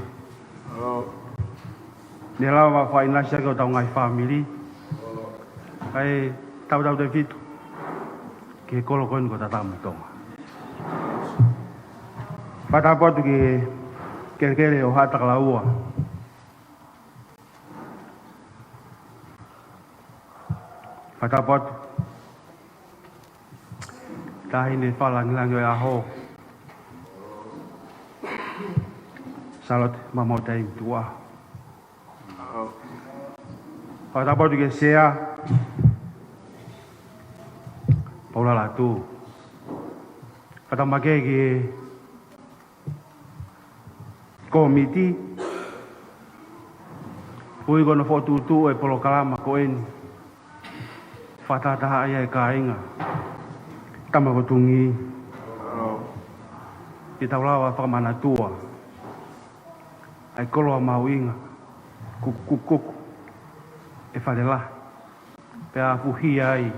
Mea lava fakaʻinasi ʻaki hotau ngaahi fāmili. Kae tautautefito ki he kolo ko eni ko Tatakamotonga. Fakatapu atu ki he kelekele ʻo Haʻatakalaua. Fakatapu atu. Taʻahine fakalāngilangi ʻo e ʻaho, Sālote Maumautai Tuʻa. Fakatapu atu ki he Sea, Paula Lātū. Fakatapu makehe ki he kōmiti, ʻoku ʻi ai hono fokotuʻutuʻu e polokalama ko eni. Fakatahatahaʻi ai e kāinga, tama ko Tungī, ke tau lava fakamanatua ʻa e koloa mahuʻinga, kukukuku e fale lahi, pea afuhia ai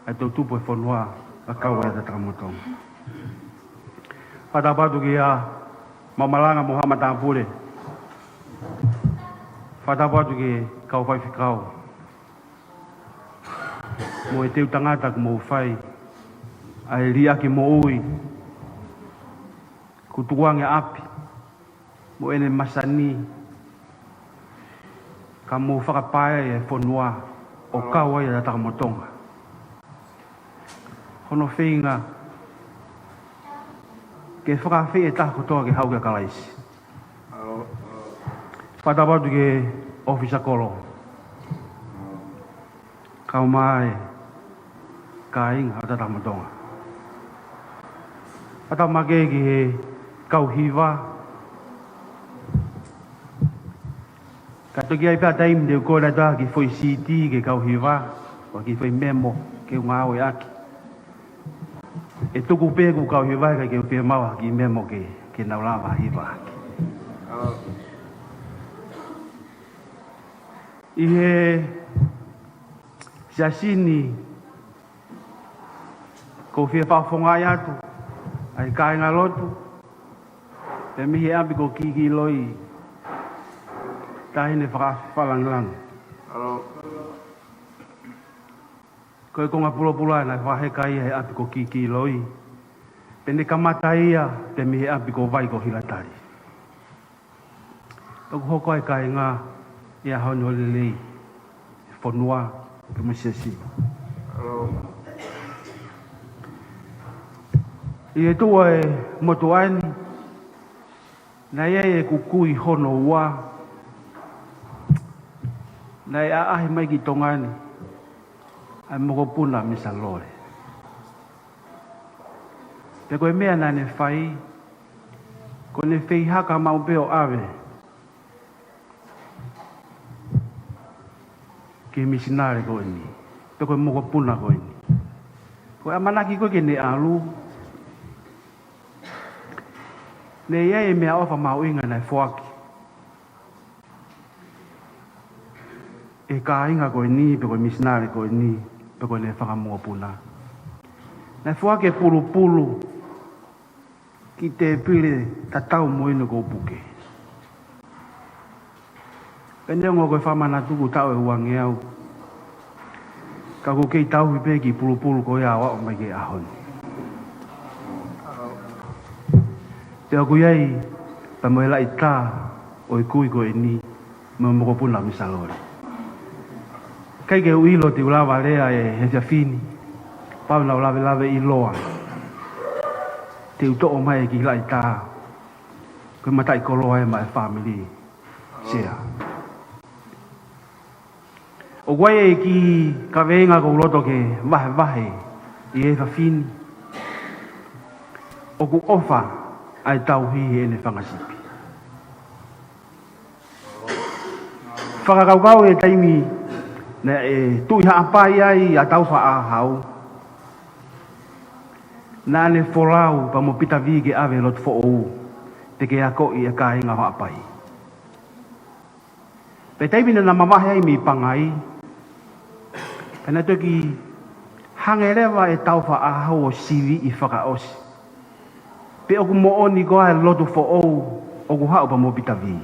ʻa e toʻutupu e fonua, ʻa e kau ai ʻa Tatakamotonga. Fakatapu atu ki he maʻu malanga mo haʻa matāpule. Fakatapu atu ki he kau faifekau mo e teu tangata kuo mou fai ʻa e liʻaki moʻui, kuo tukuange ʻapi mo ʻene masani, ka mou fakapae e fonua ʻo kau ai ʻa Tatakamotonga. Hono feinga ke fakaafeʻi e taha kotoa ke haʻu kia Kalaisi. Fakatapu atu ki he ʻōfisa kolo, kau mai kāinga ʻa Tatakamotonga. Fakatapu makehe ki he kau hiva. Ka toki ʻi ai pē ha taimi te u kole atu ha kiʻi foʻi siti ki he kau hiva, ʻo ha kiʻi foʻi memo ke u ngāueʻaki. ʻE tuku pē ʻeku kau hiva, ka ke u pē maʻu ha kiʻi memo ke, ke nau lava hiva ʻaki. ʻI he Siasi ni, ʻoku ou fie fakafofongaʻi atu ʻa e kāingalotu, pea mei he ʻapi ko Kikiloi, Taʻahine Fakaafe Fakalāngilangi. Ko e konga pulopula naʻe fakaheka ia he ʻapi ko Kikiloi, pea ne kamata ia pē mei he ʻapi ko Vai ko Hilatali. ʻOku hoko ai kāinga ʻi he ʻaho ni ʻo lelei e fonua pea mo e siasi. ʻI he tuʻu ʻa e motuʻa ni, naʻe ʻi ai ʻeku kui hono ua, naʻe ʻaʻahi mai ki Tonga ni ʻa e mokopuna Misa Lole. Pea ko e meʻa naʻa ne fai, ko ʻene feihaka maʻu pē ʻo ʻave ki he misinale ko eni, pe ko e mokopuna ko eni. Ko e ʻamanaki ko ē ke ne ʻalu, ne ʻi ai e meʻaʻofa mahuʻinga naʻe foaki ʻe he kāinga ko eni, pe ko e misinale ko eni, pe ko ʻene fanga mokopuna. Naʻe foaki e pulupulu ki he tēpile tatau mo ʻene ʻoku puke. Pea neongo ko e fakamanatu kuo taʻu ʻe uangeau, ka ʻoku kei tauhi pē e kiʻi pulupulu ko ia ʻo aʻu mai ki he ʻaho ni. Pea ʻoku ʻi ai pē mo e laʻitā ʻo e kui ko eni mo e mokopuna Misa Lole. ʻIkai ke u ʻilo te u lava lea he efiafi ni, pau naʻa ku lavelaveʻiloa te u toʻo mai e kiʻi laʻitā, ko e mataʻikoloa ia maʻa e fāmili, Sea. ʻOku ʻi ai e kiʻi kaveinga ʻoku ou loto ke vahevahe ʻi he efiafi ni. ʻOku ʻofa ʻa e tauhi heʻene fanga sipi. Fakakaukau e taimi naʻe Tuʻi Haʻapai ai ʻa Taufaʻāhau, naʻa ne folau pea mo Pita Vī ke ʻave lotu foʻou, te ke akoʻi e kāinga ʻo Haʻapai. Pea taimi naʻa na mavahe ai mei Pangai, pea naʻe toki hangē leva ʻe Taufaʻāhau ʻo siviʻi fakaʻosi pe ʻoku moʻoni koā e lotu foʻou ʻoku haʻu pea mo Pita Vī.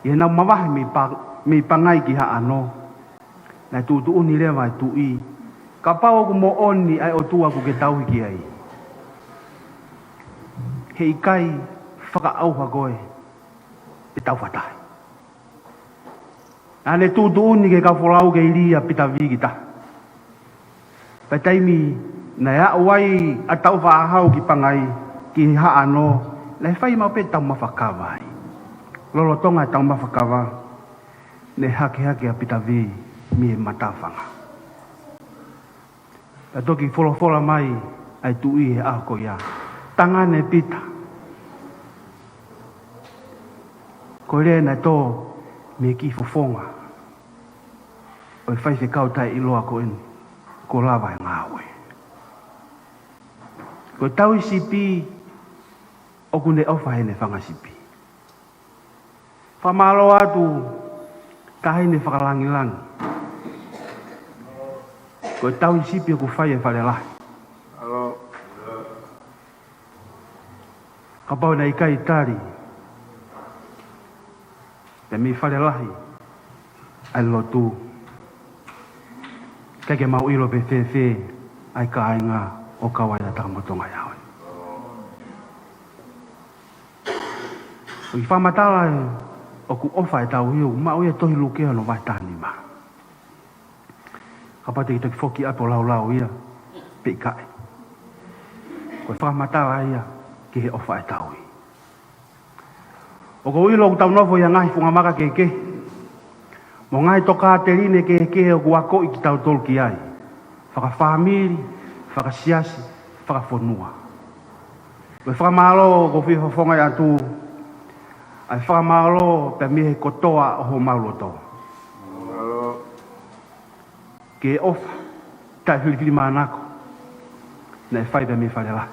ʻI heʻenau mavahe mei Pa-, mei Pangai ki Haʻano, naʻe tuʻutuʻuni leva e tuʻi, kapau ʻoku moʻoni ʻa e ʻOtua ʻoku ke tauhi ki ai, heʻikai fakaʻauha koe ʻe Taufatahi. Naʻa ne tuʻutuʻuni ki he kau folau ke ili ʻa Pita Vī ki tahi. Pea taimi naʻe aʻu ai ʻa Taufaʻāhau ki Pangai, ki Haʻano, naʻe fai maʻu pē taumafa kava ai. Lolotonga e taumafa kava, naʻe hakehake ʻa Pita Vī mei he matāfanga. Pea toki folofola mai ʻa e tuʻi he ʻaho ko ia, Tangane Pita. Ko e lea naʻe tō mei he kiʻi fofonga ʻo e faifekau taʻeʻiloa ko eni, ko Lava e Ngāue. Ko e tauhi sipi ʻoku ne ʻofa heʻene fanga sipi. Fakamālō atu, Taʻahine Fakalangilangi. Ko e tauhi sipi ʻoku fai e fale lahi. Kapau naʻe ʻikai tali pē mei fale lahi ʻa e lotu, ʻikai ke mau ʻilo pe fēfē ʻa e kāinga ʻoku kau ai ʻa Tamotonga he ʻaho ni. ʻOku fakamatala ʻe, ʻoku ʻofa e tauhi, ʻoku maʻu ia he tohi Luke hono vahe taha nima. Kapau te ke toki foki atu ʻo laulau ia, pe ʻikai. Ko e fakamatala ia ki he ʻofa e tauhi. ʻOku ou ʻilo ʻoku tau nofo ʻi ha ngaahi funga maka kehekehe, mo e ngaahi tokāteline kehekehe ʻoku akoʻi kitautolu ki ai. Fakafāmili, fakasiasi, fakafonua. Ko e fakamālō ʻoku ou fie fofongaʻi atu, ʻa e fakamālō pea mei he kotoa ʻo homau loto. Ki he ʻofa taʻefilifilimānako naʻe fai pē mei fale lahi.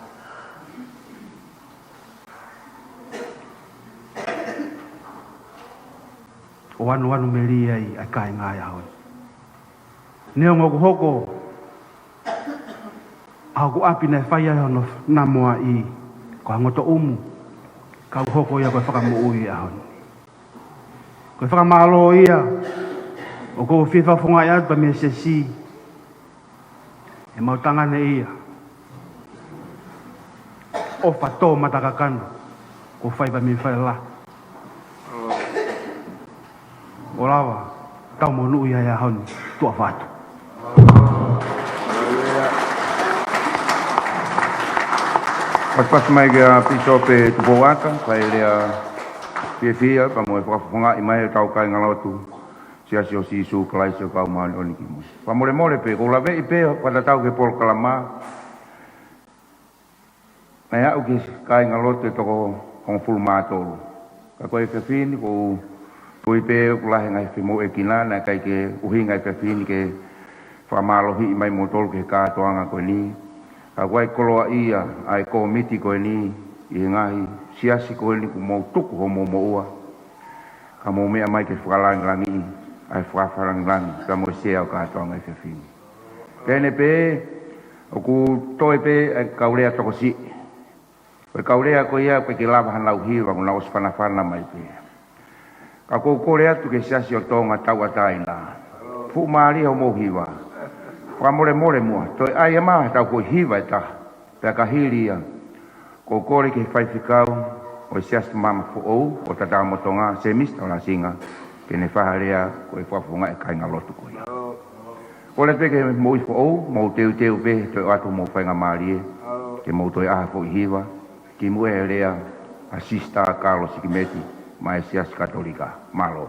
ʻO anuanu melie ai ʻa e kāinga he ʻaho ni. Neongo ʻoku hoko ʻa hoku ʻapi naʻe fai ai hono namoaʻi ko ha ngotoʻumu, ka ʻoku hoko ia ko e fakamoʻui he ʻaho ni. Ko e fakamālō ia ʻoku ou fie fakafofongaʻi atu pea mei he siasi, ʻemau tangane ia. ʻOfa tō mata kakano, kuo fai pē mei fale lahi. ʻO lava, tau monūʻia he ʻaho ni, tuʻa ʻofa atu. Pasipasi mai kia Pīsope Tupou ʻAta, fai lea fiefia, pea mo e fakafofongaʻi mai ʻetau kāingalotu Siasi ʻo Sīsū Kalaisi ʻo e Kau Māʻoniʻoni ki Mui. Fakamolemole pē, ʻoku ou laveʻi pē, fakatatau ki he polokalama, naʻe aʻu ki he kāingalotu ʻe toko hongofulu mā tolu. Ka ko e efiafi ni ʻoku ou tui pē ʻoku lahi e ngaahi femoʻuekina, naʻe ʻikai ke ʻuhinga e efiafi ni ke fakamālohiʻi mai kimoutolu ki he kātoanga ko eni. Ka ʻoku ʻi ai e koloaʻia ʻa e kōmiti ko eni ʻi he ngaahi siasi ko eni kuo mou tuku hoʻomou moʻua, ka mou meʻa mai ke fakalangilangiʻi ʻa e fakafalangilangi, pea mo e sea ʻo e kātoanga he efiafi ni. Pea ʻi heʻene pehē, ʻoku toe pē ʻa e kau lea tokosiʻi. Ko e kau lea ko ia ʻoku ʻikai ke lava hanau hiva, kuo nau ʻosi fanafana mai pē. Ka ʻoku ou kole atu ki he Siasi ʻo Tonga Tauʻatāina, fuʻu mālie hoʻomou hiva. Fakamolemole muʻa, toe ʻai mai haʻatau foʻi hiva ʻe taha, pea ka hili ia, ʻoku ou kole ki he faifekau ʻo e Siasi Māmani Foʻou ʻo Tatamotonga, Semisi Taulasinga, ke ne fai ha lea ko e fakafofongaʻi e kāingalotu ko ia. Kole pē ki he moʻui foʻou, mou teuteu pē, toe ʻoatu hoʻomou faingamālie ke mou toe ʻai ha foʻi hiva, kimuʻa he lea ʻa Sisitā Kalosi Kimeti, mei he Siasi Katolika. Mālō.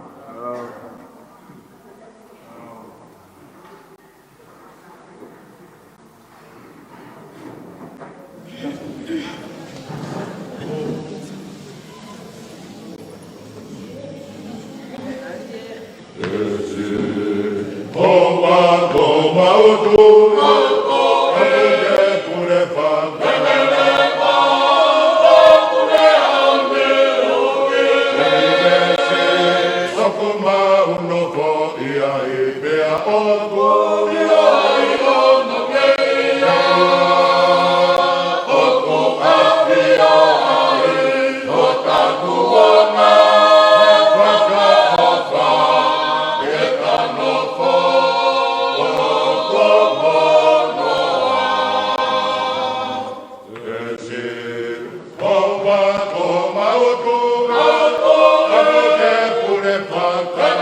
ʻOku ʻato mautolu, ʻoku ke pule faka-, ʻoku mau nofoʻia ai pea ʻoku ʻi ai ʻoku ke ia, ʻoku ʻafio ai ʻo taku ona fakaʻofa ke ta nofo ʻo ko mono. ʻEsi, ʻoku ʻato mautolu, ʻoku ke pule faka-,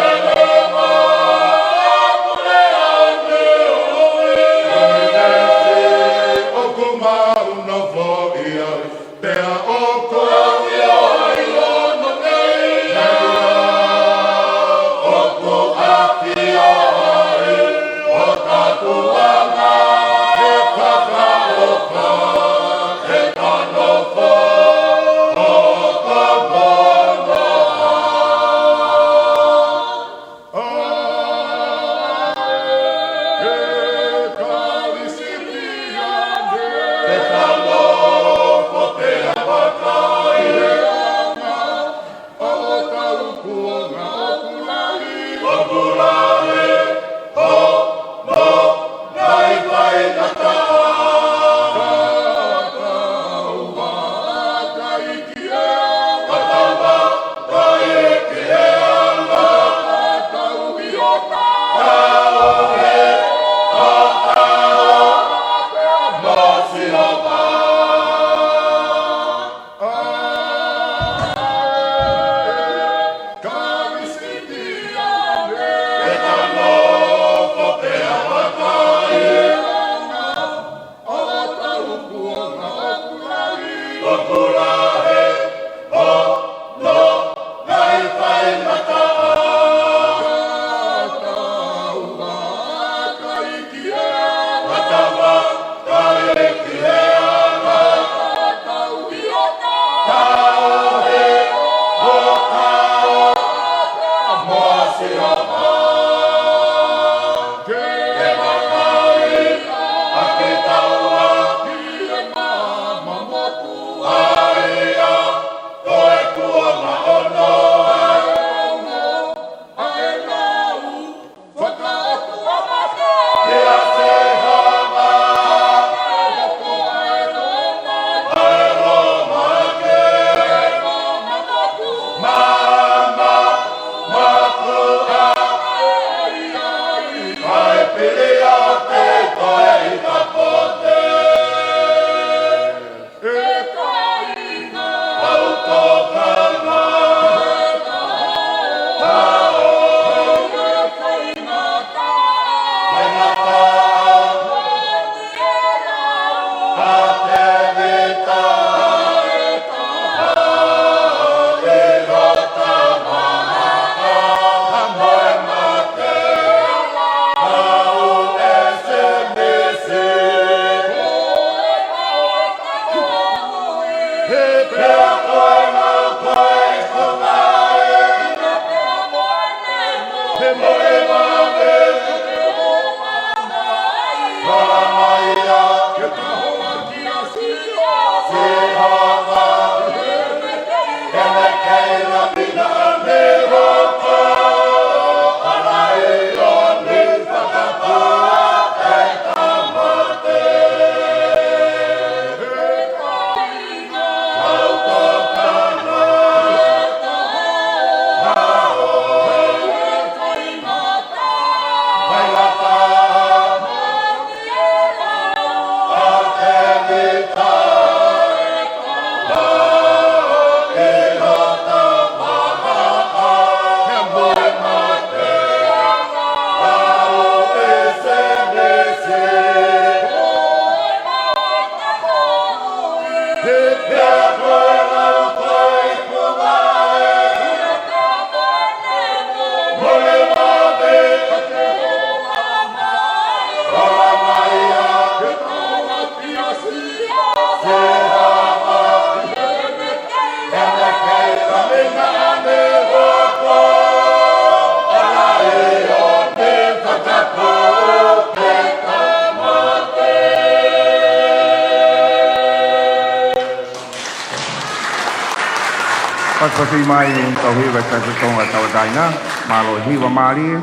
Kosi mai, tau hiva e Siasi Tonga Tauʻatāina. Mālō e hiva mālie.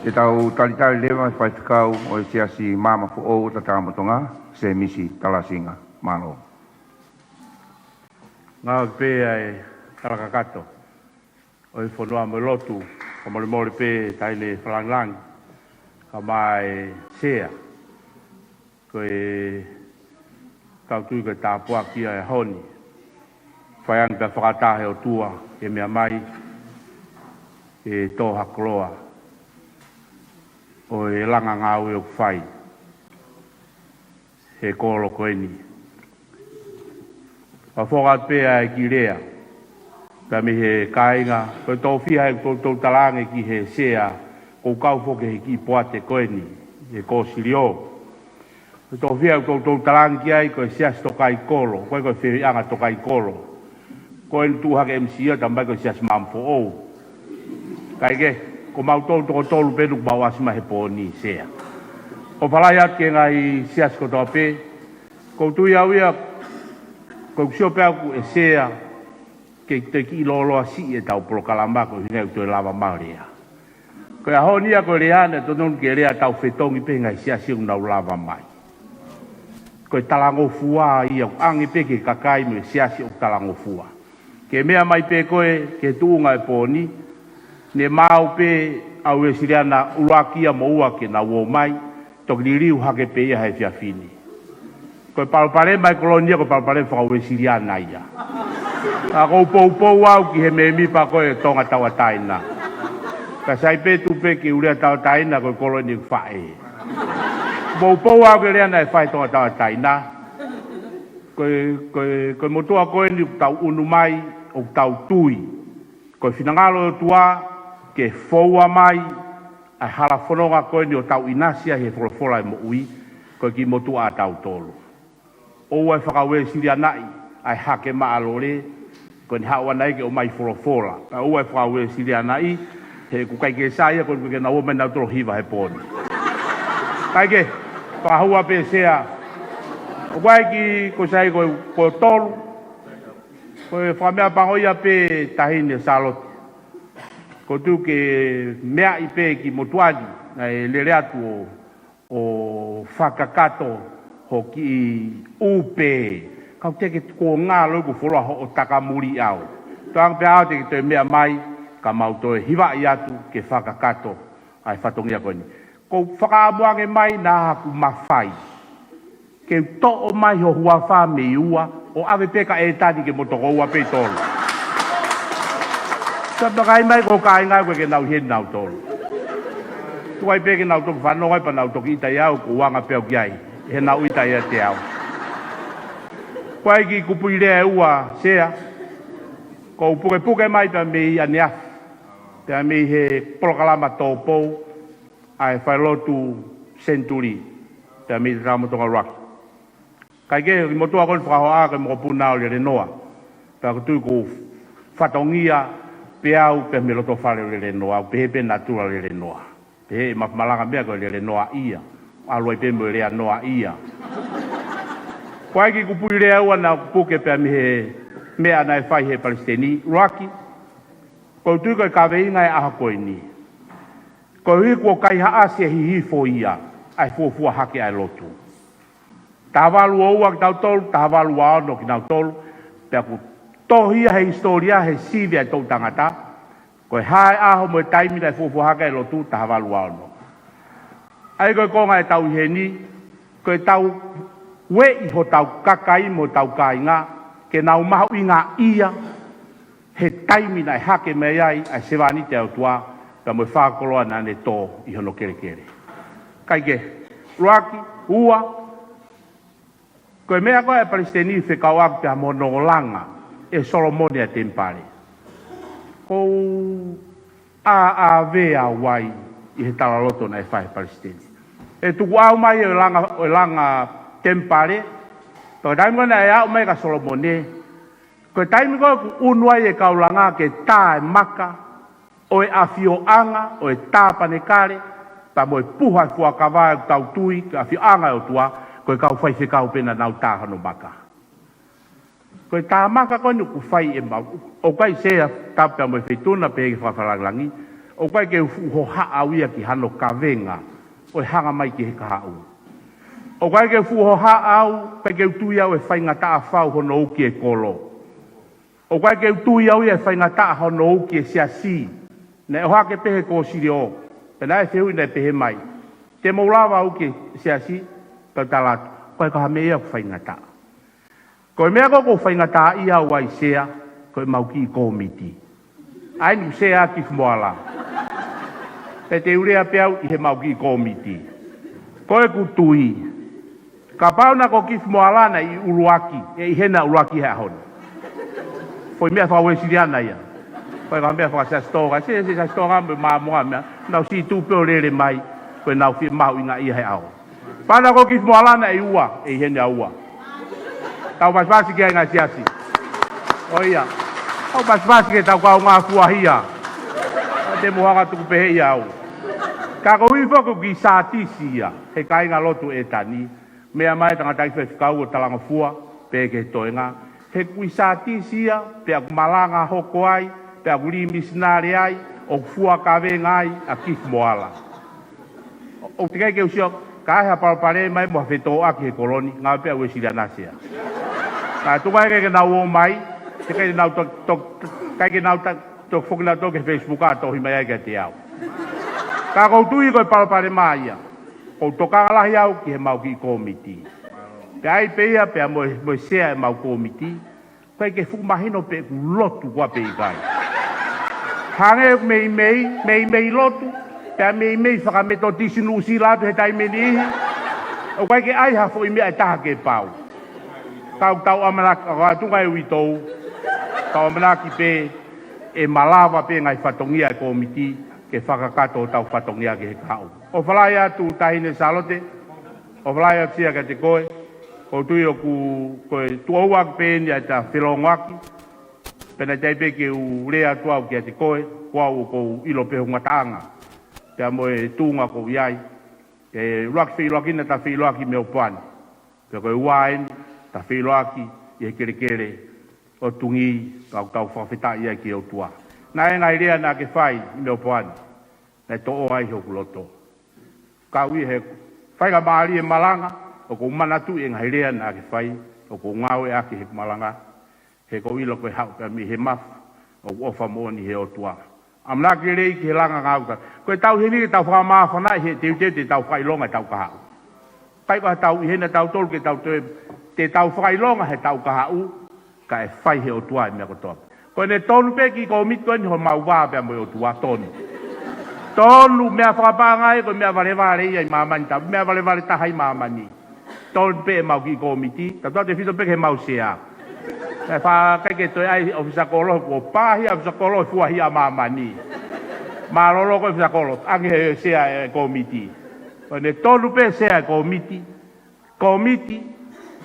Ke tau talitali leva e faifekau ʻo e Siasi Maama Foʻou ʻo Tatamotonga, Semisi Talasinga. Mālō. Ngāue pē ʻa e tala kakato ʻo e fonua mo e lotu, ka molemole pē taʻahine Falangilangi, ka mai Sea, ko e tau tui ko e tāpuaki ia e ʻaho ni. Fai ange pea fakataha e ʻOtua ke meʻa mai, ke tō ha koloa ʻo e langa ngāue ʻoku fai he kolo ko eni. Ka foka atu pē ʻa e kiʻi lea pea mei he kāinga, ko e tofiha ʻeku toutou talaange ki he Sea, ʻoku kau foki he kiʻi poate ko eni he kōsilio. Ko e tofiha ʻeku toutou talaange ki ai, ko e Siasi Tokaikolo, ko e, ko e feʻiʻanga Tokaikolo. Ko eni tuʻu hake M C ia, talamai ko e Siasi Maama Foʻou. Kae kehe, ko mautolu toko tolu pē ʻoku mau ʻasi mai he pō ni, Sea. ʻOku ou fakafetaʻi atu ki he ngaahi siasi kotoa pē. ʻOku ou tui au ia, ʻoku ou sio pē au ʻe Sea, ke te kiʻi lōloa siʻi ʻetau polokalama, ko e ʻuhinga ʻoku toe lava mai e lea. Ko e ʻaho ni ia ko e lea naʻe totonu ke lea tau fetongi pē he ngaahi siasi ʻoku nau lava mai. Ko e talangofua ia, ʻoange pē ki he kakai mo e siasi ʻoku talangofua. Ke meʻa mai pē ko e, ki he tuʻunga e pō ni, ne maau pē ʻa e Uēsiliana ʻuluaki ia mo ua ke nau ō mai, toki liliu hake pē ia he efiafi ni. Ko e palopalema ʻa e kolo ni ia, ko e palopalema faka-Uēsiliana ia. Ka ʻoku ou poupou au ki he mēmipa ko e Tonga Tauʻatāina. Ka sai pē tuʻu pē ki he Lea Tauʻatāina, ko e kolo eni ʻeku faʻē. Poupou au ki he lea naʻe fai he Tonga Tauʻatāina. Ko e, ko e, ko e motuʻa ko eni ʻoku tau ʻunu mai, ʻoku tau tui. Ko e finangalo ʻo e ʻOtua ke foua mai ʻa e hala fononga ko eni ʻo tau ʻinasi ai he folofola ʻo e moʻui, ko e kiʻi motuʻa ʻatautolu. ʻOua ʻe faka-Uēsilianaʻi ʻa e Hake Maʻa Lole, ko eni haʻu ʻana ia ke ʻomai folofola. Ka ʻoua ʻe faka-Uēsilianaʻi, he ʻoku ʻikai ke sai ia, ko eni ʻoku ʻikai ke nau ō mai nautolu ʻo hiva he pō ni. Kae kehe, fakahua pē Sea. ʻOku ʻi ai e kiʻi, ko sai ko, ko tolu, ko e fakameʻapango ia pē taʻahine Sālote. ʻOku ou tui ke meaʻi pē ki motuʻa ni, naʻe lele atu ʻo, ʻo fakakakato ho kiʻi ʻupē. Kau teke kuo ngalo ʻeku fuoloa hoʻo takamuli au. Toʻanga pē au te ke toe meʻa mai, ka mau toe hivaʻi atu ke fakakakato ʻa e fatongia ko eni. ʻOku ou fakaʻamu ange mai naʻa haku mafai ke u toʻo mai ho huafa mei ua, ʻo ʻave pē kia ʻEtani ke mo tokoua pē ʻi tolu. Ka vakai mai ko e kāinga ʻoku ʻikai ke nau ʻi heni nautolu. Tuku ai pē ke nau toki fanongo ai pea nau toki ʻita ʻia au, ʻoku ou anga pē au ki ai, he nau ʻita ʻiate au. Ko e kiʻi kupuʻi lea ʻe ua, Sea, ʻoku ou pukepuke mai pea mei ʻaneafi, pea mei he polokalama tōpou, ʻa e falelotu Senituli, pea mei Tatamotonga ʻUluaki. Kae kehe, ko e motuʻa ko eni fakahoa ko e mokopuna ʻo Lelenoa. Pea ʻoku ou tui ko e fatongia pē au pē mei loto fale ʻo Lelenoa, ʻoku pehē pē natula Lelenoa. Pehē ʻe Mafi Malanga meʻa ko e Lelenoa ia. ʻAlu ai pē mo e lea noa ia. Ko e kiʻi kupuʻi lea ʻe ua naʻa ku puke pea mei he meʻa naʻe fai he Palesiteni ʻUluaki. ʻOku ou tui ko e kaveinga e ʻaho ko eni, koeʻuhi kuo kaihaʻasi ʻe Hihifo ia ʻa e fuofua hake ʻa e lotu. Taha valu ua kitautolu, taha valu ua ono kinautolu, pea ʻoku tohi ia he hisitōlia, he sivi ʻa e toʻu tangata, ko e hā e ʻaho mo e taimi naʻe fuofua hake ai e lotu, taha valu ua ono. ʻA ia ko e konga ʻetau ʻi heni, ko ʻetau ueʻi hotau kakai mo hotau kāinga ke nau mahuʻingaʻia he taimi naʻe hake mai ai ʻa e sevāniti ʻa e ʻOtua, pea mo e fakakoloa naʻa ne tō ʻi hono kelekele. Kae kehe, ʻuluaki, ua, ko e meʻa ko ē ʻa e Palesiteni fekauʻaki pea mo hono langa ʻe Solomone ʻa e temipale. ʻOku ou ʻāʻāvea au ai ʻi he talaloto naʻe fai ʻe he Palesiteni. ʻE tuku ʻau mai ʻo e langa, ʻo e langa temipale, pea ko e taimi ko ē naʻe aʻu mai kia Solomone, ko e taimi ko ē ʻoku ʻunu ai e kau langa ke tā e maka ʻo e ʻafioʻanga ʻo e tāpanekale, pea mo e puha e fuakava ʻoku tau tui ko e ʻafioʻanga ʻo e ʻOtua, ko e kau faifekau pē naʻa nau tā hono maka. Ko e tāmaka ko eni ʻoku fai ʻe Mau, ʻoku ʻikai Sea, tapu pea mo e Feituʻu na pehē ki he Fakafakalāngilangi, ʻoku ʻikai ke u fuʻu hohaʻa au ia ki hano kavenga ʻo e hanga mai ki he kahaʻu. ʻOku ʻikai ke u fuʻu hohaʻa au, ʻikai ke u tui au ʻe faingataʻa fau hono uki e kolo. ʻOku ʻikai ke u tui au ia ʻe faingataʻa hono uki e siasi. Naʻe ʻohake pē he kōsilio, pea naʻe fehuʻi naʻe pehē mai, te mou lava uki e siasi? Pea u tala atu, ʻoku ʻikai ko ha meʻa ia ʻoku faingataʻa. Ko e meʻa ko ē ʻoku ou faingataʻaʻia au ai Sea, ko ʻemau kiʻi kōmiti. ʻA eni ʻoku Sea Kifi Moala. Pea te u lea pē au ʻi heʻemau kiʻi kōmiti. Ko ʻeku tui, kapau naʻe ko Kifi Moala naʻe ʻi ʻuluaki, ʻe ʻi hena ʻuluaki he ʻaho ni. Foʻi meʻa faka-Uēsiliana ia. Ko e ka meʻa faka-Siasi Tonga, Siasi, Siasi Tonga mo e Māmonga meʻa, nau siʻi tuʻu pē ʻo lele mai, ko ʻenau fiemaʻu ʻi he ngaahi ʻaho. Kapau naʻe ko Kifi Moala naʻe ʻi ua, ʻe ʻi heni ʻa ua. Tau pasipasi ki ai ngaahi siasi. ʻO ia. Tau pasipasi ki heʻetau kaungā fuahia. Te mou hanga tuku pehē ia au. Ka ko hifo ko e kiʻi sātisi ia, he kāingalotu ʻEtani. Meʻa mai tangataʻeiki faifekau ʻo talangofua, pehē ki he toenga. He ko e kiʻi sātisi ia, pea ʻoku malanga hoko ai, pea ʻoku lī misinale ai, ʻoku fua kavenga ai ʻa Kifi Moala. ʻOku teʻeki ke u sio, ka ʻi ai ha palopalema mo ha fetōʻaki he kolo ni, ngāue pē ʻa e Uēsiliana Sea. Ka tuku ai ke nau ō mai, teʻeki ke nau to, to, ʻikai ke nau ta, to foki nau to ki he Facebook ʻo tohi mai ai kiate au. Ka ʻoku ou tui ko e palopalema ia. ʻOku ou tokanga lahi au ki heʻemau kiʻi kōmiti. Pea ʻai pē ia, pea mo e, mo e Sea ʻemau kōmiti, ʻikai ke fuʻu mahino pe ʻoku lotu koā pe ʻikai. Hangē ʻoku meimei, meimei lotu, pea meimei faka-Metotisi Nuʻusila atu he taimi ʻe niʻihi. ʻOku ʻikai ke ʻai ha foʻi meʻa ʻe taha ke pau. Ka ʻoku tau ʻamanaki, ʻoku ʻatu ngai uitou, tau ʻamanaki pē ʻe malava pē ngaahi fatongia ʻa e kōmiti ke fakakakato hotau fatongia ki he kahaʻu. ʻOfa lahi atu Taʻahine Sālote, ʻofa lahi atu Sea kiate koe, ʻoku ou tui ʻoku, ko e tuʻo ua pē eni ʻa ʻeta felōngoaki, pea naʻe teʻeki ai pē ke u lea atu au kiate koe, ko au ʻoku ou ʻilo pē ho ngataʻanga, pea mo e tuʻunga ʻoku ou ʻi ai, ʻe ʻuluaki feʻiloaki naʻa ta feʻiloaki mei ʻOpoani, pea ko e ua eni, ta feʻiloaki ʻi he kelekele ʻo Tungī, ka ʻoku tau fakafetaʻi ai ki he ʻOtua. Naʻe ngaahi lea naʻa ke fai ʻi mei ʻOpoani, naʻe toʻo ai hoku loto. Kau ʻi he faingamālie malanga, ʻoku ou manatuʻi e ngaahi lea naʻa ke fai, ʻoku ou ngāueʻaki heʻeku malanga, he ʻoku ou ʻilo ko e haʻu pē mei he mafu, ʻoku ʻofa moʻoni he ʻOtua. ʻAmanaki lelei ki he langa ngāue ka. Ko e tau ʻi heni ke tau fakamāfanaʻi he teuteu te tau fakaʻilonga ʻetau kahaʻu. ʻIkai ko ha tau ʻi heni ʻa tautolu ke tau toe, te tau fakaʻilonga heʻetau kahaʻu, ka ʻe fai he ʻOtua e meʻa kotoa. Ko ʻene tonu pē kiʻi kōmiti ko eni homau vā pea mo e ʻOtua tonu. Tonu meʻa fakapaʻanga ia, ko e meʻa valevale ia ʻi māmani, ta meʻa valevale taha ʻi māmani. Tonu pē ʻemau kiʻi kōmiti, tautefito pē ki heʻemau Sea. Naʻe faʻa ʻikai ke toe ʻai ʻofisa kolo, kuo pāhia ʻofisa kolo he fuahia ʻa māmani. Mālōlō ko e ʻofisa kolo, ʻange he Sea e kōmiti. Ko ʻene tonu pē Sea e kōmiti, kōmiti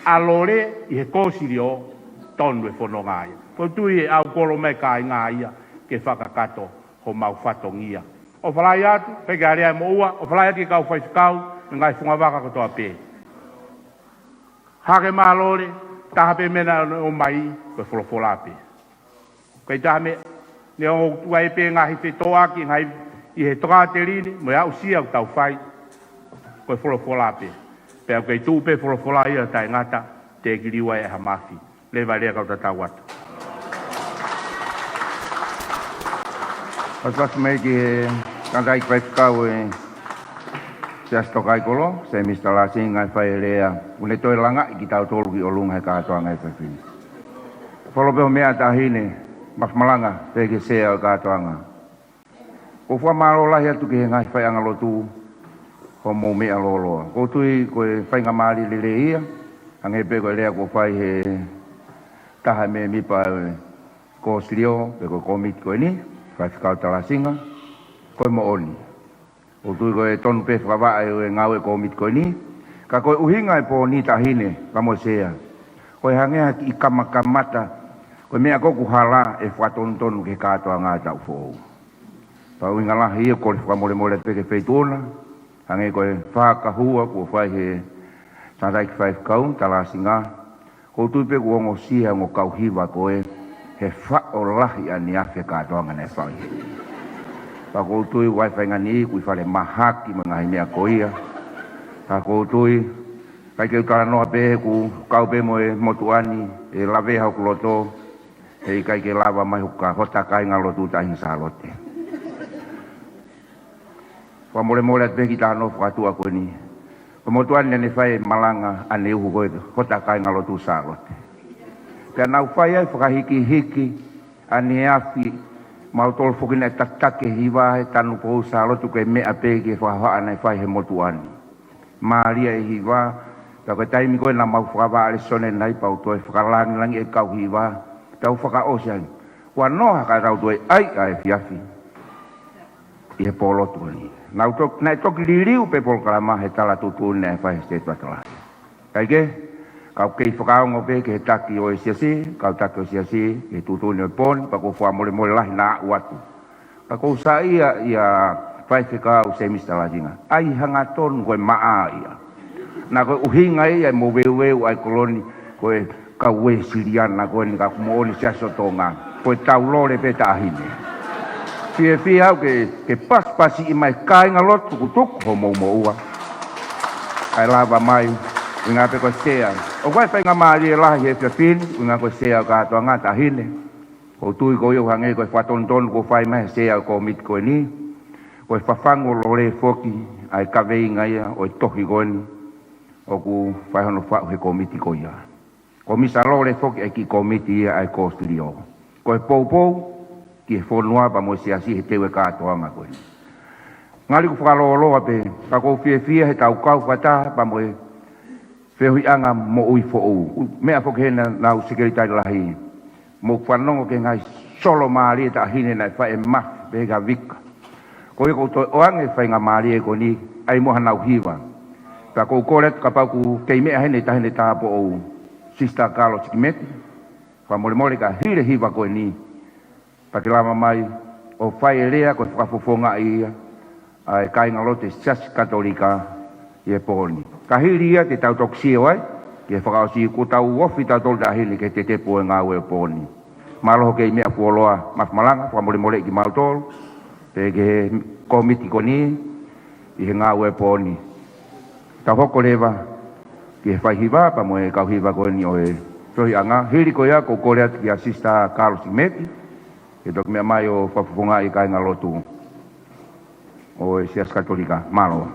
ʻa Lole ʻi he kōsilio, tonu e fononga ia. ʻOku ou tui ʻe ʻau kolo mai kāinga ia ke fakakakato homau fatongia. ʻOfa lahi atu, pea ke alea mo ua, ʻofa lahi atu ki he kau faifekau, mo e ngaahi fungavaka kotoa pē. Hake mā Lole, taha pē meʻa naʻe ʻomai, ko e folofola pē. ʻIkai ha meʻa, neongo ʻoku tuʻu ai pē ngaahi fetōʻaki, ngaahi ʻi he tokāteline, mo e aʻusia ʻoku tau fai, ko e folofola pē. Pea ʻoku kei tuʻu pē folofola ia taʻengata, teʻeki liliu ai ʻe ha mafi. Leva lea kau tatau atu. Pasipasi mai ki he tangataʻeiki faifekau e Siasi Tokaikoló, Semisi Talāsinga, ʻe fai e lea, ʻoku ne toe langaʻi kitautolu ki ʻolunga he kātoanga ʻo e efiafi ni. Folo pē hoʻo meʻa Taʻahine, mafi malanga, pea ke Sea ʻo e kātoanga. ʻOku ou fakamālō lahi atu ki he ngaahi faiʻanga lotu, hoʻomou meʻa lōloa. ʻOku ou tui ko e faingamālie lelei ia, hangē pē ko e lea kuo fai he taha mēmipa ʻo e kōsilio, pe ko e kōmiti ko eni, Faifekau Talāsinga, ko e moʻoni. ʻOku ou tui ko e tonu pē fakavaʻe ʻo e ngāue kōmiti ko eni, ka ko e ʻuhinga e pō ni Taʻahine, pea mo e Sea. Ko e hangē ha kiʻi kamakamata, ko e meʻa ko ē ʻoku hala ʻe fakatonutonu ki he kātoanga ʻo e taʻu foʻou. Pea ʻuhinga lahi ia ʻoku ou kole fakamolemole atu pē ki he Feituʻu na, hangē ko e fakahua kuo fai he tangataʻeiki faifekau, Talāsinga, ʻOku ou tui pē kuo ongosia ʻe he ongo kau hiva ko ē, he faʻo lahi ʻaneafi e kātoanga naʻe fai. Pea ʻoku ou tui ʻoku ʻi ai e faʻahinga niʻihi ʻoku ʻi falemahaki mo e ngaahi meʻa ko ia. Pea ʻoku ou tui, ʻikai ke u talanoa pē he ʻoku kau pē mo e motuʻa ni, ʻe lavea hoku loto, he ʻikai ke lava mai hoku ka-, hota kāingalotu ʻi Sālote. Fakamolemole atu pē ki he talanoa fakatuʻa ko eni. Ko e motuʻa ni naʻa ne fai e malanga ʻaneuhu ko ē hota kāingalotu Sālote. Pea nau fai ai e fakahikihiki ʻaneafi, mautolu foki naʻe tataki e hiva he tanupou Sālote, ko e meʻa pē ki he fakahohaʻa naʻe fai ʻe he motuʻa ni. Mālie e hiva, pea ko e taimi ko ē naʻa mau fakavaʻa lēsoni ai pea u toe fakalangilangiʻi e kau hiva, pea u fakaʻosi ange. Kuo noa ha ka tau toe ʻai ʻa e efiafi ʻi he pōlotu ko eni. Naʻe toki, naʻe toki liliu pē polokalama he tala tuʻutuʻuni naʻe fai ʻe he Siteiti Fakatokāteline. Kae kehe, ka u kei fakaongo pē ki he taki ʻo e siasi, kau taki ʻo e siasi, ki he tuʻutuʻuni ʻo e pō ni, pea ʻoku ou fakamolemole lahi naʻa ku ʻalu atu. Ka ʻoku ou saiʻia ʻia Faifekau Semisi Talaisinga. ʻAi hangatonu ko e maʻa ia. Naʻa ko e ʻuhinga ia e moveuveu ʻa e kolo ni, ko e kau Uēsiliana ko eni, ka ʻoku moʻoni e Siasi ʻo Tonga. Ko e tau lole pē taʻahine. Fiefia au ke, ke pasipasiʻi mai kāingalotu, tukutuku hoʻomou moʻua. ʻAi lava mai, ʻuhinga pē ko e sea. ʻOku ʻi ai e faingamālie lahi he efiafi ni, ʻuhinga ko e sea ʻo e kātoanga taʻahine. ʻOku ou tui ko ia ʻoku hangē ko e fakatonutonu kuo fai mai ʻe he sea ʻo e kōmiti ko eni. Ko e fafangu ʻo lole foki ʻa e kaveinga ia ʻo e tohi ko eni ʻoku fai hono faʻu ʻe he kōmiti ko ia. Ko e misa lole foki ʻa e kiʻi kōmiti ia ʻa e Kōsilio. Ko e poupou ki he fonua pea mo e siasi he teu e kātoanga ko eni. Ngali ʻoku fakalōloa pē, ka ʻoku ou fiefia he tau kau fakataha pea mo e feohiʻanga moʻui foʻou. Meʻa foki heni ʻa e Sekelitali Lahi. Mou fanongo ki he ngaahi solo mālie taʻahine naʻe fai ʻe Mafi pehē kia Vika. Ko ia ʻoku ou toe ʻoange e faingamālie ko eni, ʻai muʻa hanau hiva. Pea ʻoku ou kole atu kapau ʻoku kei meʻa heni e taʻahine tāupoʻou, Sister Kalo Sikimeti. Fakamolemole ka hili e hiva ko eni, pea ke lava mai ʻo fai e lea ko e fakafofongaʻi ia ʻa e kāingalotu ʻo e Siasi Katolika ʻi he pō ni. Ka hili ia te tau toki sio ai ki he fakaʻosi, kuo tau ofi tautolu taʻahine ki he tetepu ʻo e ngāue ʻo e pō ni. Mālō hoʻo kei meʻa fuoloa, Mafi Malanga, fakamolemoleʻi kimautolu pea ki he kōmiti ko eni ʻi he ngāue ʻo e pō ni. Tau hoko leva ki he fai hiva pea mo e kau hiva ko eni ʻo e feohiʻanga. Hili ko ia ʻoku ou kole atu kia Sister Kalo Sikimeti ke toki meʻa mai ʻo fakafofongaʻi e kāingalotu ʻo e Siasi Katolika. Mālō.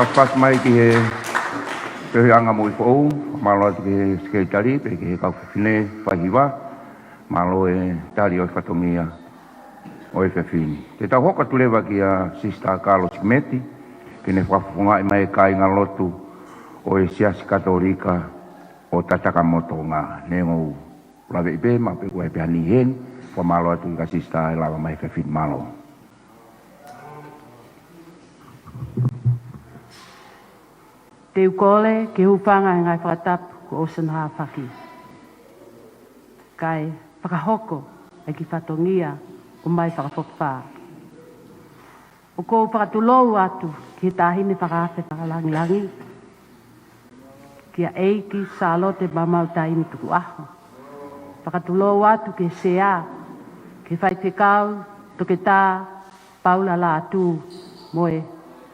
Pass mai ki he feohiʻanga moʻui foʻou, mālō atu ki he sekelitali, pea ki he kau fefine faihiva, mālō e tali ʻo e fatongia ʻo e efiafi ni. Te tau hoko atu leva kia Sister Carlos Kimeti, ke ne fakafofongaʻi mai e kāingalotu ʻo e Siasi Katolika ʻo Tatakamotonga. Neongo ʻoku ou laveʻi pē, mahalo pē ʻoku ʻi ai pē ha niʻihi heni, fakamālō atu kia Sister ʻe lava mai he efiafi ni, mālō. Te u kole ke hūfanga he ngaahi fakatapu kuo ʻosi hono hāfaki, kae fakahoko e kiʻi fatongia ʻo ʻomai fakafokifā. ʻOku ou fakatulou atu ki he Taʻahine Fakaafe Fakalangilangi, kia ʻEiki Sālote Maumau Taimi Tukuʻaho. Fakatulou atu ki he Sea, ki he Faifekau Toketā Paula Lātū, mo e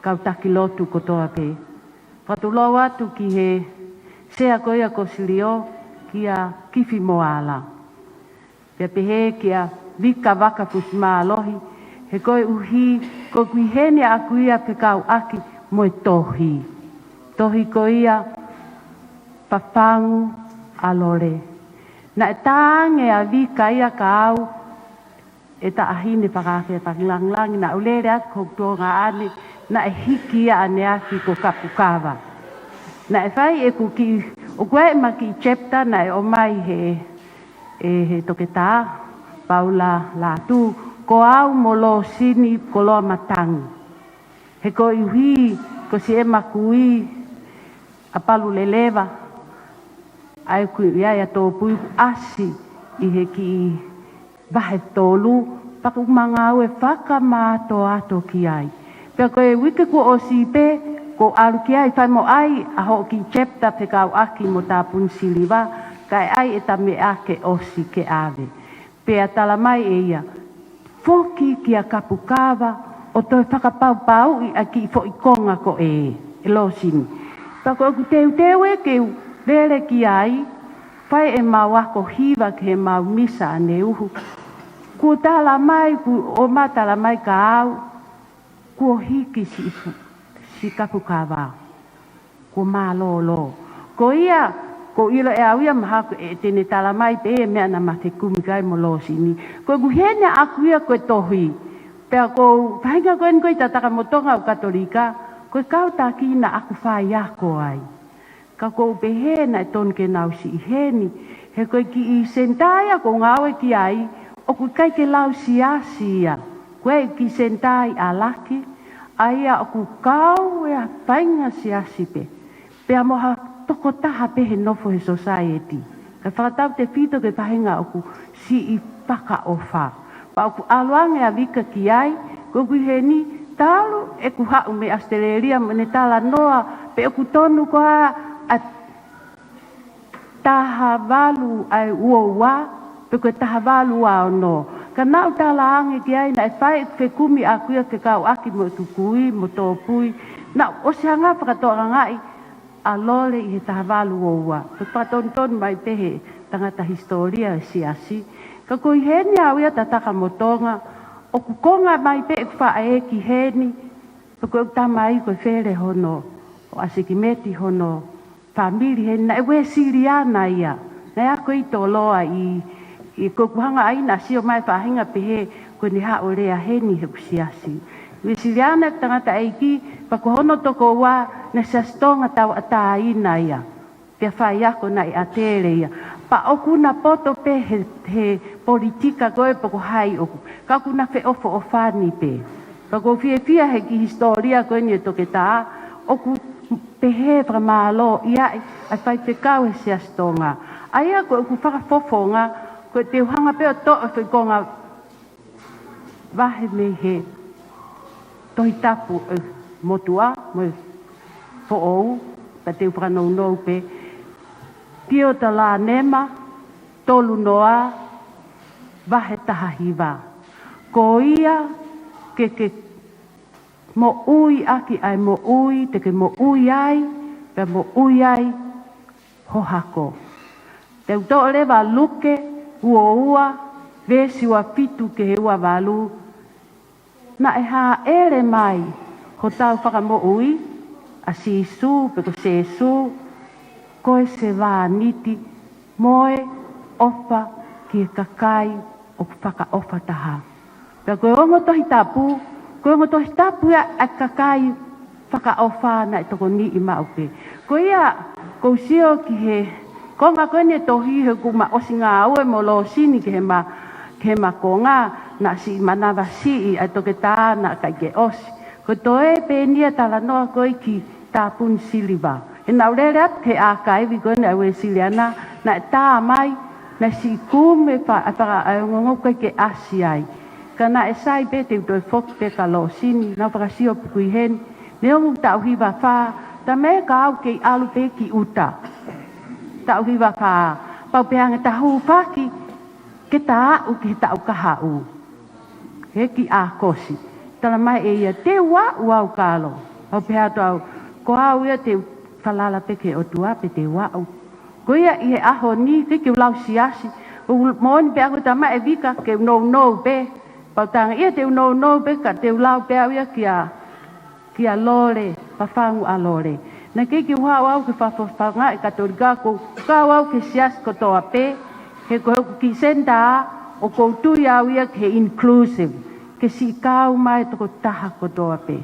kau taki lotu kotoa pē. Fakatulou atu ki he Sea ko ia ko Silio, kia Kifi Moala. Pea pehē kia Vika Vakafusimālohi, he koeʻuhi ko ʻeku ʻi heni ʻaʻaku ia fekauʻaki mo e tohi. Tohi ko ia Fafangu ʻa Lole. Naʻe tā ange ʻa Vika ia kia au, e Taʻahine Fakaafe Fakalangilangi, naʻá ku lele atu ki hoku tuongaʻane, naʻe hiki ia ʻaneafi ko Kapukava. Naʻe fai ʻeku kiʻi, ʻoku ʻi ai ʻema kiʻi chapter naʻe ʻomai he, ʻe he Toketā Paula Lātū, Ko Au mo Losini Koloamatangi. He koeʻuhi ko siʻema kui ʻa Paluleleva, ʻa ia ʻoku ʻi ai ʻa Tōpui, ʻasi ʻi he kiʻi vahe tolu, pea ʻoku ma ngāue fakamātoato ki ai. Pea ko e uike kuo ʻosi pē, ʻoku ou ʻalu ki ai, fai mo ʻai ʻa hoʻo kiʻi chapter fekauʻaki mo Tāpuni Siliva, kae ʻai ʻeta meʻa ke ʻosi ke ʻave. Pea tala mai ʻe ia, foki kia Kapukava ʻo toe fakapaupauʻi ʻa e kiʻi foʻi konga ko ē, ʻe Losini. Pea ko ʻeku teuteu ē ke u lele ki ai, fai ʻemau ako hiva ki heʻemau misa ʻaneuhu. Kuo tala mai, kuo ʻomai tala mai kia au, kuo hiki siʻi fu-, siʻi Kapukava. Kuo mālōlō. Ko ia, ʻoku ou ʻilo ʻe au ia mahalo ʻe te ne tala mai pē e meʻa naʻá ma fekumi ki ai mo Losini. Ko ʻeku ʻi heni ʻaʻaku ia ko e tohi. Pea ko e faʻahinga ko eni ko ē ʻi Tatakamotonga ʻo Katolika, ko e kau taki naʻá ku faiako ai. Ka ʻoku ou pehē naʻe tonu ke nau siʻi heni. He ko e kiʻi senitā ia ʻoku ou ngāue ki ai, ʻoku ʻikai ke lau siasi ia. Ko e kiʻi senitā ʻi ʻAlaki, ʻa ia ʻoku kau e faʻahinga siasi pē. Pea mo ha tokotaha pē he nofo he society. Kae fakatautefito ki he faʻahinga ʻoku siʻi fakaʻofa. Pea ʻoku ʻalu ange ʻa Vika ki ai, ko ʻeku ʻi heni, talu ʻeku haʻu mei ʻAositelēlia mo ʻene talanoa, pe ʻoku tonu koā ʻa taha valu ʻa e ua ua, pe ko e taha valu ua ono. Ka naʻá ku tala ange ki ai naʻe fai ʻeku fekumi ʻaʻaku ia fekauʻaki mo ʻeku kui, mo Tōpui. Naʻá ku ʻosi hanga fakatokangaʻi ʻa Lole ʻi he taha valu ua ua. Ko e fakatonutonu mai pē he tangata hisitōlia e siasi. Ka ʻoku ou ʻi heni au ia Tatakamotonga, ʻoku konga mai pē ʻeku faʻē ki heni, pe ko ʻeku tamai ko e Fele hono, ʻo ʻAsikimeti hono fāmili heni, naʻe Uēsiliana ia. Naʻe ako ʻi Toloa ʻi, ʻi ko ʻeku hanga ai naʻe sio mai faʻahinga pehē ko ʻene haʻu ʻo lea heni heʻeku siasi. Uēsiliana e tangataʻeiki, pea ko hono tokoua, naʻe Siasi Tonga tauʻatāina ia. Pea faiako naʻe ʻi ʻAtele ia. Pea ʻokú na poto pē he, he politika ko ē pe ko hai ʻoku. Ka ʻokú na feʻofoʻofani pē. Pea ʻoku ou fiefia he kiʻi hisitōlia ko eni ʻa e Toketā, ʻoku pehē fakamālō ia ʻa e, ʻa e faifekau he Siasi Tonga. ʻA ia ko ʻeku fakafofonga, ko e te u hanga pē ʻo toʻo e foʻi konga vahe mei he Tohi Tapu ʻo e motuʻa mo e foʻou, pea te u fakanounou pē. Teutalōnome tolu noa, vahe taha hiva. Ko ia ke ke moʻui ʻaki ʻa e moʻui te ke moʻui ai, pea moʻui ai ho hako. Te u toʻo leva Luke ua ua, veesi ua fitu ki he ua valu. Naʻe hāʻele mai hotau Fakamoʻui, ʻa Sīsū, pe ko Sēsū, ko e sevāniti mo e ʻofa ki he kakai ʻoku fakaʻofa taha. Pea ko e ongo Tohi Tapu, ko e ongo Tohi Tapu ia ʻa e kakai fakaʻofa naʻe tokoniʻi maʻu pē. Ko ia, ʻoku ou sio ki he konga ko eni e tohi he ʻoku ma ʻosi ngāue mo Lōsini ki heʻema, ki heʻema konga, naʻa siʻi manavasiʻi ʻa e toketā naʻe ʻikai ke ʻosi. Ko e toe pē eni ia talanoa ko ē ki Tāpuni Siliva. He naʻa ku lele atu ki he ʻākaivi ko eni ʻa e Uēsiliana, naʻe tā mai, naʻe siʻi kumi e fa-, ʻa e faka-, ʻa e ongoongo ʻikai ke ʻasi ai. Ka naʻe sai pē te u toe foki pē kia Lōsini, naʻa ku fakasio puku ʻi heni, neongo taʻu hiva fā, tā meʻa ka u kei ʻalu pē ki ʻuta. Taʻu hiva fā, pea u pehē ange ta hūfaki, ke ta aʻu ki he taʻu kahaʻu. He ki ʻAokosi. Tala mai ʻe ia, te u aʻu au Kalo. Pea u pehē atu au, ko au ia te u falala pē ki he ʻOtua pea te u aʻu. Ko ia ʻi he ʻaho ni, ʻikai ke u lau siasi. ʻOku moʻoni pē ʻaku tama e vika ke u nounou pē. Pea u talaange ia te u nounou pē ka te u lau pē au ia kia, kia Lole, Fafangu ʻa Lole. Naʻe ʻikai ke u haʻu au ke fakafofongaʻi e Katolika, ʻoku ou kau au ki he siasi kotoa pē, he ko hoku kiʻi senitā, ʻoku ou tui au ia ki he inclusive, ke siʻi kau mai e tokotaha kotoa pē.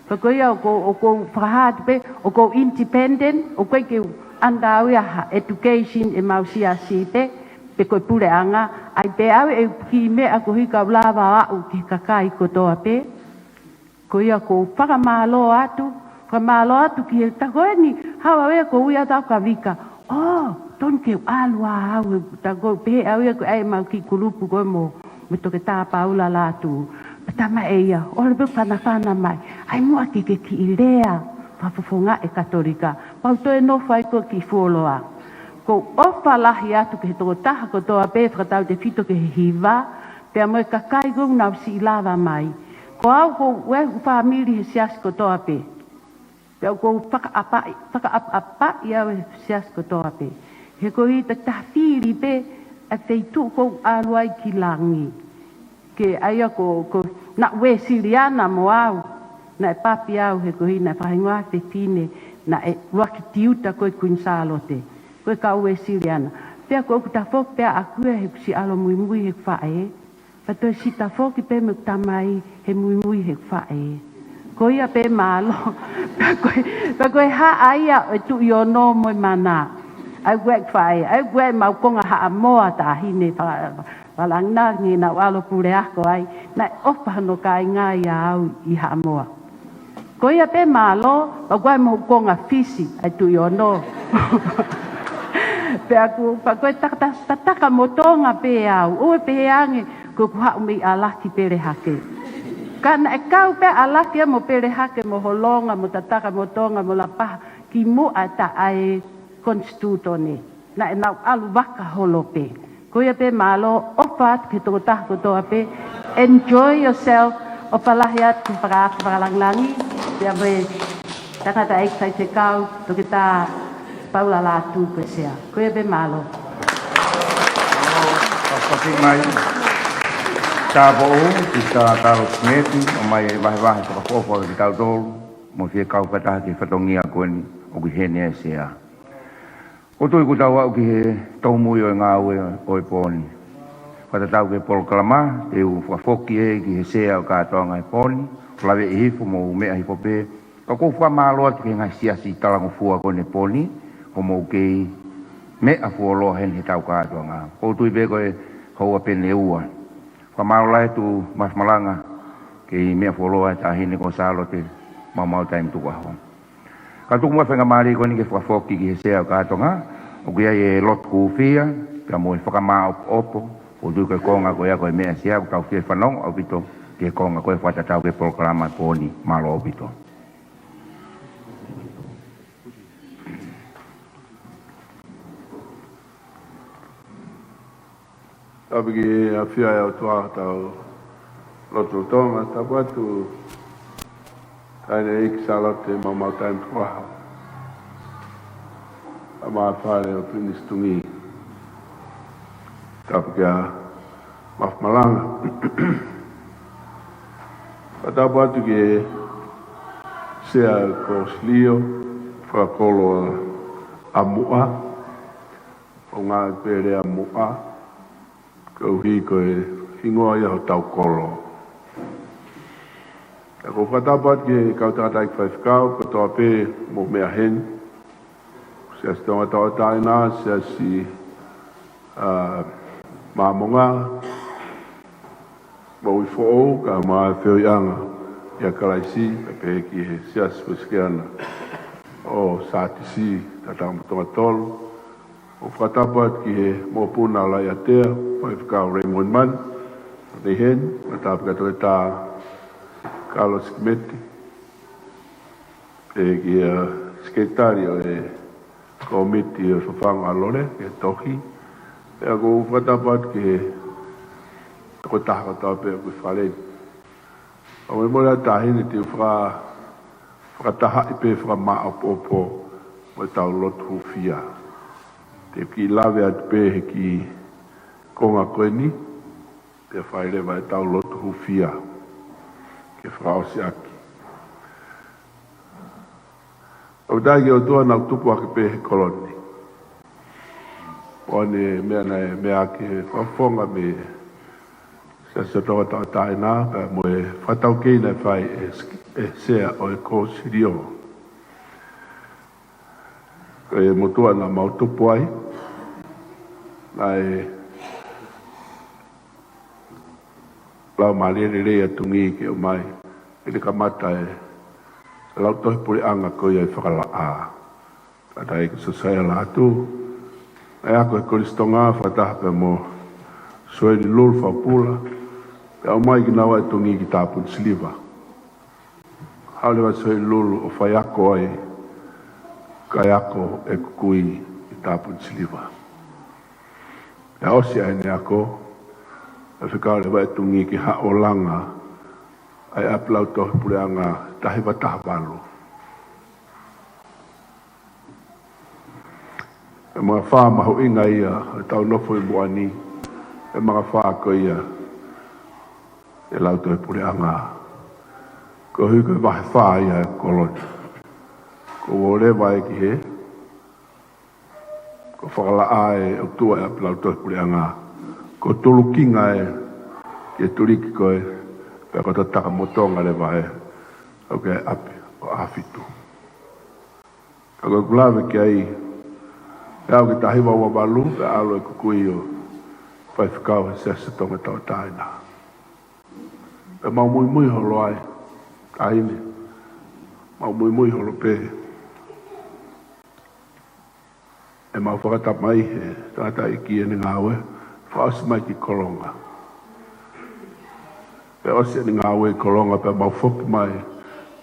Pea ko ia ʻoku ou, ʻoku ou fakahā atu pē, ʻoku ou independent, ʻoku ʻikai ke u under au ia ha education ʻemau siasi pē, pe ko e puleʻanga, ʻai pē au e kiʻi meʻa ko ē ka u lava aʻu ki he kakai kotoa pē. Ko ia ʻoku ou fakamālō atu, fakamālō atu ki he taʻu ko eni, haʻu au ia ʻoku ou ui atu au kia Vika. ʻŌ, tonu ke u ʻalu ā au, he taʻu ko ē pehē au ia ko e ʻai ʻemau kiʻi kulupu ko ē mo, mo Toketā Paula Lātū. Pea tala mai ʻe ia, ʻoua pē fanafana mai. ʻAi muʻa ke ke kiʻi lea, fakafofongaʻi e Katolika. Pea u toe nofo ai ko ē kiʻi fuoloa. ʻOku ou ʻofa lahi atu ki he tokotaha kotoa pē fakatautefito ki he hiva, pea mo e kakai ko ē ʻoku nau siʻi lava mai. Ko au ʻoku ou ʻi he fāmili he siasi kotoa pē. Pea ʻoku ou fakaʻapaʻi, fakaʻapaʻapaʻi au he siasi kotoa pē. He ko e taha fili pē ʻa e feituʻu ʻoku ou ʻalu ai ki langi. Ke ʻai ia ko, ko naʻa Uēsiliana mo au. Naʻe papi au he ko e naʻe fakahingoa e fefine naʻe ʻuluaki tiuta ko ē Kuini Sālote. Ko e kau Uēsiliana. Pea ko ʻeku tafoki pē ʻaʻaku ia he ʻoku siʻi ʻalu muimui heʻeku faʻē. Pea toe siʻi tafoki pē mo ʻeku tamai he muimui heʻeku faʻē. Ko ia pē mālō. Pea ko e, pea ko e haʻa ia ʻo e Tuʻi Ono mo e Mana. ʻAi ʻeku faʻē, ʻai ʻeku ʻemau konga Haʻamoa taʻahine fa-, fakalāngilangi naʻa ku ʻalu ʻo puleako ai. Naʻe ʻofa hono kāinga ia au ʻi Haʻamoa. Ko ia pē mālō, pea ko au mo hoku konga Fisi, ʻa e Tuʻi Ono. Pea ʻoku, pea ko e takata-, tataka mo Tonga pē au, ʻoua pehē ange, ko ʻeku haʻu mei ʻAlaki Pelehake. Ka naʻe kau pē ʻAlaki ia mo Pelehake mo Holonga mo Tataka mo Tonga mo Lapaha, kimuʻa taʻe Konisitūtone. Naʻa nau ʻalu vaka holo pē. Ko ia pē mālō, ʻofa atu ki he tokotaha kotoa pē. Enjoy yourself. ʻOfa lahi atu ki he faka-, fakalāngilangi. Pea mo e tangataʻeiki faifekau, Toketā Paula Lātū ko e sea. Ko ia pē mālō. Fakafetaʻi mai. Tāupoʻou, Sisitā Kalo Simeti, ʻomai e vahevahe fakaʻofoʻofa kiate kitautolu, mo e fie kau fakataha ki he fatongia ko eni, ʻoku ʻi heni e sea. ʻOku tau aʻu ki he taumui ʻo e ngāue ʻo e pō ni. Fakatatau ki he polokalama, te u fakafoki ē ki he sea ʻo e kātoanga he pō ni, ʻo laveʻi hifo mo meʻa hifo pē. Ka ʻoku ou fakamālō atu ki he ngaahi siasi talangofua ko eni he pō ni, hoʻomou kei meʻa fuoloa heni heʻetau kātoanga. ʻOku ou tui pē ko e houa pē ʻe ua. Fakamālō lahi atu Mafimalanga, kei meʻa fuoloa e taʻahine ko Sālote, maumau taimi tukuʻaho. Ka tuku muʻa e faingamālie ko eni ke fakafoki ki he sea ʻo e kātoanga, ʻoku ʻi ai e lotu kūfia, pea mo e fakamāʻopoʻopo, ʻoku ou tui ko e konga ko ia ko e meʻa ʻa e sea ʻoku tau fie fanongo ʻaupito, ki he konga ko e fakatatau ki he polokalama pō ni, mālō ʻaupito. Tāpuaki ʻafio ʻa e ʻOtua, tau lotu Tonga, tāpuaki atu taʻahine ʻEiki Sālote maumau taimi tukuʻaho. Tama fale ʻo Pilinisi Tungi. Tāpuaki ʻa Mafimalanga. Pea tāpuaki atu ki he Sea Kosilio, fakakolo ʻa Muʻa, ʻo ngāue pē lea Muʻa, koeʻuhi ko e hingoa ia hotau kolo. ʻOku ou fakatapu atu ki he kau tangataʻeiki faifekau kotoa pē ʻoku mou meʻa heni. Siasi Tonga Tauʻatāina, Siasi, ā, Māmonga, Maui Foʻou, kae ʻumaʻā e feohiʻanga ʻia Kalaisi, pea pehē ki he Siasi Uēsiliana ʻo Sātisi, Tātanga mo Tonga Tolu. ʻOku ou fakatapu atu ki he mokopuna ʻo Laiatea, Faifekau Raymond Manu, ʻoku ne ʻi heni, fakatapu ki he Toketā Carlos Kimeti, pea ki he Sekelitali ʻo e Kōmiti ʻo e Fafangu ʻa Lole, ki he tohi. Pea ʻoku ou fakatapu atu ki he tokotaha kotoa pē ʻoku ʻi fale ni. ʻOku ou mole atu taʻahine te u faka-, fakatahaʻi pē fakamāʻopoʻopo mo ʻetau lotu hūfia. Te u kiʻi lave atu pē he kiʻi konga ko eni, pea fai leva ʻetau lotu hūfia ke fakaʻosi ʻaki. ʻOku talitali ki he ʻOtua naʻa ku tupu hake pē he kolo ni. ʻO ne meʻa naʻe meʻa ʻaki he fakafofonga mei he Siasi Tonga Tauʻatāina, pea mo e fakataukei naʻe fai ʻe, ʻe Sea ʻo e Kosilio. Ko e motuʻa naʻa mau tupu ai, naʻe lau mālie lelei ʻa Tungī ke ʻomai, ʻi he kamata e lautohi puleʻanga ko ia ʻi Fakalaʻā. Tangataʻeiki Siosaia Lātū, naʻe ako he Kolisi Tonga fakataha pea mo Soeli Lulu Fakapula, pea ʻomai kinaua ʻe Tungī ki Tāpuni Siliva. Haʻu leva Soeli Lulu ʻo faiako ai, kaiako ʻeku kui ʻi Tāpuni Siliva. Pea ʻosi ʻa ʻene ako, naʻe fekau leva ʻe Tungī ke haʻu ʻo langa ʻa e ʻapi lautohi puleʻanga taha hiva taha valu. ʻE maka fā mahuʻinga ia ʻetau nofo ʻi muʻa ni, ʻe maka fā ko ia e lautohi puleʻanga. Koeʻuhi ko e vahe fā ia e kolo ni. Ko ʻoleva ē ki he, ko Fakalaʻā ē ʻoku tuʻu ai e ʻapi lautohi puleʻanga. Ko Tulukinga ē ki he tuliki ko ē, pea ko Tatakamotonga leva ē, ʻoku ʻi ai e ʻapi ʻo ʻAhofitu. Ka ko ʻeku lave ki ai, ʻe aʻu ki he taha hiva ua valu, pea ʻalu ʻeku kui ʻo faifekau he Siasi Tonga Tauʻatāina. Pea mau muimui holo ai, taʻahine, mau muimui holo pē. ʻE mau fakatamaʻi he tangataʻeiki ʻene ngāue, fakaʻosi mai ki Kolonga. Pea ʻosi ʻene ngāue ʻi Kolonga, pea mau foki mai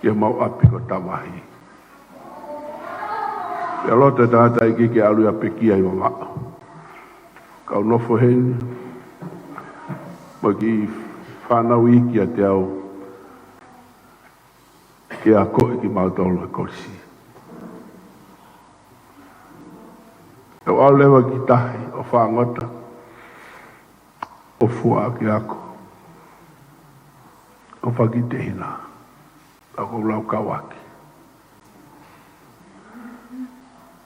ki heʻemau ʻapi ko Tavahi. Pea loto e tangataʻeiki ke ʻalu ia pē ki ai ʻo maʻu. Kau nofo heni, mo e kiʻi fānau iiki ʻiate au, ke akoʻi kimautolu he kolisi. ʻE ʻalu leva ki tahi ʻo fāngota, ʻo fua ʻaki e ako, ʻo fakitehina, ʻa ko e lau kau ʻaki.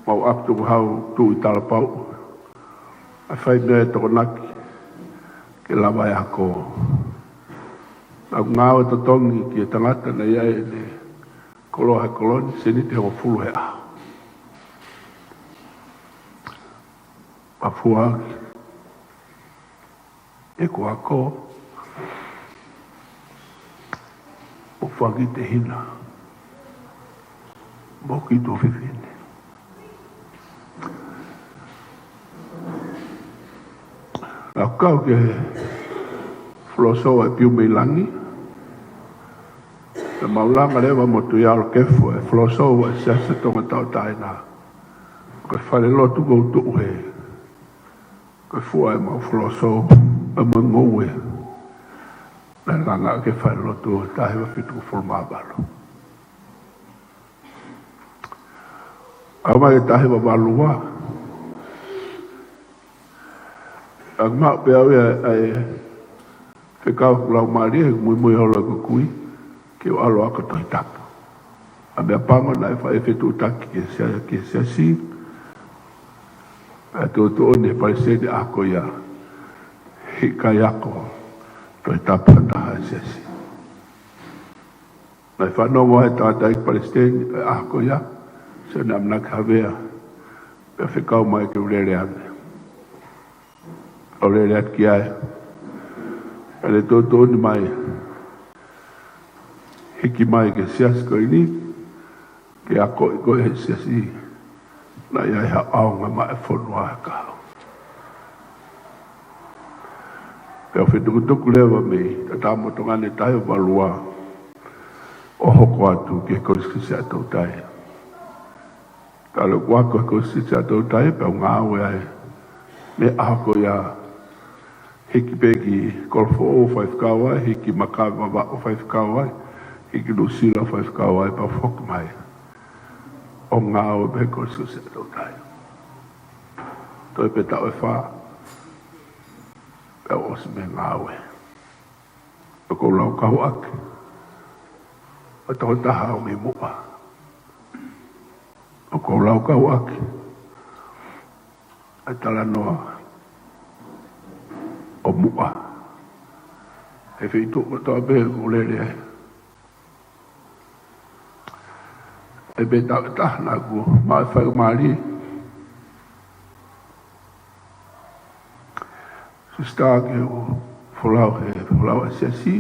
Mau ʻapi tukuhau tuʻu ʻi Talapauʻu, ʻa e fai meʻa ʻe Tokonaki ke lava e ako. Naʻa ku ngāue totongi ki he tangata naʻe ʻi ai ʻene koloa he kolo ni, sēniti hongofulu he ʻaho. Pea fua ʻaki ʻeku ako, ʻo fakitehina mo e kiʻi tuofefine. Naʻa ku kau ki he Fuloso ʻa e Piumeilangi, pea mau langa leva mo Tuialo Kefu e Fuloso ʻa e Siasi Tonga Tauʻatāina. Ko e falelotu ʻoku ou tuʻu hē, ko e fua ʻemau Fuloso, ʻa e mau ngoue. Naʻe langa ʻaki e falelotu ʻo e taha hiva fitungofulu mā valu. ʻAlu mai ki he taha hiva valu ua, ʻa ia naʻe maʻu pē au ia ʻa e fekau ʻoku lau mālie, muimui holo ʻeku kui, ke u ʻalu ʻo ako Tohi Tapu. ʻA meʻapango naʻe faʻa fetuʻutaki ki he sia-, ki he siasi, pea tuʻutuʻuni ʻe he palesiteni ʻa ko ia, he ʻikai ako Tohi Tapu ha taha ʻa e siasi. Naʻe fanongo ai e tangataʻeiki palesiteni ʻa ko ia, Sione ʻAmanaki Havea, pea fekau mai ke u lele ange. ʻO lele atu ki ai. Pea ne tuʻutuʻuni mai, hiki mai ki he siasi ko eni, ke akoʻi koe he siasi, naʻe ʻi ai ha ʻaonga maʻa e fonua ʻa e kahaʻu. Pea u fetukutuku leva mei Tatamotonga ne tahi ʻo valu ua, ʻo hoko atu ki he Kolisi Siaʻatoutai. Talu ʻeku ako he Kolisi Siaʻatoutai, pea u ngāue ai mei he ʻaho ko ia, hiki pē ki Kolofoʻou ʻo faifekau ai, hiki Makabe Vavaʻu ʻo faifekau ai, hiki Nuʻusila ʻo faifekau ai, pea foki mai ʻo ngāue pē he Kolisi Siaʻatoutai. Toe pē taʻu ʻe fā, pea u ʻosi mei he ngāue. ʻOku ou laukau ʻaki ʻa e tokotaha ʻo mei muʻa. ʻOku ou laukau ʻaki ʻa e talanoa ʻo muʻa he feituʻu kotoa pē ʻoku ou lele ai. ʻE pē taʻu ʻe taha naʻa ku maʻu e faingamālie, Sisitā, ke u folau he folau ʻa e siasi,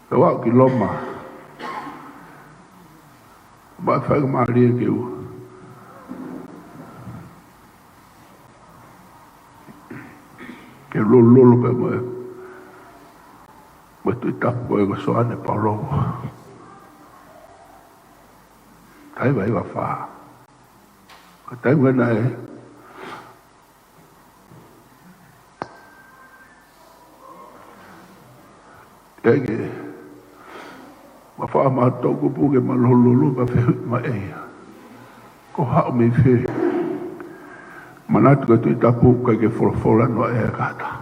pea u aʻu ki Loma. Maʻu e faingamālie ke u, ke u lulululu pē mo e, mo e Tuʻi Tapu ko e ko Soane Paulo. Taimi ʻe fā. Ko e taimi ko ē naʻe ʻEke, ma faʻa ma toʻukupu ke ma lulululu, ma fehuʻi mai ʻe ia, ko e hā ʻoku mei fē? Manatu ko e Tuʻi Tapu ʻoku ʻikai ke folofola noa ʻe ia ki ha taha.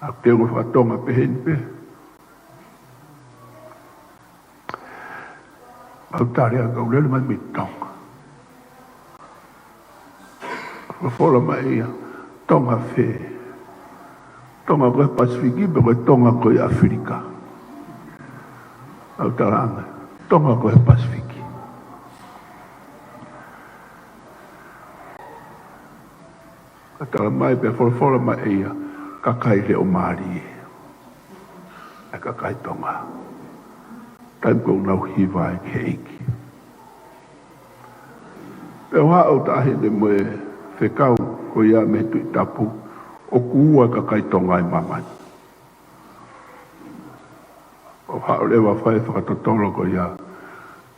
ʻA e teunga faka-Tonga pehē ni pē. ʻOku ou tali ange, ʻoku ou lele mai mei Tonga. Folofola mai ʻe ia, Tonga fē? Tonga ko e Pasifiki pe ko e Tonga ko e ʻAfilika? ʻOku ou tala ange, Tonga ko e Pasifiki. Ka tala mai pē, folofola mai ʻe ia, kakai leʻo mālie ʻa e kakai Tonga. Taimi ko ē ʻoku nau hiva ai ki he ʻEiki. Pea u haʻu ʻo taʻahine mo e fekau ko ia mei he Tuʻi Tapu, ʻoku ua e kakai Tonga ʻi māmani. ʻO haʻu leva ʻo fai e fakatotolo ko ia,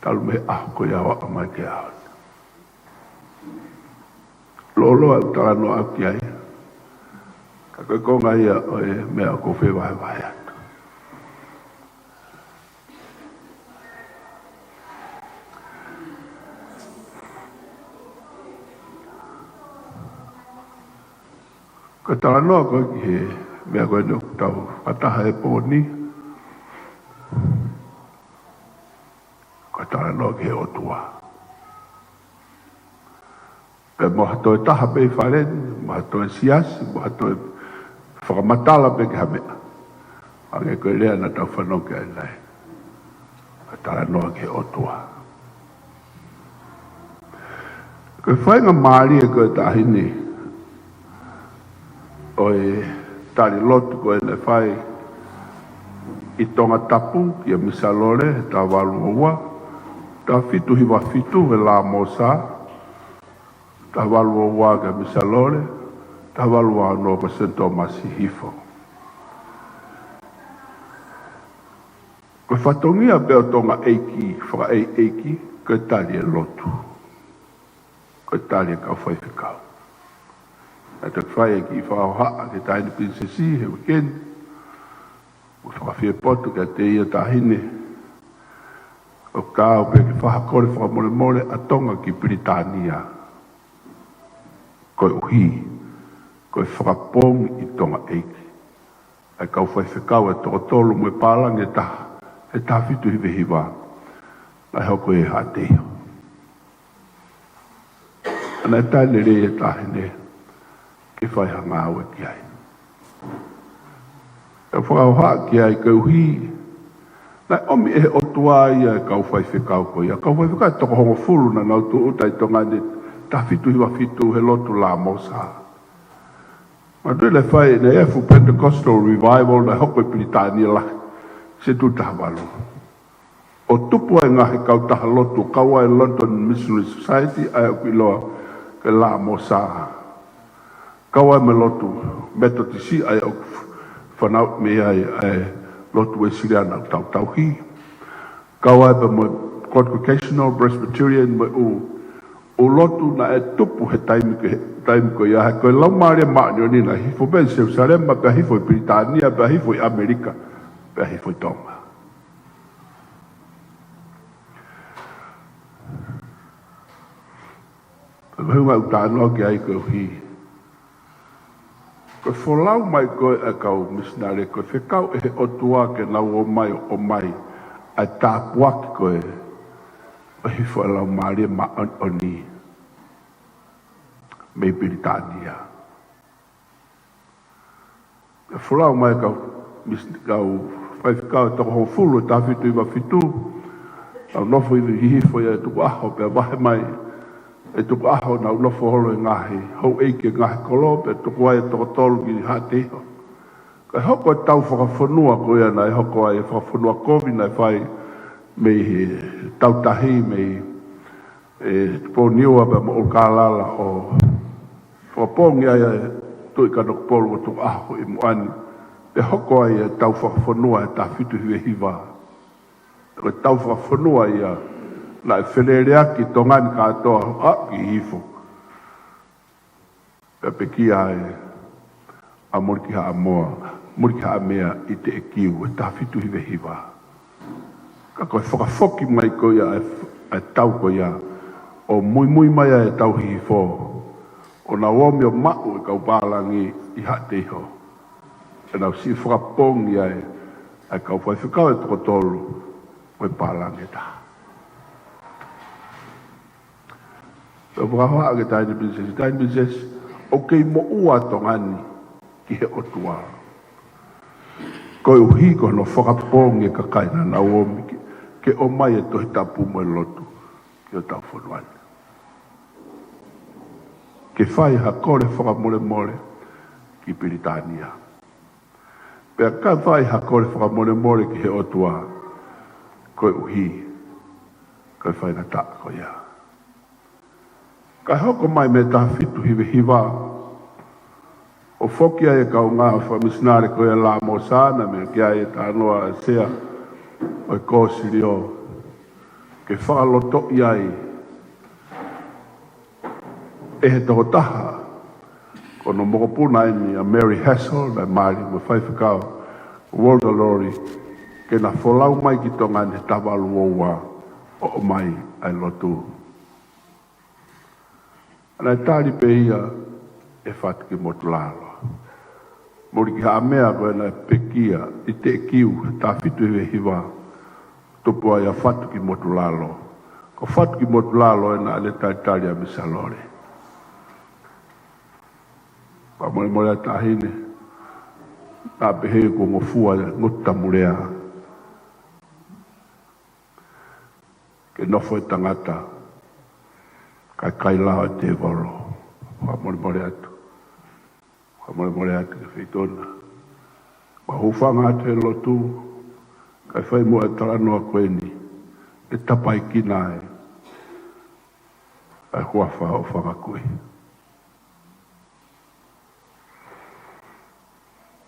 talu mei he ʻaho ko ia ʻo aʻu mai ki he ʻaho ni. Lōloa ʻeku talanoa ʻaki ai, ka ko e konga ia ʻo e meʻa ʻoku ou fie vahevahe atu. Ko e talanoa ko ē ki he meʻa ko eni ʻoku tau fakataha he pō ni, ko e talanoa ki he ʻOtua. Pea mo ha toe taha pē ʻi fale ni, mo ha toe siasi, mo ha toe fakamatala pē ki ha meʻa. Hangē ko e lea naʻa tau fanongo ki ai ʻanenai. Ko e talanoa ki he ʻOtua. Ko e faingamālie ko ē taʻahine ʻo e tali lotu ko ē naʻe fai ʻi Tongatapu kia Misa Lole, taha valu ua ua, taha fitu hiva fitu he Lāmosa, taha valu ua ua kia Misa Lole, taha valu ua ono ko Seni Tōmasi Hifo. Ko e fatongia pē ʻo Tonga ʻEiki, fakaʻeiʻeiki, ko e tali e lotu. Ko e tali e kau faifekau. Naʻe toki fai e kiʻi fakahohaʻa ki he Taʻahine Pilinisesi he uike ni. Mo fakafiepoto kiate ia Taʻahine. ʻOku ou pehē ke fakakole fakamolemole ʻa Tonga ki Pilitānia. Koeʻuhi ko e fakapoongi ʻi Tonga ʻEiki ʻa e kau faifekau ʻe toko tolu mo e pālangi ʻe taha ʻe taha fitu hiva hiva, naʻe hoko ʻi Haʻateiho. Naʻe tali lelei e taʻahine ke fai ha ngāue ki ai. ʻE fakahohaʻa ki ai koeʻuhi naʻe ʻomi ʻe he ʻOtua ia e kau faifekau ko ia. Kau faifekau ʻe toko hongofulu naʻa nau tūʻuta ʻi Tonga ni, taha fitu hiva fitu he lotu Lamosa. Manatuʻi naʻe fai, naʻe ʻi ai e fuʻu Pentecostal revival naʻe hoko ʻi Pilitānia Lahi, senituli taha valu. ʻO tupu ai e ngaahi kautaha lotu, kau ai e London Missionary Society, ʻa ia ʻoku ʻiloa ko e Lamosa. Kau ai mo e lotu Metotisi, ʻa ia ʻoku fanauʻi mei ai ʻa e lotu Uēsiliana ʻoku tau tauhi. Kau ai pē mo e Congregational, Presbyterian, mo e ʻū, ʻū lotu naʻe tupu he taimi ko, he taimi ko ia, he ko e Laumālie Māʻoniʻoni naʻe hifo pē ʻi Selusalema, pea hifo ʻi Pilitānia, pea hifo ʻi ʻAmelika, pea hifo ʻi Tonga. Pea ʻoku ou talanoa ki ai koeʻuhi ko e folau mai ko ē ʻa e kau misinale, ko e fekau ʻe he ʻOtua ke nau ō mai ʻo ʻomai ʻa e tāpuaki ko ē ʻo e hifo ʻa e Laumālie Māʻoniʻoni mei Pilitānia. Folau mai e kau mis-, kau faifekau ʻe toko hongofulu ʻi he taha fitu hiva fitu. Nau nofo ʻi Hihifo ia ʻi tukuʻaho, pea vahe mai ʻi tukuʻaho, nau nofo holo e ngaahi houʻeiki ʻi he ngaahi kolo, pea tuku ai e toko tolu ki Haʻateiho. Kae hoko e tau fakafonua ko ia naʻe hoko ai e fakafonua kovi naʻe fai mei he Tautahi, mei ʻi Tupou Niua pea mo ʻOlukālala, ʻo fakapoongi ai ʻa e Tuʻi Kanokupolu ko Tukuʻaho ʻi Moʻani, pea hoko ai e tau fakafonua he taha fitu hiva hiva. Ko e tau fakafonua ia naʻe feleleʻaki Tonga ni kātoa ʻo aʻu ki Hihifo. Pea pekia ai ʻa Molikihaʻamoa, Molikihaʻamea ʻi Teʻekiu he taha fitu hiva hiva. Ka ko e fakafoki mai ko ia ʻa e, ʻa e tau ko ia, ʻo muimui mai ai e tau Hihifo, ʻo nau ō mai ʻo maʻu e kau pālangi ʻi Haʻateiho. Pea nau siʻi fakapoongi ai ʻa e kau faifekau ʻe toko tolu mo e pālangi ʻe taha. Pea fakahohaʻa ki he taʻahine pilinisesi, taʻahine pilinisesi, ʻoku kei moʻua ʻa Tonga ni ki he ʻOtua. Koeʻuhi ko hono fakapoongi e kakai naʻa nau ō mai ke, ke ʻomai e Tohi Tapu mo e lotu ki hotau fonua ni. Ke fai ha kole fakamolemole ki Pilitānia. Pea ka fai ha kole fakamolemole ki he ʻOtua, koeʻuhi ko e faingataʻa ko ia. Kae hoko mai mei he taha fitu hiva hiva, ʻo foki ai e kaungā fakamisinale ko ia Lamosa, naʻe meʻa ki ai e talanoa ʻa e sea ʻo e Kōsilio, ke fakalotoʻi ai ʻe he tokotaha ko hono mokopuna eni ʻa Mary Hassell, naʻe mali mo e faifekau Walter Lowrie, ke na folau mai ki Tonga ni he taha valu ua ua ʻo ʻomai ʻa e lotu. Naʻe tali pē ia ʻe Fatukimotulalo. Molikihaʻamea ko ē naʻe pekia ʻi Teʻekiu he taha fitu hiva hiva, tupu ai ʻa Fatukimotulalo. Ko Fatukimotulalo ē naʻa ne talitali ʻa Misalole. Fakamolemole ʻa e taʻahine, naʻa pehē kuo ngofua ia, ngutu tamu lea. Ke nofo e tangata, kae kailao e tēvolo. Fakamolemole atu. Fakamolemole atu ki he feituʻu na. Mau hūfanga atu he lotu, kae fai muʻa e talanoa ko eni, ʻe tapaikina ai ʻa e huafa ʻo Fangakui.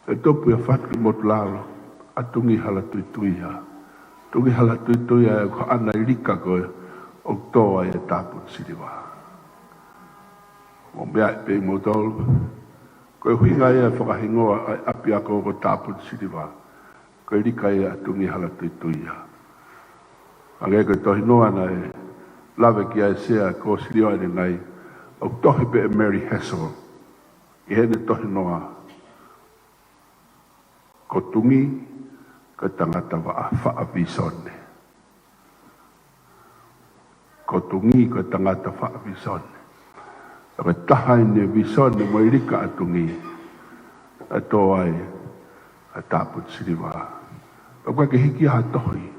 ʻE tupu ʻia Fatukimotulalo ʻa Tungī Halatuituia. Tungī Halatuituia ʻoku haʻana e lika ko ē ʻoku tō ai e tāpuni siliva. Mou meaʻi pē ʻe moutolu, ko e ʻuhinga ia e fakahingoa ʻa e ʻapiako ko Tāpuni Siliva, ko e lika ia ʻa Tungī Halatuituia. Hangē ko e tohinoa naʻe lave ki ai e sea Kōsilio ʻanenai, ʻoku tohi pē ʻe Mary Hassell ʻi heʻene tohinoa, ko Tungī ko e tangata faʻa, faʻa vīsone. Ko Tungī ko e tangata faʻa vīsone. Ko e taha ʻene vīsone mo e ilika ʻa Tungī, ʻa e tō ai ʻa e tāputi siliva. ʻOku ʻikai ke hiki ha tohi.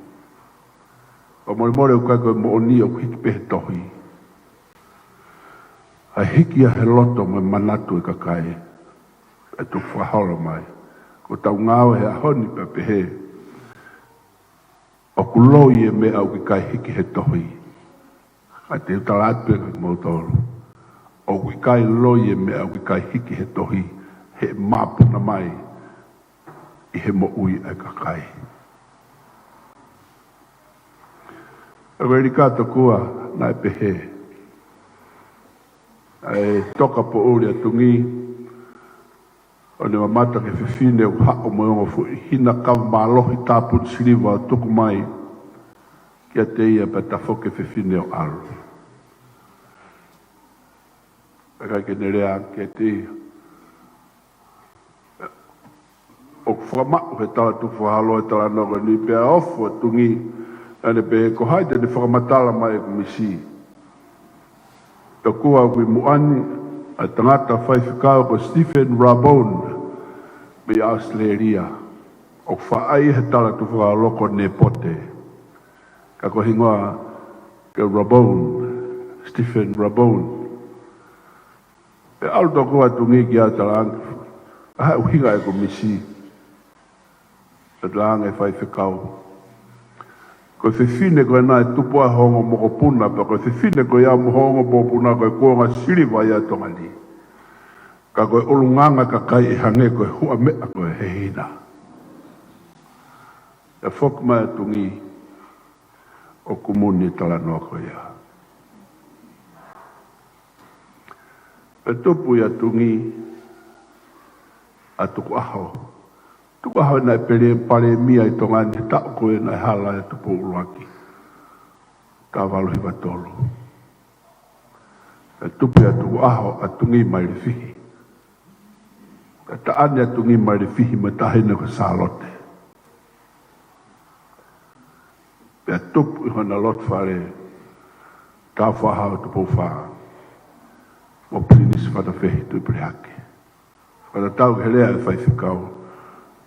ʻOku molemole ʻoku ʻikai ko e moʻoni ʻoku hiki pē he tohi. ʻA e hiki ia he loto mo e manatu ʻa e kakai. ʻE tuku fakaholo mai. Ko ʻetau ngāue he ʻaho ni pea pehē, ʻoku loi e meʻa ʻoku ʻikai hiki he tohi. Ka te u tala atu pē kia kimoutolu, ʻoku ʻikai loi e meʻa ʻoku ʻikai hiki he tohi, he māpuna mai ʻi he moʻui ʻa e kakai. Ko e ilika tokua naʻe pehē, ʻa e toka poʻuli ʻa Tungī, ʻo ne mamata ki he fefine ʻoku haʻu mo e ongo fuʻu hina kava mālohi tāputi siliva ʻo tuku mai kiate ia pea tafoki e fefine ʻo ʻalu. Pea ʻikai ke ne lea kiate ia. ʻOku fakamaʻu he tala tuku fakaholo e talanoa ko eni pea ofo ʻa Tungī, ʻa ʻene pehē ko hai te ne fakamatala mai ʻeku misi. Tokua ʻoku ʻi muʻa ni ʻa e tangata faifekau ko Stephen Rabon mei ʻAositelēlia. ʻOku faʻa ʻai he tala tuku fakaholo ko Nepote. Ka ko e hingoa ko Rabon, Stephen Rabon. Pea ʻalu tokua ʻa Tungī ki ai ʻo talaange, ʻa e ʻuhinga ʻeku misi. Pea talaange ʻe he faifekau, ko e fefine ko ena ʻe tupu ai hoʻo ongo mokopuna, pea ko e fefine ko ia mo hoʻo ongo mokopuna ko e kuonga siliva ia ʻa Tonga ni. Ka ko e ʻulungaanga ʻa e kakai ʻe hangē ko e huʻa meʻa ko ē he hina. Pea foki mai ʻa Tungī ʻo kumuni e talanoa ko ia. Pea tupu ia ʻa Tungī ʻa Tukuʻaho. Tukuʻaho naʻe pele-, palēmia ʻi Tonga ni he taʻu ko ē naʻe hala ai ʻa Tupou ʻUluaki. Taha valu hiva tolu. Pea tupu ia ʻa Tukuʻaho ʻa Tungī Mailefihi. Pea taʻane ʻa Tungī Mailefihi mo e taʻahine ko Sālote. Pea tupu ʻi hona loto fale Tāufaʻāhau Tupou Fā mo Pilinisi Fatafehi Tuʻipelehake. Fakatatau ki he lea ʻa e faifekau,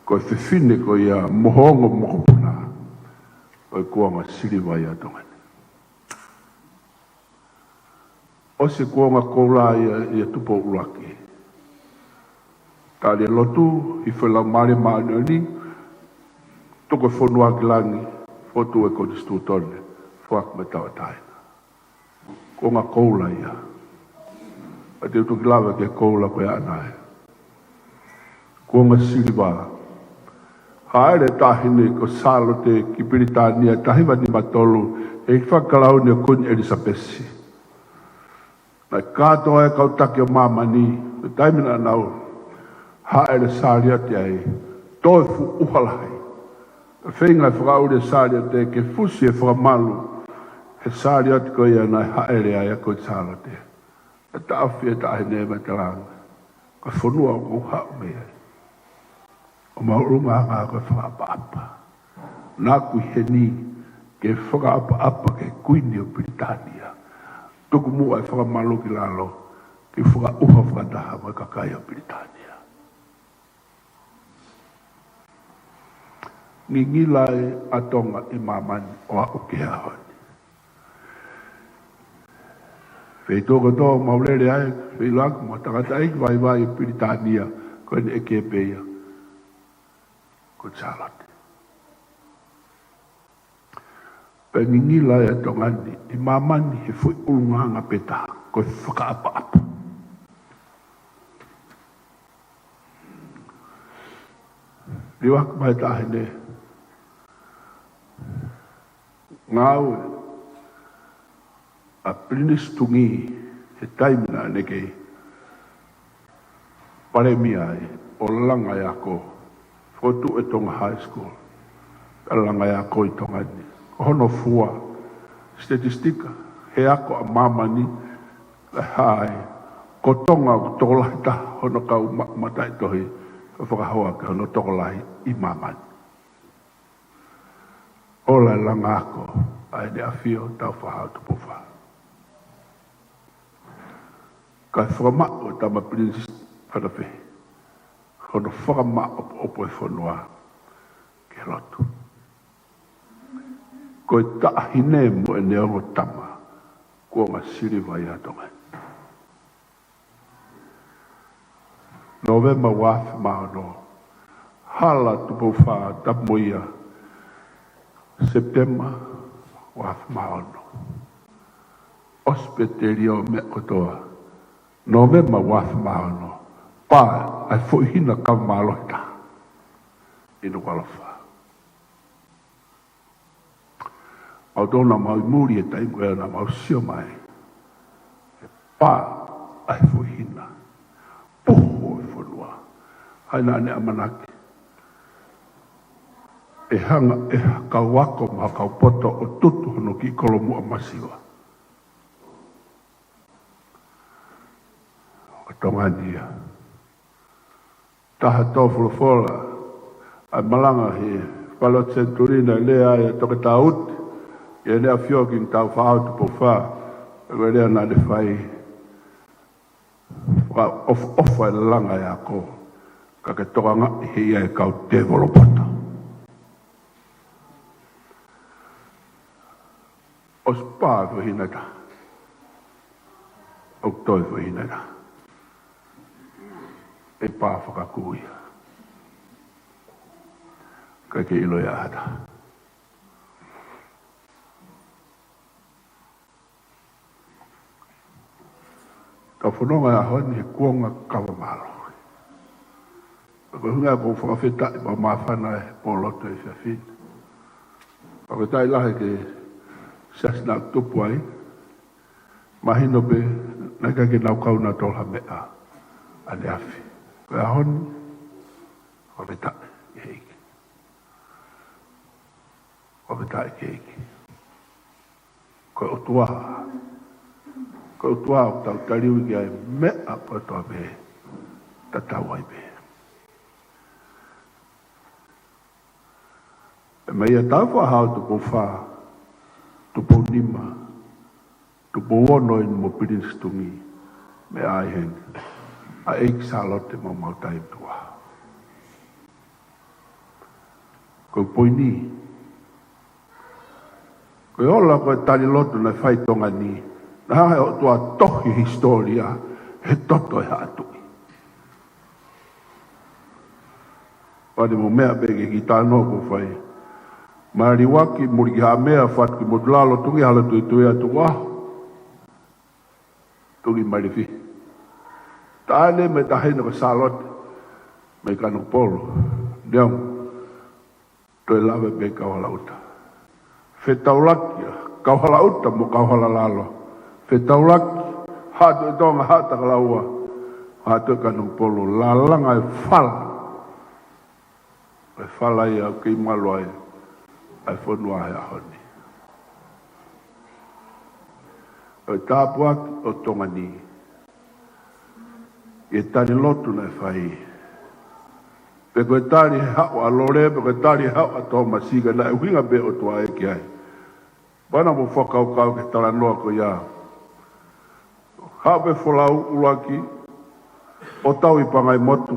ko e fefine ko ia mo hoʻo ongo mokopuna ko e kuonga siliva ia ʻa Tonga ni. ʻOsi e kuonga koula ia ʻia Tupou ʻUluaki. Tali e lotu, hifo e Laumālie Māʻoniʻoni, tuku e fonua ki langi, fokotuʻu e konisitūtone, foaki mai e tauʻatāina. Kuonga koula ia. Pea te u toki lave ki he koula ko ia ʻaʻana ē. Kuonga siliva. Hāʻele e taʻahine ko Sālote ki Pilitānia, taha hiva nima tolu, ʻi he fakakalauni ʻo Kuini ʻElisapesi. Naʻe kātoa e kau taki ʻo māmani, ko e taimi naʻa nau hāʻele sāliote ai, tō e fuʻu ʻuha lahi. Naʻe feinga e fakaʻuli e sāliote ke fusi e fakamalu he sāliote ko ia naʻe hāʻele ai ʻa Kuini Sālote. Naʻe taʻofi e taʻahine mo e talaange, ko e fonua ʻoku ou haʻu mei ai, ʻoku maʻulunga ʻa e fakaʻapaʻapa. Naʻa ku ʻi heni ke fakaʻapaʻapa ki he Kuini ʻo Pilitānia. Tuku muʻa e fakamalu ki lalo, ke fakaʻuha fakataha mo e kakai ʻo Pilitānia. Ngingila ē ʻa Tonga ʻi māmani ʻo aʻu ki he ʻaho ni. Feituʻu kotoa ʻoku mau lele ai, feilauaki mo e tangataʻeiki vaivai ʻo Pilitānia, ko ʻene ʻeke pē ia, ko Sālote. Pea ngingila ē ʻa Tonga ni ʻi māmani he foʻi ʻulungaanga pē taha, ko e fakaʻapaʻapa. Liuaki mai e taʻahine, ngāue ʻa Pilinisi Tungī he taimi naʻa ne kei palēmia ai, ʻo langa e ako, fokotuʻu e Tonga High School, ʻa e langa e ako ʻi Tonga ni. Ko hono fua, statistika, he ako ʻa māmani, ʻe hā ai, ko Tonga ʻoku tokolahi taha hono kau ma-, mataʻitohi, ʻo fakahoa ki hono tokolahi ʻi māmani. ola e langa ako ʻa ʻEne ʻAfio Tāufaʻāhau Tupou Fā. Kae fakamaʻu ʻe Tama Pilinisi Fanafe hono fakamaʻopoʻopo e fonua ke lotu. Ko e taʻahine mo ʻene ongo tama, kuonga siliva ia ʻa Tonga. Nōvema ua afe mā ono, hala Tupou Fā Tapumoia. Sepitema ua afe mā ono, ʻosi pē telio meʻa kotoa. Nōvema ua afe mā ono, pā ʻa e foʻi hina kava mālohi taha ʻi Nukuʻalofa. ʻOku tau na mau ʻi muli he taimi ko ia na mau sio mai, he pā ʻa e foʻi hina puhu ʻo e fonua. ʻA ia naʻa ne ʻamanaki ʻe hanga ʻe ha kau ako mo ha kau poto ʻo tutu hono kiʻi kolomuʻa masiva. Ko Tonga ni ia. Taha tō folofola ʻa e malanga he Falelotu Senituli naʻe lea ai ʻa Toketā Uti ki Heʻene ʻAfio Kingi Tāufaʻāhau Tupou Fā. Ko e lea naʻa ne fai, fakaʻofoʻofa e langa e ako, ka ke tokangaʻi ʻe ia e kau tēvolo poto. ʻOsi pā e foʻi hina taha, ʻoku toe foʻi hina taha. ʻE pā fakakū ia, ʻikai ke ʻilo ia ʻe ha taha. Tau fononga he ʻaho ni he kuonga kava mālohi. Ko e ʻuhinga ia ʻoku ou fakafetaʻi mo māfana he pōlotu he efiafi ni. Fakafetaʻi lahi ki he siasi naʻa ku tupu ai. Mahino pē naʻe ʻikai ke nau kau nautolu ha meʻa ʻaneafi. Ko e ʻaho ni, fakafetaʻi ki he ʻEiki. Fakafetaʻi ki he ʻEiki. Ko e ʻOtua, ko e ʻOtua ʻoku tau taliui ki ai meʻa kotoa pē, tatau ai pē. Pea meia Tāufaʻāhau Tupou Fā, Tupou Nima, Tupou Ono ʻi mo Pilinisi Tuʻi, meʻa ai heni ʻa ʻEiki Sālote Maumautai Tuʻa. Ko e poini, ko e ola ko e tali lotu naʻe fai ʻi Tonga ni, naʻe hanga ʻe he ʻOtua ʻo tohi e hisitōlia he toto ʻo e haʻa tuʻi. Pea ne mo meʻa pē ki he kiʻi talanoa ʻoku fai. Maliu ʻaki, muli ki Haʻamea, fatu ki Motulalo, tuʻu ki Hala Tuitui ʻa Tukuʻaho. Tuʻu ki Malifi. Taʻane mo e taʻahine ko Sālote mei Kanokupolu. Neongo, toe lave pē Kauhalaʻuta. Fetaulaki ʻa Kauhalaʻuta mo Kauhalalalo. Fetaulaki, haʻu ʻa Tonga, haʻu ʻa Takalaua, haʻu ʻa Kanokupolu, lalanga e fala. Ko e fala ia ʻoku kei malu ai ʻa e fonua he ʻaho ni. Ko e tāpuaki ʻo Tonga ni, ʻi he tali lotu naʻe fai. Pe ko e tali he haʻu ʻa Lole, pe ko e tali he haʻu ʻa Tōmasi, ka naʻe ʻuhinga pē ʻOtua ē ki ai. Pea naʻa mo fakakaukau ki he talanoa ko ia. Haʻu pē folau ʻuluaki ʻo tau ʻi Pangaimotu,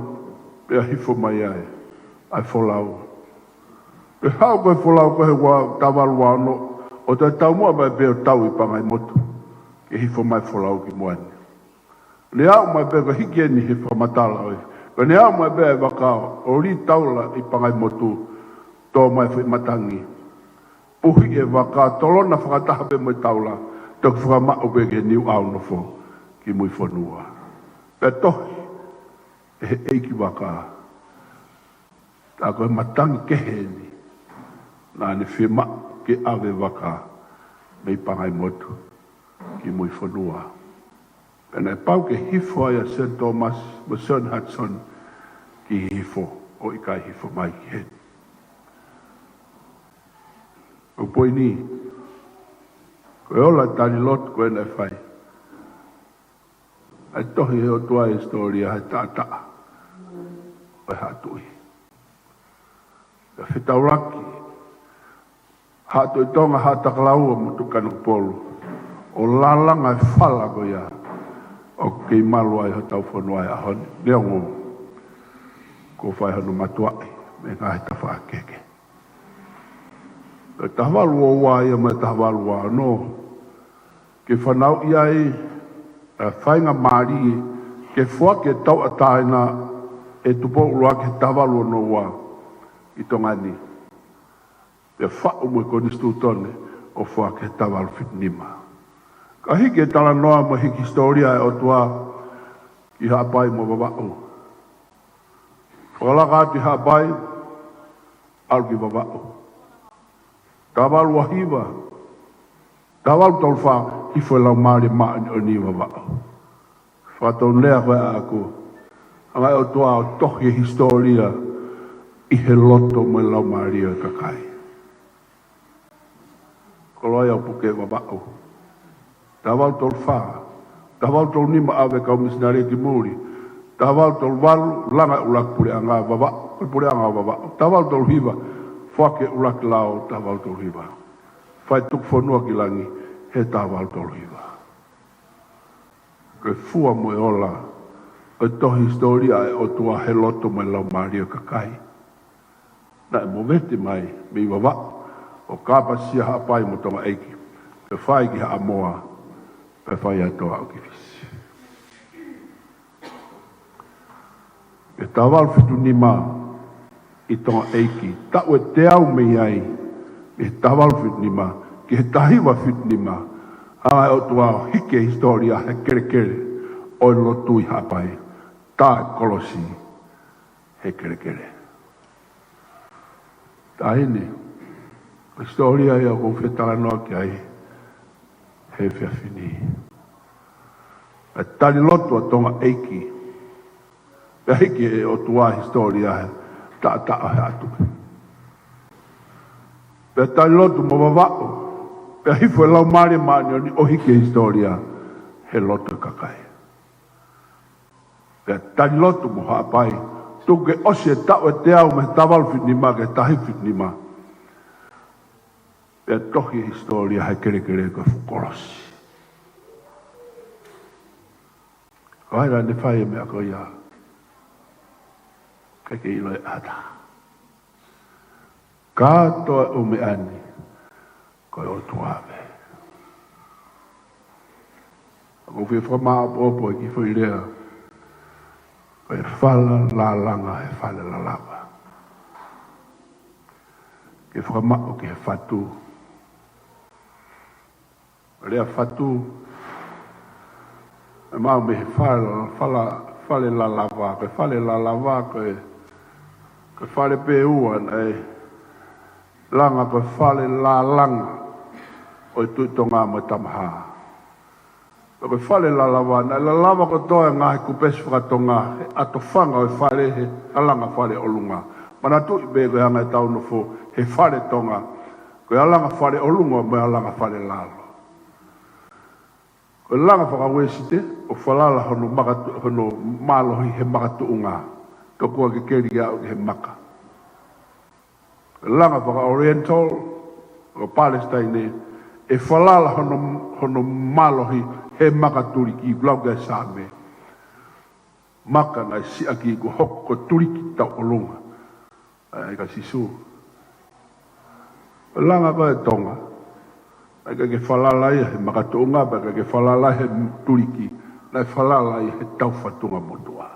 pea hifo mai ai ʻa e folau. Pea haʻu ko e folau ko ē he ua, taha valu ua ono, ʻo toe taumuʻa mai pē ʻo tau ʻi Pangaimotu, ke hifo mai folau ki muʻa ni. Ne aʻu mai pē ko e hiki eni he fakamatala ʻo e. Ka ne aʻu mai pē ʻa e vaka ʻo Lī Taula ʻi Pangaimotu, tō mai foʻi matangi. Puhi e vaka, tolona fakataha pē mo e taula, toki fakamaʻu pē ki he niuʻau nofo ki Muifonua. Pea tohi ʻe he ʻeiki vaka, tā ko e matangi kehe eni naʻa ne fiemaʻu ke ʻave vaka mei Pangaimotu ki Muifonua. Pea naʻe pau ke hifo ai ʻa Sione Tōmasi mo Sione Hatisoni ki Hihifo, ʻo ʻikai hifo mai ki heni. Ko e poini, ko e ola tali lotu ko ē naʻe fai. ʻA e tohi he ʻOtua e hisitōlia he taʻataʻa ʻo e haʻa tuʻi. Pea fetaulaki Haʻa Tuʻi Tonga, Haʻa Takalaua mo Tuʻi Kanokupolu, ʻo lālanga e fala ko ia ʻoku kei malu ai hotau fonua he ʻaho ni. Neongo kuo fai hono mātuʻaki mei he ngaahi tafaʻaki kehekehe. Ko e taha valu ua ua ia mo e taha valu ua ono, ke fanauʻi ai ʻa e faingamālie ke foaki e tauʻatāina ʻe Tupou ʻUluaki he taha valu ono ua ʻi Tonga ni, pea faʻu mo e Konisitūtone ʻo foaki he taha valu fitu nima. Ka hiki e talanoa mo e hiki hisitōlia ʻa e ʻOtua ki Haʻapai mo Vavaʻu. Fakalaka atu ʻi Haʻapai, ʻalu ki Vavaʻu. Taha valu ua hiva, taha valu tolu fā, hifo e Laumālie Māʻoniʻoni ʻi Vavaʻu. Fakatonulea ko ē ʻaʻaku, hanga ʻe he ʻOtua ʻo tohi e hisitōlia ʻi he loto mo e laumālie ʻo e kakai. Koloa ia ʻo puke Vavaʻu. Taha valu tolu fā, taha valu tolu nima ʻave e kau misinale ki muli. Taha valu tolu valu, langa e ʻuluaki puleʻanga Vavaʻu, ko e puleʻanga ʻo Vavaʻu. Taha valu tolu hiva, foaki e ʻuluaki lao, taha valu tolu hiva. Fai tuku fonua ki langi he taha valu tolu hiva. Ko e fua mo e ola ʻo e tohi hisitōlia ʻa e ʻOtua he loto mo e laumālie ʻo e kakai. Naʻe movete mai mei Vavaʻu ʻo kāpasia Haʻapai mo Tonga ʻEiki, pea fai ki Haʻamoa, pea fai atu ʻo aʻu ki Fisi. Pea taha valu fitu nima ʻi Tonga ʻEiki, taʻu ʻe teau mei ai, mei he taha valu fitu nima ki he taha hiva fitu nima, hanga ʻe he ʻOtua ʻo hiki e hisitōlia he kelekele ʻo e lotu ʻi Haʻapai, tā e kolosi he kelekele. Taʻahine, ko e hisitōlia ia ʻoku ou fie talanoa ki ai he efiafi ni. ʻE tali lotu ʻa Tonga ʻEiki, pea hiki ʻe he ʻOtua e hisitōlia he taʻataʻa he ʻatu. Pea tali lotu mo Vavaʻu, pea hifo e Laumālie Māʻoniʻoni ʻo hiki e hisitōlia he loto ʻo e kakai. Pea tali lotu mo Haʻapai, tuku ke ʻosi e taʻu ʻe teau mei he taha valu fitu nima ki he taha hiva fitu nima, pea tohi e hisitōlia he kelekele ko e fuʻu kolosi. Ko hai naʻa ne fai e meʻa ko ia? ʻIkai ke ʻilo ʻe ha taha. Kātoa e ʻū meʻa ni, ko e ʻOtua pē. ʻOku ou fie fakamāʻopoʻopo e kiʻi foʻi lea, ko e fala lālanga he fale lalava. Ke fakamaʻu ki he fatu. Lea fatu, ʻe maʻu mei he fale, fala, fale lalava, ko e fale lalava, ko e, ko e fale pē ua naʻe langa ko e fale lālanga ʻo e Tuʻi Tonga mo e Tamahā. Ko e fale lalava, naʻe lalava kotoa e ngaahi kupesi fakatonga he ʻatofanga ʻo e fale he alanga fale ʻolunga. Manatuʻi pē ko e anga ʻetau nofo he fale Tonga, ko e alanga fale ʻolunga mo e alanga fale lalo. Ko e langa fakauēsite, ʻoku falala hono makatu-, hono mālohi he makatuʻunga, tokua ke keli ke aʻu ki he maka. Ko e langa fakaoriental, ko Palestine, ʻe falala hono, hono mālohi he maka tuliki, lau ki ai Saame. Maka naʻe siʻaki kuo hoko ko e tuliki tauʻolunga. ʻA e ʻEiki ko Sīsū. Ko e langa ko ē ʻa Tonga, naʻe ʻikai ke falala ia he makatuʻunga, pea ʻikai ke falala he tuliki, naʻe falala ia he taufatungamotuʻa.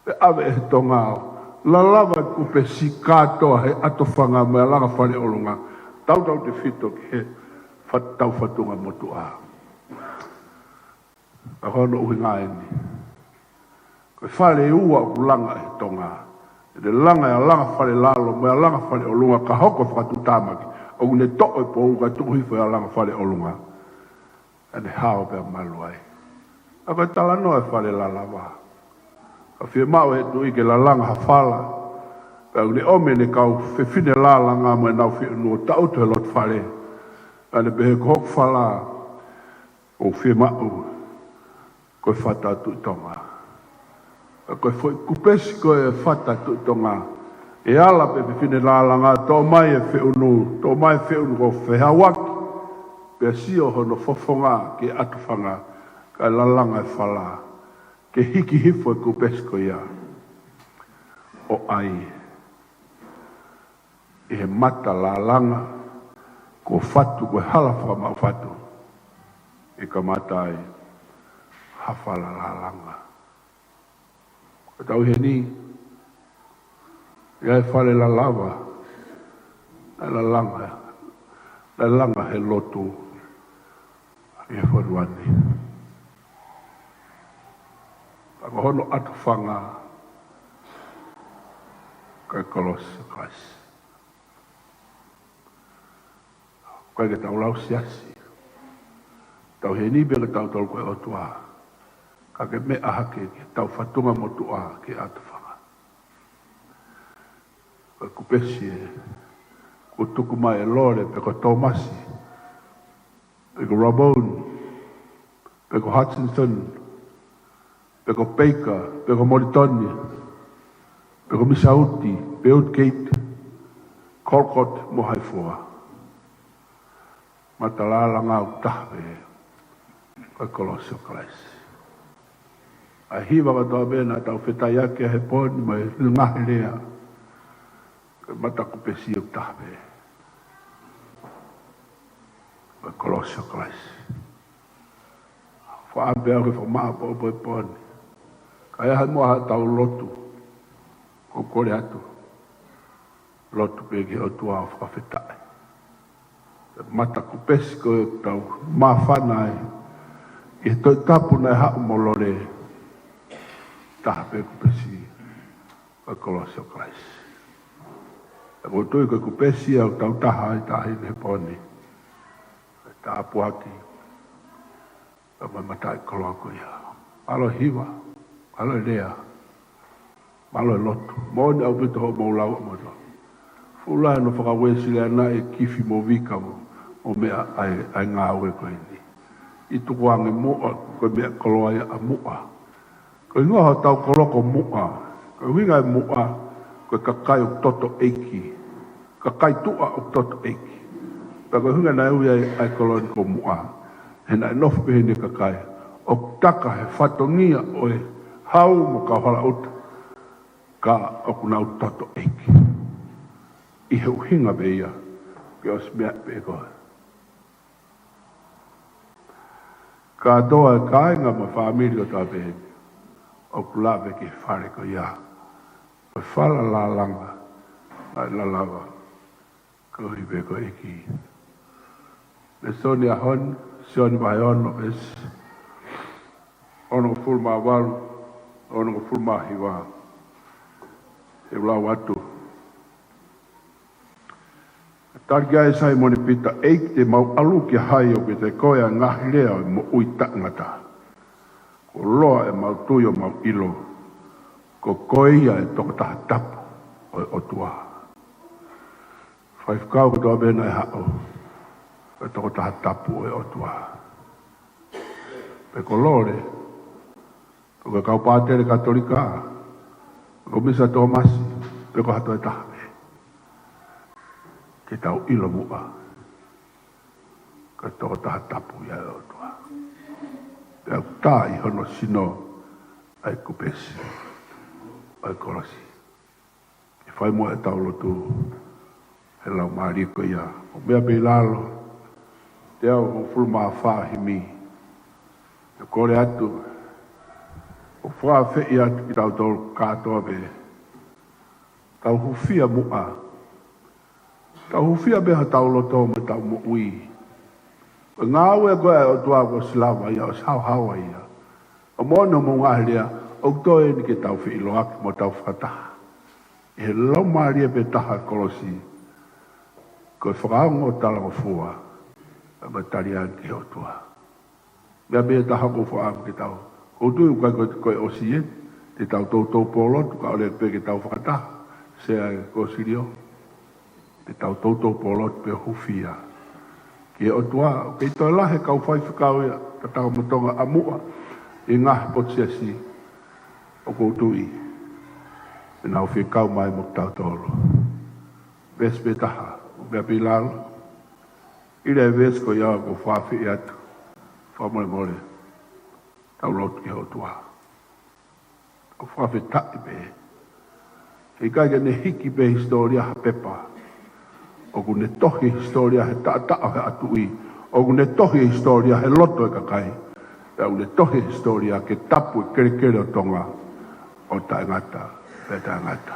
Pea ʻave ʻe he Tonga ʻo lalava e kupesi kātoa he ʻatofanga mo e alanga fale ʻolunga, tautautefito ki he fa-, taufatungamotuʻa. Ka ko hono ʻuhinga eni. Ko e fale ʻe ua ʻoku langa ʻe he Tonga. ʻE langa e alanga fale lalo mo e alanga fale ʻolunga ka hoko fakatuʻutāmaki. ʻOku ne toʻo e pou kae tuku hifo e alanga fale ʻolunga. ʻA ne hao pea malu ai. ʻA ko e talanoa e fale lalava. Ka fiemaʻu ʻe he Tuʻi ke lalanga ha fala. Pea ʻoku ne ʻomi ʻene kau fefine lālanga mo ʻenau fiʻunga ʻo taʻutu he loto fale. ʻA ne pehē ko hoku fala, ʻoku fiemaʻu, ko e fata Tuʻi Tonga. Ka ko e foʻi kupesi ko e fata Tuʻi Tonga, ʻE ala pē fefine lālanga, toʻo mai e feʻunu, toʻo mai e feʻunu ko fehauaki, pea sio hono fofonga ki he ʻatufanga, kae lalanga e fala, ke hiki hifo e kupesi ko ia ʻo ʻai. ʻI he mata lālanga, kuo fatu, ko e hala fakamaʻu fatu, ʻe kamata ai ha fala lālanga. Ko e tau heni, ʻi ai e fale lalava, naʻe lalanga, naʻe langa he lotu ʻi he fonua ni. Ka ko hono ʻatufanga, ko e kolosi ʻo Kalaisi. ʻIkai ke tau lau siasi. Tau heni pē ka tau tolu ko e ʻOtua. Ka ke meʻa hake ki he tau fatunga motuʻa ki he ʻatufanga. Ko e kupesi ē, kuo tuku mai ʻe Lole pe ko Tōmasi, pe ko Ramon, pe ko Hutchinson, pe ko Baker, pe ko Moulitoni, pe ko Misauti, pe Woodgate, Colcott mo hai fua. Mata lālanga ʻoku taha pē, ko e kolosi ʻo Kalaisi. ʻA e hiva kotoa pē naʻa tau fetaiaki he pō ni mo e ngaahi lea, ko e mata kupesi ʻoku taha pē, ko e kolosi ʻo Kalaisi. Faʻa pē au ke fakamāʻopoʻopo e pō ni. Ka ʻi ai ha muʻa ha tau lotu, ʻoku ou kole atu, lotu pē ki he ʻOtua ʻo fakafetaʻi. Mata kupesi ko ē ʻoku tau māfana ai ʻi he Tohi Tapu naʻe haʻu mo Lole, taha pē kupesi, ko e kolosi ʻo Kalaisi. ʻOku ou tui ko e kupesi ia ʻoku tau taha ai, taha ʻi he pō ni. Tāpuaki, ka mai mata e koloa ko ia. Mālō e hiva, mālō e lea, mālō e lotu. Moʻoni ʻaupito hoʻomou lau ʻamoto. Fuʻu lahi hono faka-Uēsiliana e kifi mo vika mo, mo meʻa ʻa e, ʻa e ngāue ko eni. ʻI tukuange muʻa, ko e meʻa koloa ia ʻa muʻa. Ko e ʻuhinga hotau kolo ko Muʻa. Ko e ʻuhinga e Muʻa, ko e kakai ʻoku toto ʻeiki. Kakai tuʻa ʻoku toto ʻeiki. Pea ko e ʻuhinga naʻe ui ai ʻa e kolo ni ko Muʻa. He naʻe nofo pē heni e kakai ʻoku taka he fatongia ʻo e hau mo e kau halaʻuta. Ka ʻoku nau toto ʻeiki. ʻI he ʻuhinga pē ia, ke ʻosi meʻa pē koe. Kātoa e kāinga mo e fāmili kotoa pē ʻoku lave ki he fale ko ia. Ko e fala lālanga, naʻe lalava, koeʻuhi pē ko e ʻEiki. Lēsoni ʻaho ni, Sione vahe ono, veesi onongofulu mā valu, onongofulu mā hiva. ʻE lau atu. Tali ki ai ʻe Saimone Pita, ʻEiki, te mau ʻalu kia hai ʻoku ʻiate koe ʻa e ngaahi lea ʻo e moʻui taʻengata? Kuo loa ʻemau tui ʻo mau ʻilo ko koe ia e tokotaha tapu ʻo e ʻOtua. Faifekau kotoa pē naʻe haʻu, ko e tokotaha tapu ʻo e ʻOtua. Pe ko Lole, pe ko e kau pātele Katolika, pe ko Misa Tōmasi, pe ko ha toe taha pē. Ke tau ʻilo muʻa ko e tokotaha tapu ia ʻo e ʻOtua. Pea ʻoku tā ʻi hono sino ʻa e kupesi ʻo e kolosi. Ke fai muʻa ʻetau lotu he laumālie ko ia. ʻO meʻa pē ʻi lalo, teau hongofulu mā fā himi. ʻE kole atu, ʻo fakaafeʻi atu kitautolu kātoa pē. Tau hūfia muʻa. Tau hūfia pē hotau loto mo ʻetau moʻui. Ko e ngāue ko ē ʻa e ʻOtua kuo ʻosi lava ia, ʻosi haohaoa ia. ʻOku moʻoni hoʻomou ngaahi lea, ʻoku toe eni ke tau feʻiloaki mo tau fakataha. ʻI he laumālie pē taha kolosi, ko e fakaongo talangofua, ʻa e taliange ki he ʻOtua. Meʻa pē taha ʻoku ou fakaʻamu ke tau. ʻOku ou tui ʻoku ʻikai ko e, ko e ʻosi eni, te tau toutou pōlotu, ka ʻoku lelei pē ke tau fakataha, Sea, Kosilio. Te tau toutou pōlotu pea hūfia ki he ʻOtua. ʻOku kei toe lahi e kau faifekau ia, tatau mo Tonga ʻa Muʻa, ʻi he ngaahi potu siasi, ʻoku ou tui. Pea nau fekau mai mo kitautolu. Veesi pē taha, ʻoku meʻa pē ʻi lalo. ʻI he veesi ko ia ʻoku ou fakaafeʻi atu. Fakamolemole. Tau lotu ki he ʻOtua. Tau fakafetaʻi pē. He ʻikai ke ne hiki pē hisitōlia ha pepa. ʻOku ne tohi hisitōlia he taʻataʻa ʻo e ʻaho tuʻi. ʻOku ne tohi hisitōlia he loto ʻo e kakai. Pea ʻoku ne tohi hisitōlia ke tapu e kelekele ʻo Tonga ʻo taʻengata pea taʻengata.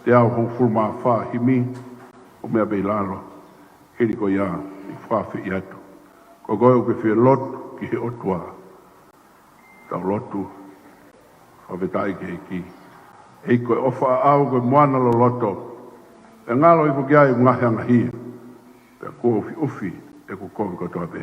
Teau hongofulu mā fā, himi, ʻoku meʻa pē ʻi lalo. Hili ko ia, ʻi he fakaafeʻi atu. Ko koe ʻoku ke fie lotu ki he ʻOtua. Tau lotu. Fakafetaʻi ki he ʻEiki. ʻEiki, ko e ʻofa ʻaʻau ko e moana loloto. ʻE ngalo hifo ki ai ʻeku ngaahi angahala. Pea kuo ʻufiʻufi ʻeku kovi kotoa pē.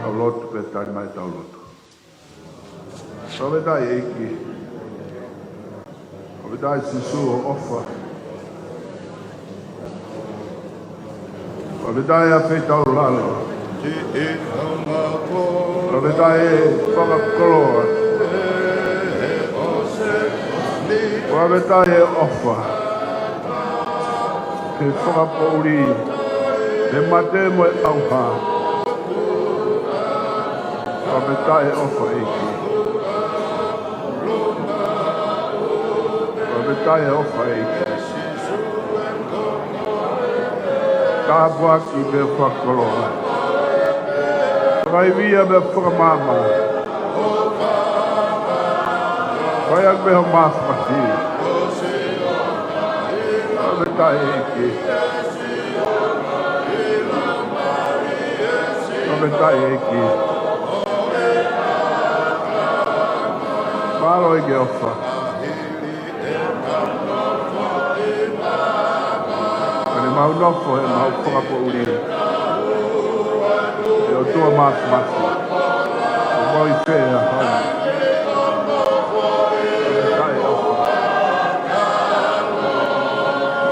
Tau lotu pea tali mai ʻetau lotu. Fakafetaʻi ʻEiki. Fakafetaʻi Sīsū hoʻo ʻofa. Fakafetaʻi ʻa e feitaulalo. Fakafetaʻi e fakakoloa. Fakafetaʻi e ʻofa. He fakapoʻuli, he mate mo e ʻauha. Fakafetaʻi e ʻofa ʻEiki. Fakafetaʻi e ʻofa ʻEiki. Tāpuaki pea fakakoloa. Fakaivia pea fakamaama. Fai ʻaki pē hoʻo māfimafi. Fakafetaʻi ʻEiki. Fakafetaʻi ʻEiki. Mālō ʻEiki ʻofa. Ka ne mau nofo he mau fakapoʻuli. ʻE ʻOtua māfimafi. ʻOku mau ʻi fē he ʻaho ni. Fakafetaʻi ʻofa.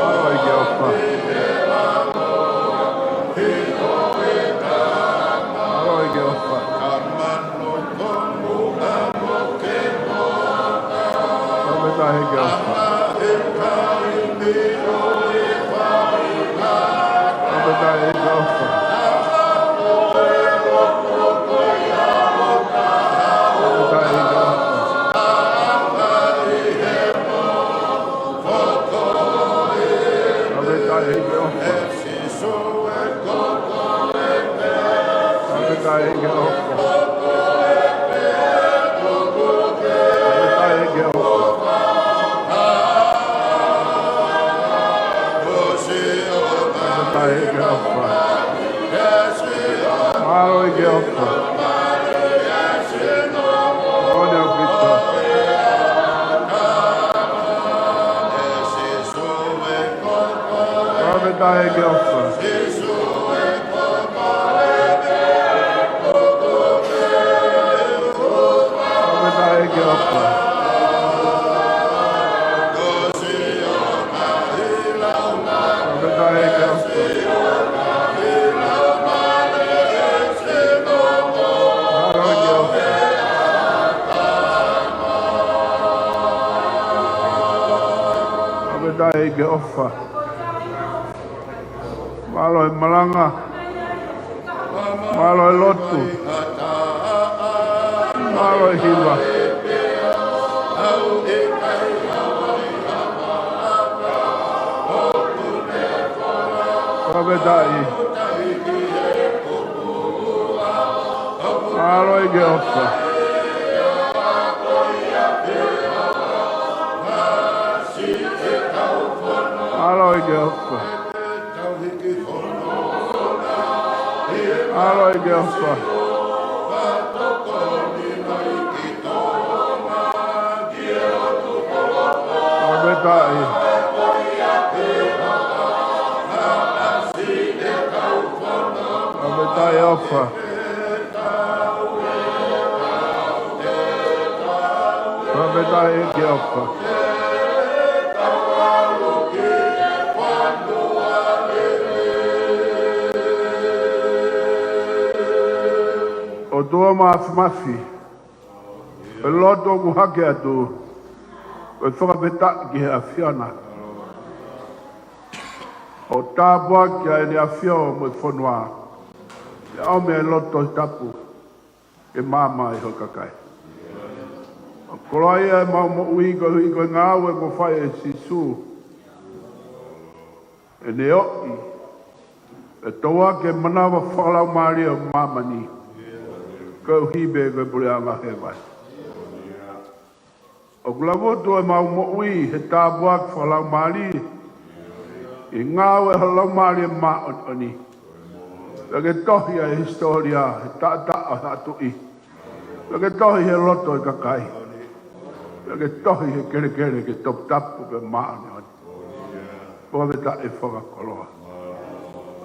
Mālō ʻEiki ʻofa. Mālō ʻEiki ʻofa. Fakafetaʻi ʻEiki ʻofa. Fakafetaʻi ʻEiki ʻofa. Fakafetaʻi ʻEiki ʻofa. Fakafetaʻi ʻEiki ʻofa. Fakafetaʻi ʻEiki ʻofa. Fakafetaʻi ʻEiki ʻofa. Fakafetaʻi ʻEiki ʻofa. Mālō ʻEiki ʻofa. Moʻoni ʻaupito. Fakafetaʻi ʻEiki ʻofa. Fakafetaʻi ʻEiki ʻofa. Fakafetaʻi ʻEiki ʻofa. Mālō ʻEiki ʻofa. Fakafetaʻi ʻEiki ʻofa. Mālō e malanga. Mālō e lotu. Mālō e hiva. Fakafetaʻi. Mālō ʻEiki ʻofa. Mālō ʻEiki ʻofa. Mālō ʻEiki ʻofa. Fakafetaʻi. Fakafetaʻi ʻofa. Fakafetaʻi ʻEiki ʻofa. ʻOtua Māfimafi, ʻi he loto ʻoku hake atu, ʻoku fakafetaʻi ki he ʻAfiona. ʻO tāpuakiʻi ʻa ʻEne ʻAfio mo e fonua, ʻi he ʻomi ʻa e loto Tohi Tapu ke maama ai ho kakai. ʻOku koloaʻia ʻemau moʻui koeʻuhi ko e ngāue kuo fai ʻe Sīsū. ʻEne ʻoʻi, ʻe tauʻaki e manava fakalaumālie ʻo māmani, koeʻuhi pē ko e puleʻanga hēvani. ʻOku lavutu ʻemau moʻui he tāpuaki fakalaumālie, ʻi he ngāue ʻa ho Laumālie Māʻoniʻoni. Pea ke tohi ʻa e hisitōlia he taʻataʻa ʻo e haʻa tuʻi. Pea ke tohi he loto ʻo e kakai. Pea ke tohi he kelekele ke toputapu pea māʻoniʻoni. Fakafetaʻi, fakakoloa.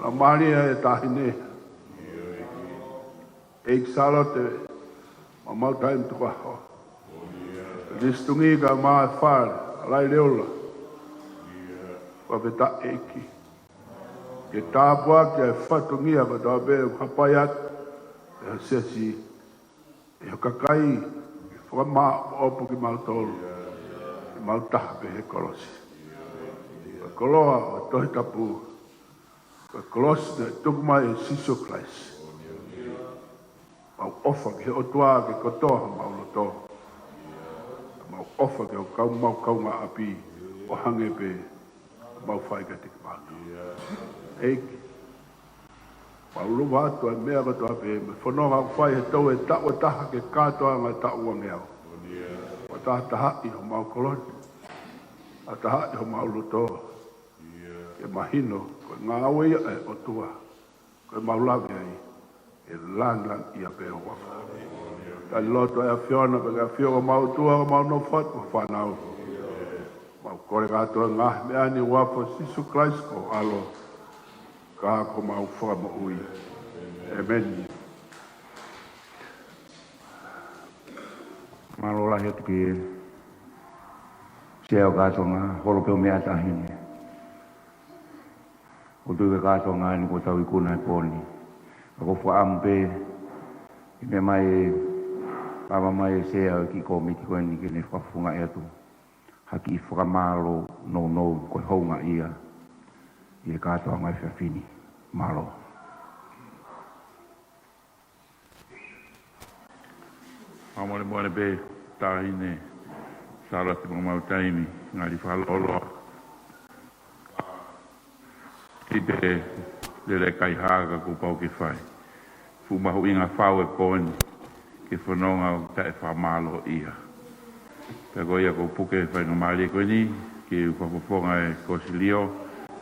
Laumālie ʻa e Taʻahine, ʻEiki Sālote, mo ʻemau Taʻahine Tukuʻaho. Lisitungi kae ʻumaʻā e fale, Alaileola. Fakafetaʻi ʻEiki. Ke tāpuakiʻi ʻa e fatongia kotoa pē ʻoku hapai atu ʻe he siasi, ʻe ho kakai, ke fakamāʻopoʻopo kimautolu, ke mau taha pē he kolosi. Ko e koloa ʻo e Tohi Tapu, ko e kolosi naʻe tuku mai ʻe Sīsū Kalaisi. Mau ʻofa ki he ʻOtua ke kotoa homau loto. Mau ʻofa ki he kau, mau kaungāʻapi, ʻo hangē pē ʻemau fai kiate kimautolu. ʻEiki, mau lava atu ʻa e meʻa kotoa pē, mo e fononga ʻoku fai he taʻu ʻe taha ki he kātoanga ʻe taʻu uangeau. Fakatahatahaʻi homau koloa ni. Fakatahatahaʻi homau loto. Ke mahino, ko e ngāue ia ʻa e ʻOtua. Ko ʻemau lave ai, ʻe langilangiʻia pē ho huafa. Tali loto ʻa e ʻAfiona, pea ke ʻafio ko homau ʻOtua, ko homau nofo atu ko e fānau. Mau kole kātoa e ngaahi meʻa ni ʻi he huafa ʻo Sīsū Kalaisi ko ho ʻAlo, ka ko homau Fakamoʻui. ʻĒmeni. Mālō lahi atu ki he Sea ʻo e kātoanga, holo pē ʻo meʻa Taʻahine. ʻOku ou tui ko e kātoanga eni kuo tau ikuna he pō ni. Ka ʻoku ou fakaʻamu pē ke meʻa mai, maama mai e Sea ʻo e kiʻi kōmiti ko eni ke ne fakafofongaʻi atu ha kiʻi fakamālō nounou ko e houngaʻia ʻi he kātoanga ʻo e efiafi ni. Mālō. Fakamolemole pē Taʻahine Sālote, mo e mau taimi, ngali fakalōloa. Kiʻi pē lele kaihā ka kuo pau ke fai. Fuʻu mahuʻinga fau e pō ni, ke fononga ʻo taʻefakamālōʻia. Pea ko ia ʻoku ou puke e faingamālie ko eni, ke u fakafofonga e Kosilio,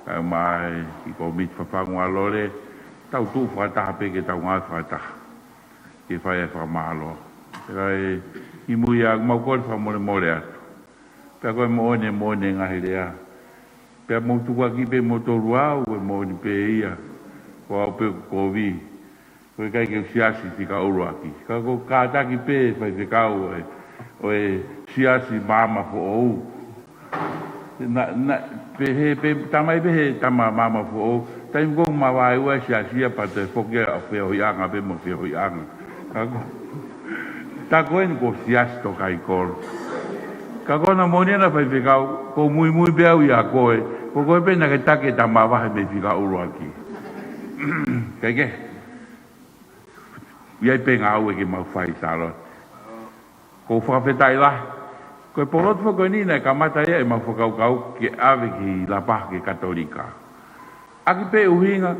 kae ʻumaʻā e kiʻi kōmiti fafangu ʻa Lole, tau tuʻu fakataha pē ke tau ngāue fakataha. Ke fai e fakamālō. Pea ʻi mui ia, mau kole fakamolemole atu. Pea ko e moʻoni, moʻoni e ngaahi lea. Pea mou tukuakiʻi pē moutolu au, ko e moʻoni pē ia. Ko au pē ʻoku kovi. Ko e ʻikai ke u siasi fika ʻuluaki. Ka ʻoku ou kātaki pē faifekau ʻo e, ʻo e siasi maama foʻou. Na, na, pehē, pē, tamai pehē, tama maama foʻou. Taimi ko ē ʻoku ma vaeua e siasi ia pea toe foki ʻo feohiʻanga pē mo feohiʻanga. Ka ko, tā ko eni ko e siasi tō kaikolo. Ka ko hono moʻoni ʻena faifekau, ʻoku ou muimui pē au ʻia koe, ko koe pē naʻa ke taki e tama vahe mei fika ʻuluaki. Kae kehe, ʻi ai pē ngāue ke mau fai Sālote. ʻOku ou fakafetaʻi lahi. Ko e pōlotu foki ko eni naʻe kamata ia ʻemau fakakaukau ke ʻave ki Lapaha ki he Katolika. ʻAki pē ʻuhinga,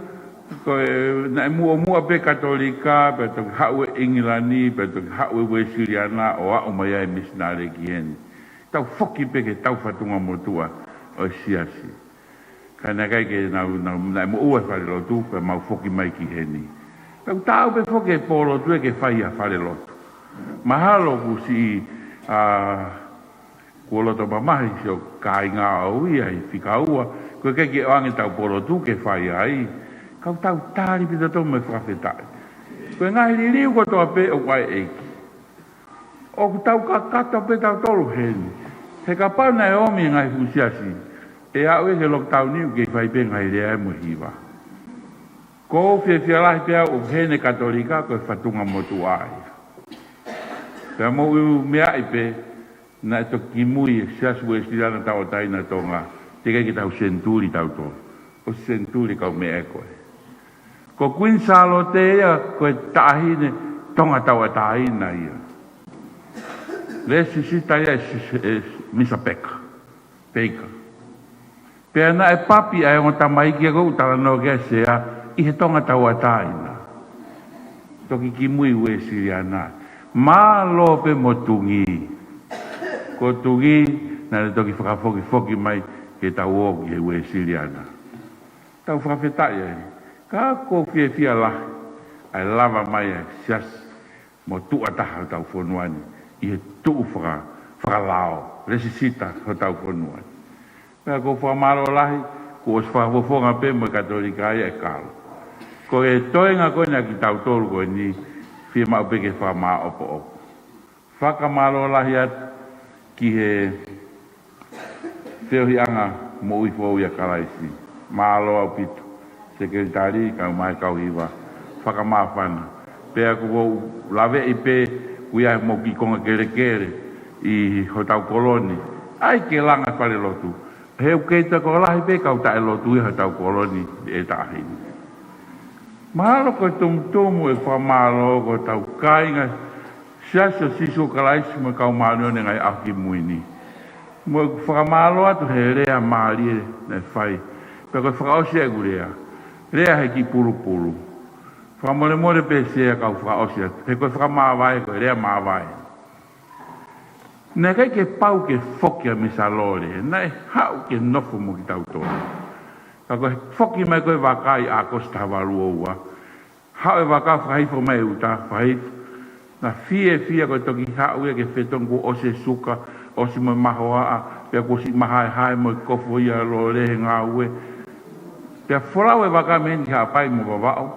Ko e, naʻe muʻomuʻa pē Katolika, pea toki haʻu e ʻIngilani, pea toki haʻu e Uēsiliana, ʻo aʻu mai ai e misinale ki heni. Tau foki pē ki he tau fatunga motuʻa ʻo e siasi. Ka naʻe ʻikai ke nau, nau, naʻe moʻua e falelotu, pea mau foki mai ki heni. Pea ʻoku taau pē foki e pōlotu ē ke fai ʻi ha falelotu. Mahalo kuo siʻi, ʻa, kuo loto mamahi siʻo kāinga ʻo ia ʻi fika ua, ko e ʻikai ke ʻoange tau pōlotu ke fai ai. Ka ʻoku tau tali pē tautolu mo e fakafetaʻi. Ko e ngaahi liliu kotoa pē ʻoku ʻa e ʻEiki. ʻOku tau kakato pē tautolu heni. He kapau naʻe ʻomi e ngaahi fuʻu siasi, ʻe aʻu ia ki he lockdown ni ʻoku kei fai pē ngaahi lea mo e hiva. ʻOku ou fiefia lahi pē au ʻoku ʻi heni e Katolika, ko e fatunga motuʻa ia. Pea mou meaʻi pē, naʻe toki kimui e Siasi Uēsiliana Tauʻatāina ʻo Tonga, teʻeki ke tau senituli tautolu. ʻOsi senituli kau meʻa ko ē. Ko Kuini Sālote ia, ko e taʻahine Tonga Tauʻatāina ia. Lēsisita ia ʻe Sis-, ʻe Misa Peka. Peka. Pea naʻe papi ʻa e ongo tamaiki ʻoku ou talanoa ki ai, Sea, ʻi he Tonga Tauʻatāina. Toki kimui Uēsiliana. Mālō pē mo Tungi. Ko Tungi, naʻa ne toki fakafokifoki mai ke tau ō ki he Uēsiliana. Tau fakafetaʻi ai. Ka ʻoku ou fiefia lahi ʻa e lava mai ʻa e siasi motuʻa taha hotau fonua ni ʻi he tuʻu faka-, fakalao, lēsisita hotau fonua ni. Pea ʻoku ou fakamālō lahi, kuo ʻosi fakafofonga pē mo e Katolika ia e kalo. Ko e toenga ko eni ʻa kitautolu ko eni, fiemaʻu pē ke fakamāʻopoʻopo. Fakamālō lahi atu ki he feohiʻanga moʻui foʻou ʻia Kalaisi. Mālō ʻaupito. Sekelitali, kau mai kau hiva. Fakamāfana. Pea ʻoku ou laveʻi pē, ʻoku ʻi ai mo e kiʻi konga kelekele ʻi hotau kolo ni. ʻAi ke langa falelotu. He ʻoku kei tokolahi pē kau taʻelotu ʻi hotau kolo ni ʻe taʻahine. Mahalo ko e tumutumu e fakamālō ko hotau kāinga Siasi ʻo Sīsū Kalaisi mo e Kau Māʻoniʻoni ʻi he Ngaahi ʻAho Kimui ni. Mo e fakamālō atu he lea mālie naʻe fai. Pea ko e fakaʻosi ʻeku lea. Lea he kiʻi pulupulu. Fakamolemole pē Sea kau fakaʻosi atu. He ko e fakamāvae, ko e lea māvae. Naʻe ʻikai ke pau ke foki ʻa Misa Lole, naʻe haʻu ke nofo mo kitautolu. Ka ko e foki mai ko ē vaka ʻi ʻAokosi taha valu ua ua. Haʻu e vaka fakahifo mai ʻuta, fakahifo. Naʻa fiefia ko e toki haʻu ia ke fetongi kuo ʻosi e suka, ʻosi mo e mahoaʻa, pea kuo siʻi mahaehae mo e kofo ia Lole he ngāue. Pea folau e vaka mei heni ki Haʻapai mo Vavaʻu.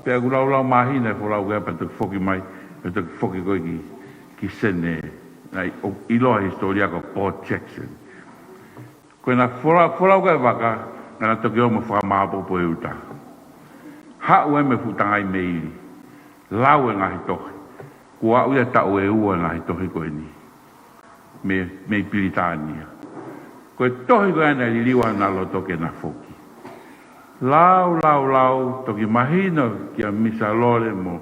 Pea ʻoku laulau māhina e folau ko ia pea toki foki mai, pea toki foki ko ē ki ki Senē, naʻe ʻiloa he hisitōlia ko Port Jackson. Ko ʻena folau, folau ko ē vaka, naʻa na toki ō mo fakamāʻopoʻopo e ʻuta. Haʻu ai mo e fuʻu tangai meili, lau e ngaahi tohi. Kuo aʻu ia taʻu ʻe ua e ngaahi tohi ko eni. Mei, mei Pilitānia. Ko e tohi ko ē naʻe liliu ai ʻena loto ke na foki. Lau, lau, lau, toki mahino kia Misa Lole mo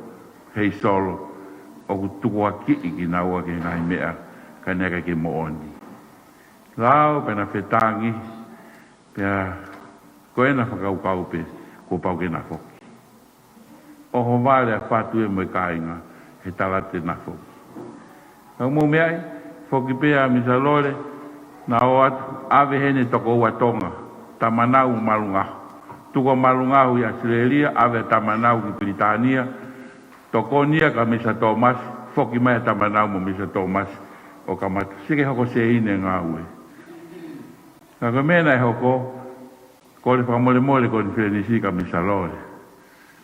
Heisolo, ʻoku tukuakiʻi kinaua ki he ngaahi meʻa ka naʻe ʻikai ke moʻoni. Lau, pea na fetangi, pea ko ʻena fakakaukau pē, kuo pau ke na foki. ʻOhovale ʻa Fatu ia mo e kāinga, he tala te na foki. Ka mou meaʻi, foki pē ʻa Misa Lole, na ō atu, ʻave heni e tokoua Tonga, Tamanau Malungahu. Tuku ʻa Malungahu ʻi ʻAositelēlia, ʻave ʻa Tamanau ki Pilitānia, tokoni ia kia Misa Tōmasi, foki mai ʻa Tamanau mo Misa Tōmasi, ʻo kamata, sio ki he hoko sēini e ngāue. Ka ko e meʻa naʻe hoko, kole fakamolemole Konifelenisi kia Misa Lole.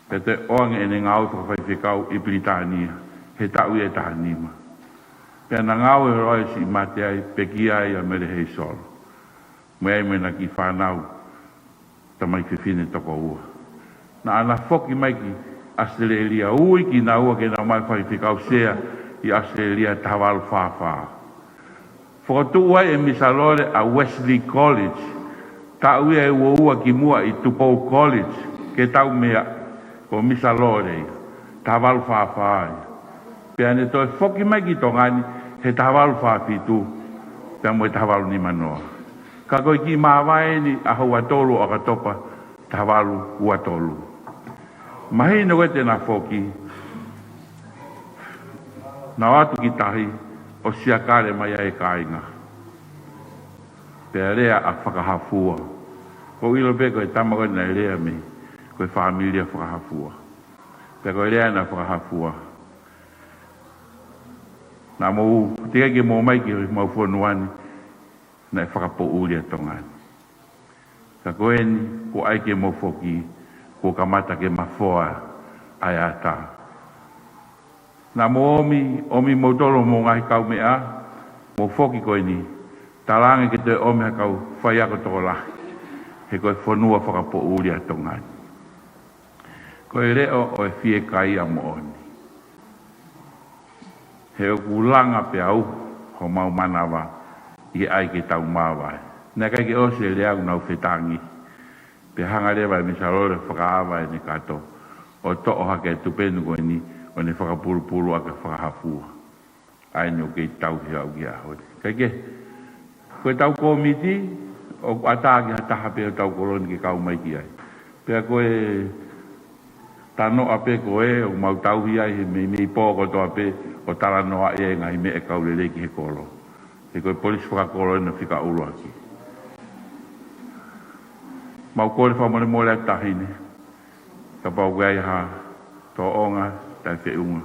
Pea toe ʻoange ʻene ngāue fakafaifekau ʻi Pilitānia, he taʻu ia ʻe taha nima. Pea na ngāue holo ai siʻi mate ai, pekia ai ʻa Mele Heisolo. Mo e ʻai mo ʻena kiʻi fānau, tamaiki fefine toko ua. Naʻa na foki mai ki ʻAositelēlia, ui kinaua ke nau ō mai faifekau sea ʻi ʻAositelēlia taha valu fā fā. Fokotuʻu ai ʻe Misa Lole ʻa Wesley College, taʻu ia ʻe ua ua kimuʻa ʻi Tupou College, ke tau meaʻi ko Misa Lole ia, taha valu fā fā ia. Pea ne toe foki mai ki Tonga ni he taha valu fā fitu, pea mo e taha valu nima noa. Ka ko e kiʻi māvae eni ʻaho ua tolu ʻo ʻOkatopa, taha valu ua tolu. Mahino ko ē te na foki, na ō atu ki tahi ʻo siakale mai ai e kāinga. Pea lea ʻa Fakahafua. ʻOku ou ʻilo pē ko e tama ko ē naʻe lea mei, ko e fāmili ʻa Fakahafua. Pea ko e lea ena ʻa Fakahafua. Naʻa mou teʻeki ke mou ō mai ki homau fonua ni, naʻe fakapoʻuli ʻa Tonga ni. Ka ko eni, kuo ʻai ke mou foki, kuo kamata ke mafoa ʻa e ata. Naʻa mou ōmi, ōmi moutolu mo e ngaahi kaumeʻa, mou foki ko eni, talaange ke toe ōmi ha kau faiako tokolahi, he ko e fonua fakapoʻuli ʻa Tonga ni. Ko e leʻo ʻo e fiekaia moʻoni. He ʻoku langa pē au homau manava ʻi he ʻai ke tau māvae. Naʻe ʻikai ke ʻosi e lea ʻoku nau fetangi. Pea hanga leva ʻe Misa Lole ʻo fakaava ʻene kato ʻo toʻo hake e tupenu ko eni ʻo ne fakapulupulu ʻaki ʻa Fakahafua. ʻA eni ʻoku kei tauhi au ki he ʻaho ni. Kae kehe, ko ʻetau kōmiti, ʻoku ʻatā ki ha taha pē ʻo ʻetau kolo ni ke kau mai ki ai. Pea ko e tanoʻa pē ko ē ʻoku mau tauhi ai he meimei pō kotoa pē ʻo talanoaʻi ai e ngaahi meʻa ʻoku lelei ki he kolo. He ko e polisi fakakolo ena fika ʻuluaki. Mau kole fakamolemole atu Taʻahine. Kapau ʻoku ʻi ai ha tōʻonga taʻefeʻunga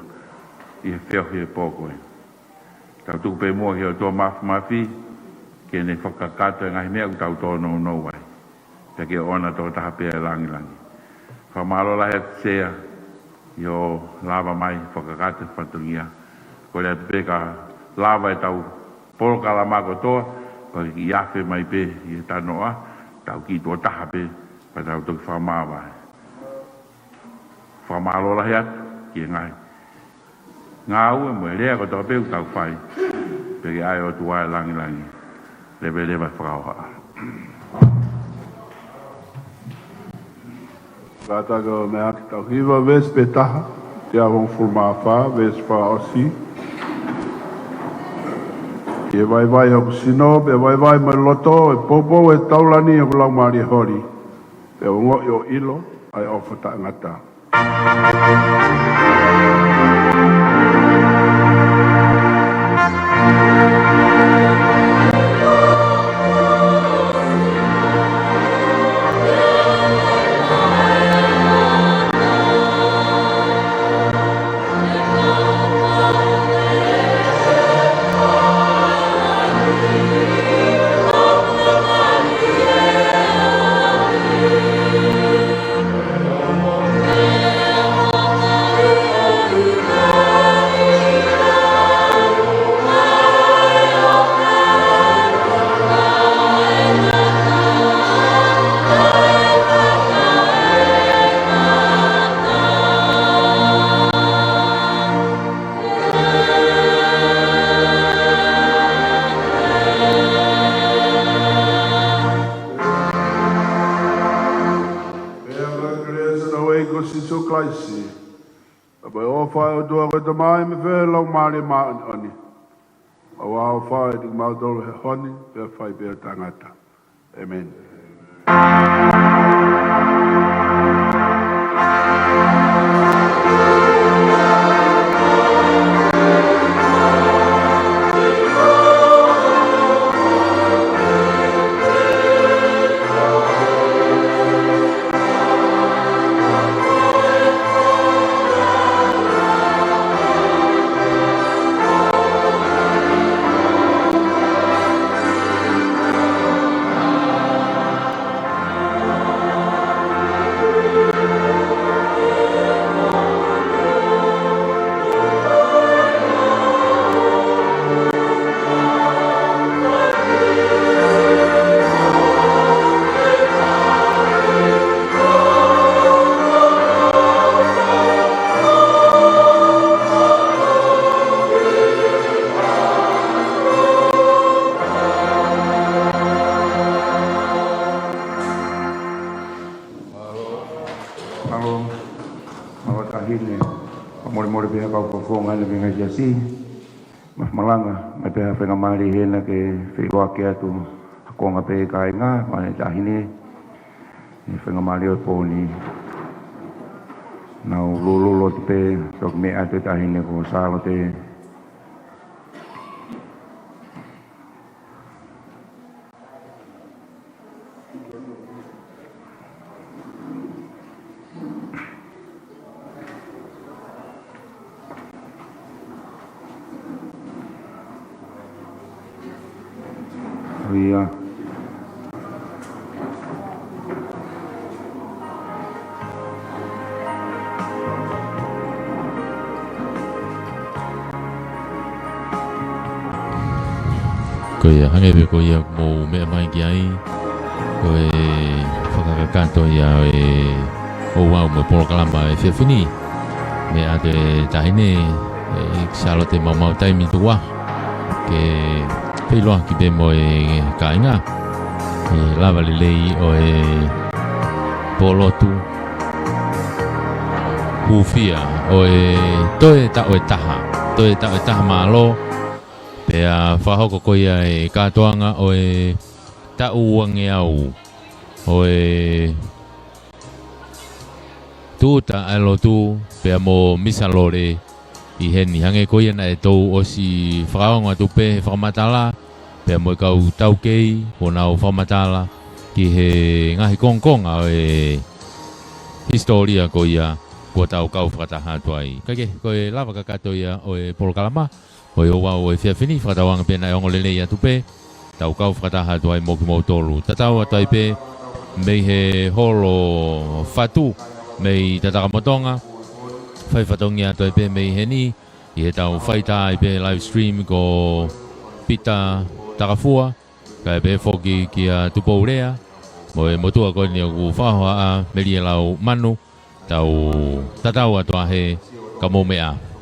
ʻi he feohi e pō ko ē, tau tuku pē muʻa ki he ʻOtua Māfimafi ke ne fakakakato e ngaahi meʻa ʻoku tau tōnounou ai. Pea ke ʻoʻona tokotaha pē ʻa e langilangi. Fakamālō lahi atu Sea ʻi hoʻo lava mai fakakakato e fatongia. Kole atu pē ka lava ʻetau polokalama kotoa, pea ke kiʻi afe mai pē ʻi he tanoʻa, tau kiʻi tuʻo taha pē, pea tau toki fakamāvae. Fakamālō lahi atu ki he ngaahi ngāue mo e lea kotoa pē ʻoku tau fai, pea ke ʻai ʻOtua e langilangi. Leveleva e fakahohaʻa. Kātaki ʻo meʻa ki he tau hiva veesi pē taha, teau hongofulu mā fā, veesi fakaʻosi. Ke vaivai hoku sino, pea vaivai mo e loto, ʻe poupou e taulani hoku laumālie holi, pea ongoʻi ʻo ʻilo ʻa e ʻofa taʻengata. Pea ko e kelesi ʻa hotau ʻEiki ko Sīsū Kalaisi, pea mo e ʻofa ʻa e ʻOtua ko e Tamai, mo e feohi ʻa e Laumālie Māʻoniʻoni, ʻoua ʻe ʻofa ʻiate kimautolu he ʻaho ni, pea fai pē ʻo taʻengata. ʻĒmeni. Mālō, mālō Taʻahine. Fakamolemole pē ʻa e kau fakafofonga ʻi he ngaahi siasi. Mo e malanga, mo e faingamālie heni ke feʻiloaki atu ha konga pē kāinga, mo e Taʻahine, ʻi he faingamālie ʻo e pō ni. Nau lululu atu pē, toki meʻa atu e taʻahine ko Sālote. ʻIo. Ko ia, hangē pē ko ia ʻoku mou meʻa mai ki ai, ko e fakakakato ia ʻo e ouau mo e polokalama efiafi ni. Meʻa atu e taʻahine, ʻe Sālote Maumau Taimi Tuʻa, ke feʻiloaki pē mo e kāinga ʻi he lava lelei ʻo e polotu hūfia ʻo e toe taʻu ʻe taha, toe taʻu ʻe taha mālō, pea fakahoko ko ia e kātoanga ʻo e taʻu uangeau ʻo e tūʻuta ʻa e lotu pea mo Misa Lole ʻi heni. Hangē ko ia naʻe tou ʻosi fakaongo atu pē he fakamatala, pea mo e kau taukei kuo nau fakamatala ki he ngaahi kongokonga ʻo e hisitōlia ko ia kuo tau kau fakataha atu ai. Kae kehe, ko e lava kakato ia ʻo e polokalama ʻo e ouau ʻo e efiafi ni, fakatauange pē naʻe ongo lelei atu pē, tau kau fakataha atu ai mo kimoutolu. Tatau atu ai pē mei he holo Fatu mei Tatakamotonga, fai fatongia atu ai pē mei heni ʻi heʻetau faitā ai pē live stream ko Pita Takafua, kae pehē foki kia Tupou Lea mo e motuʻa ko eni ʻoku fakahohaʻa, Melie Laumanu. Tau tatau atu ā he, ka mou meʻa.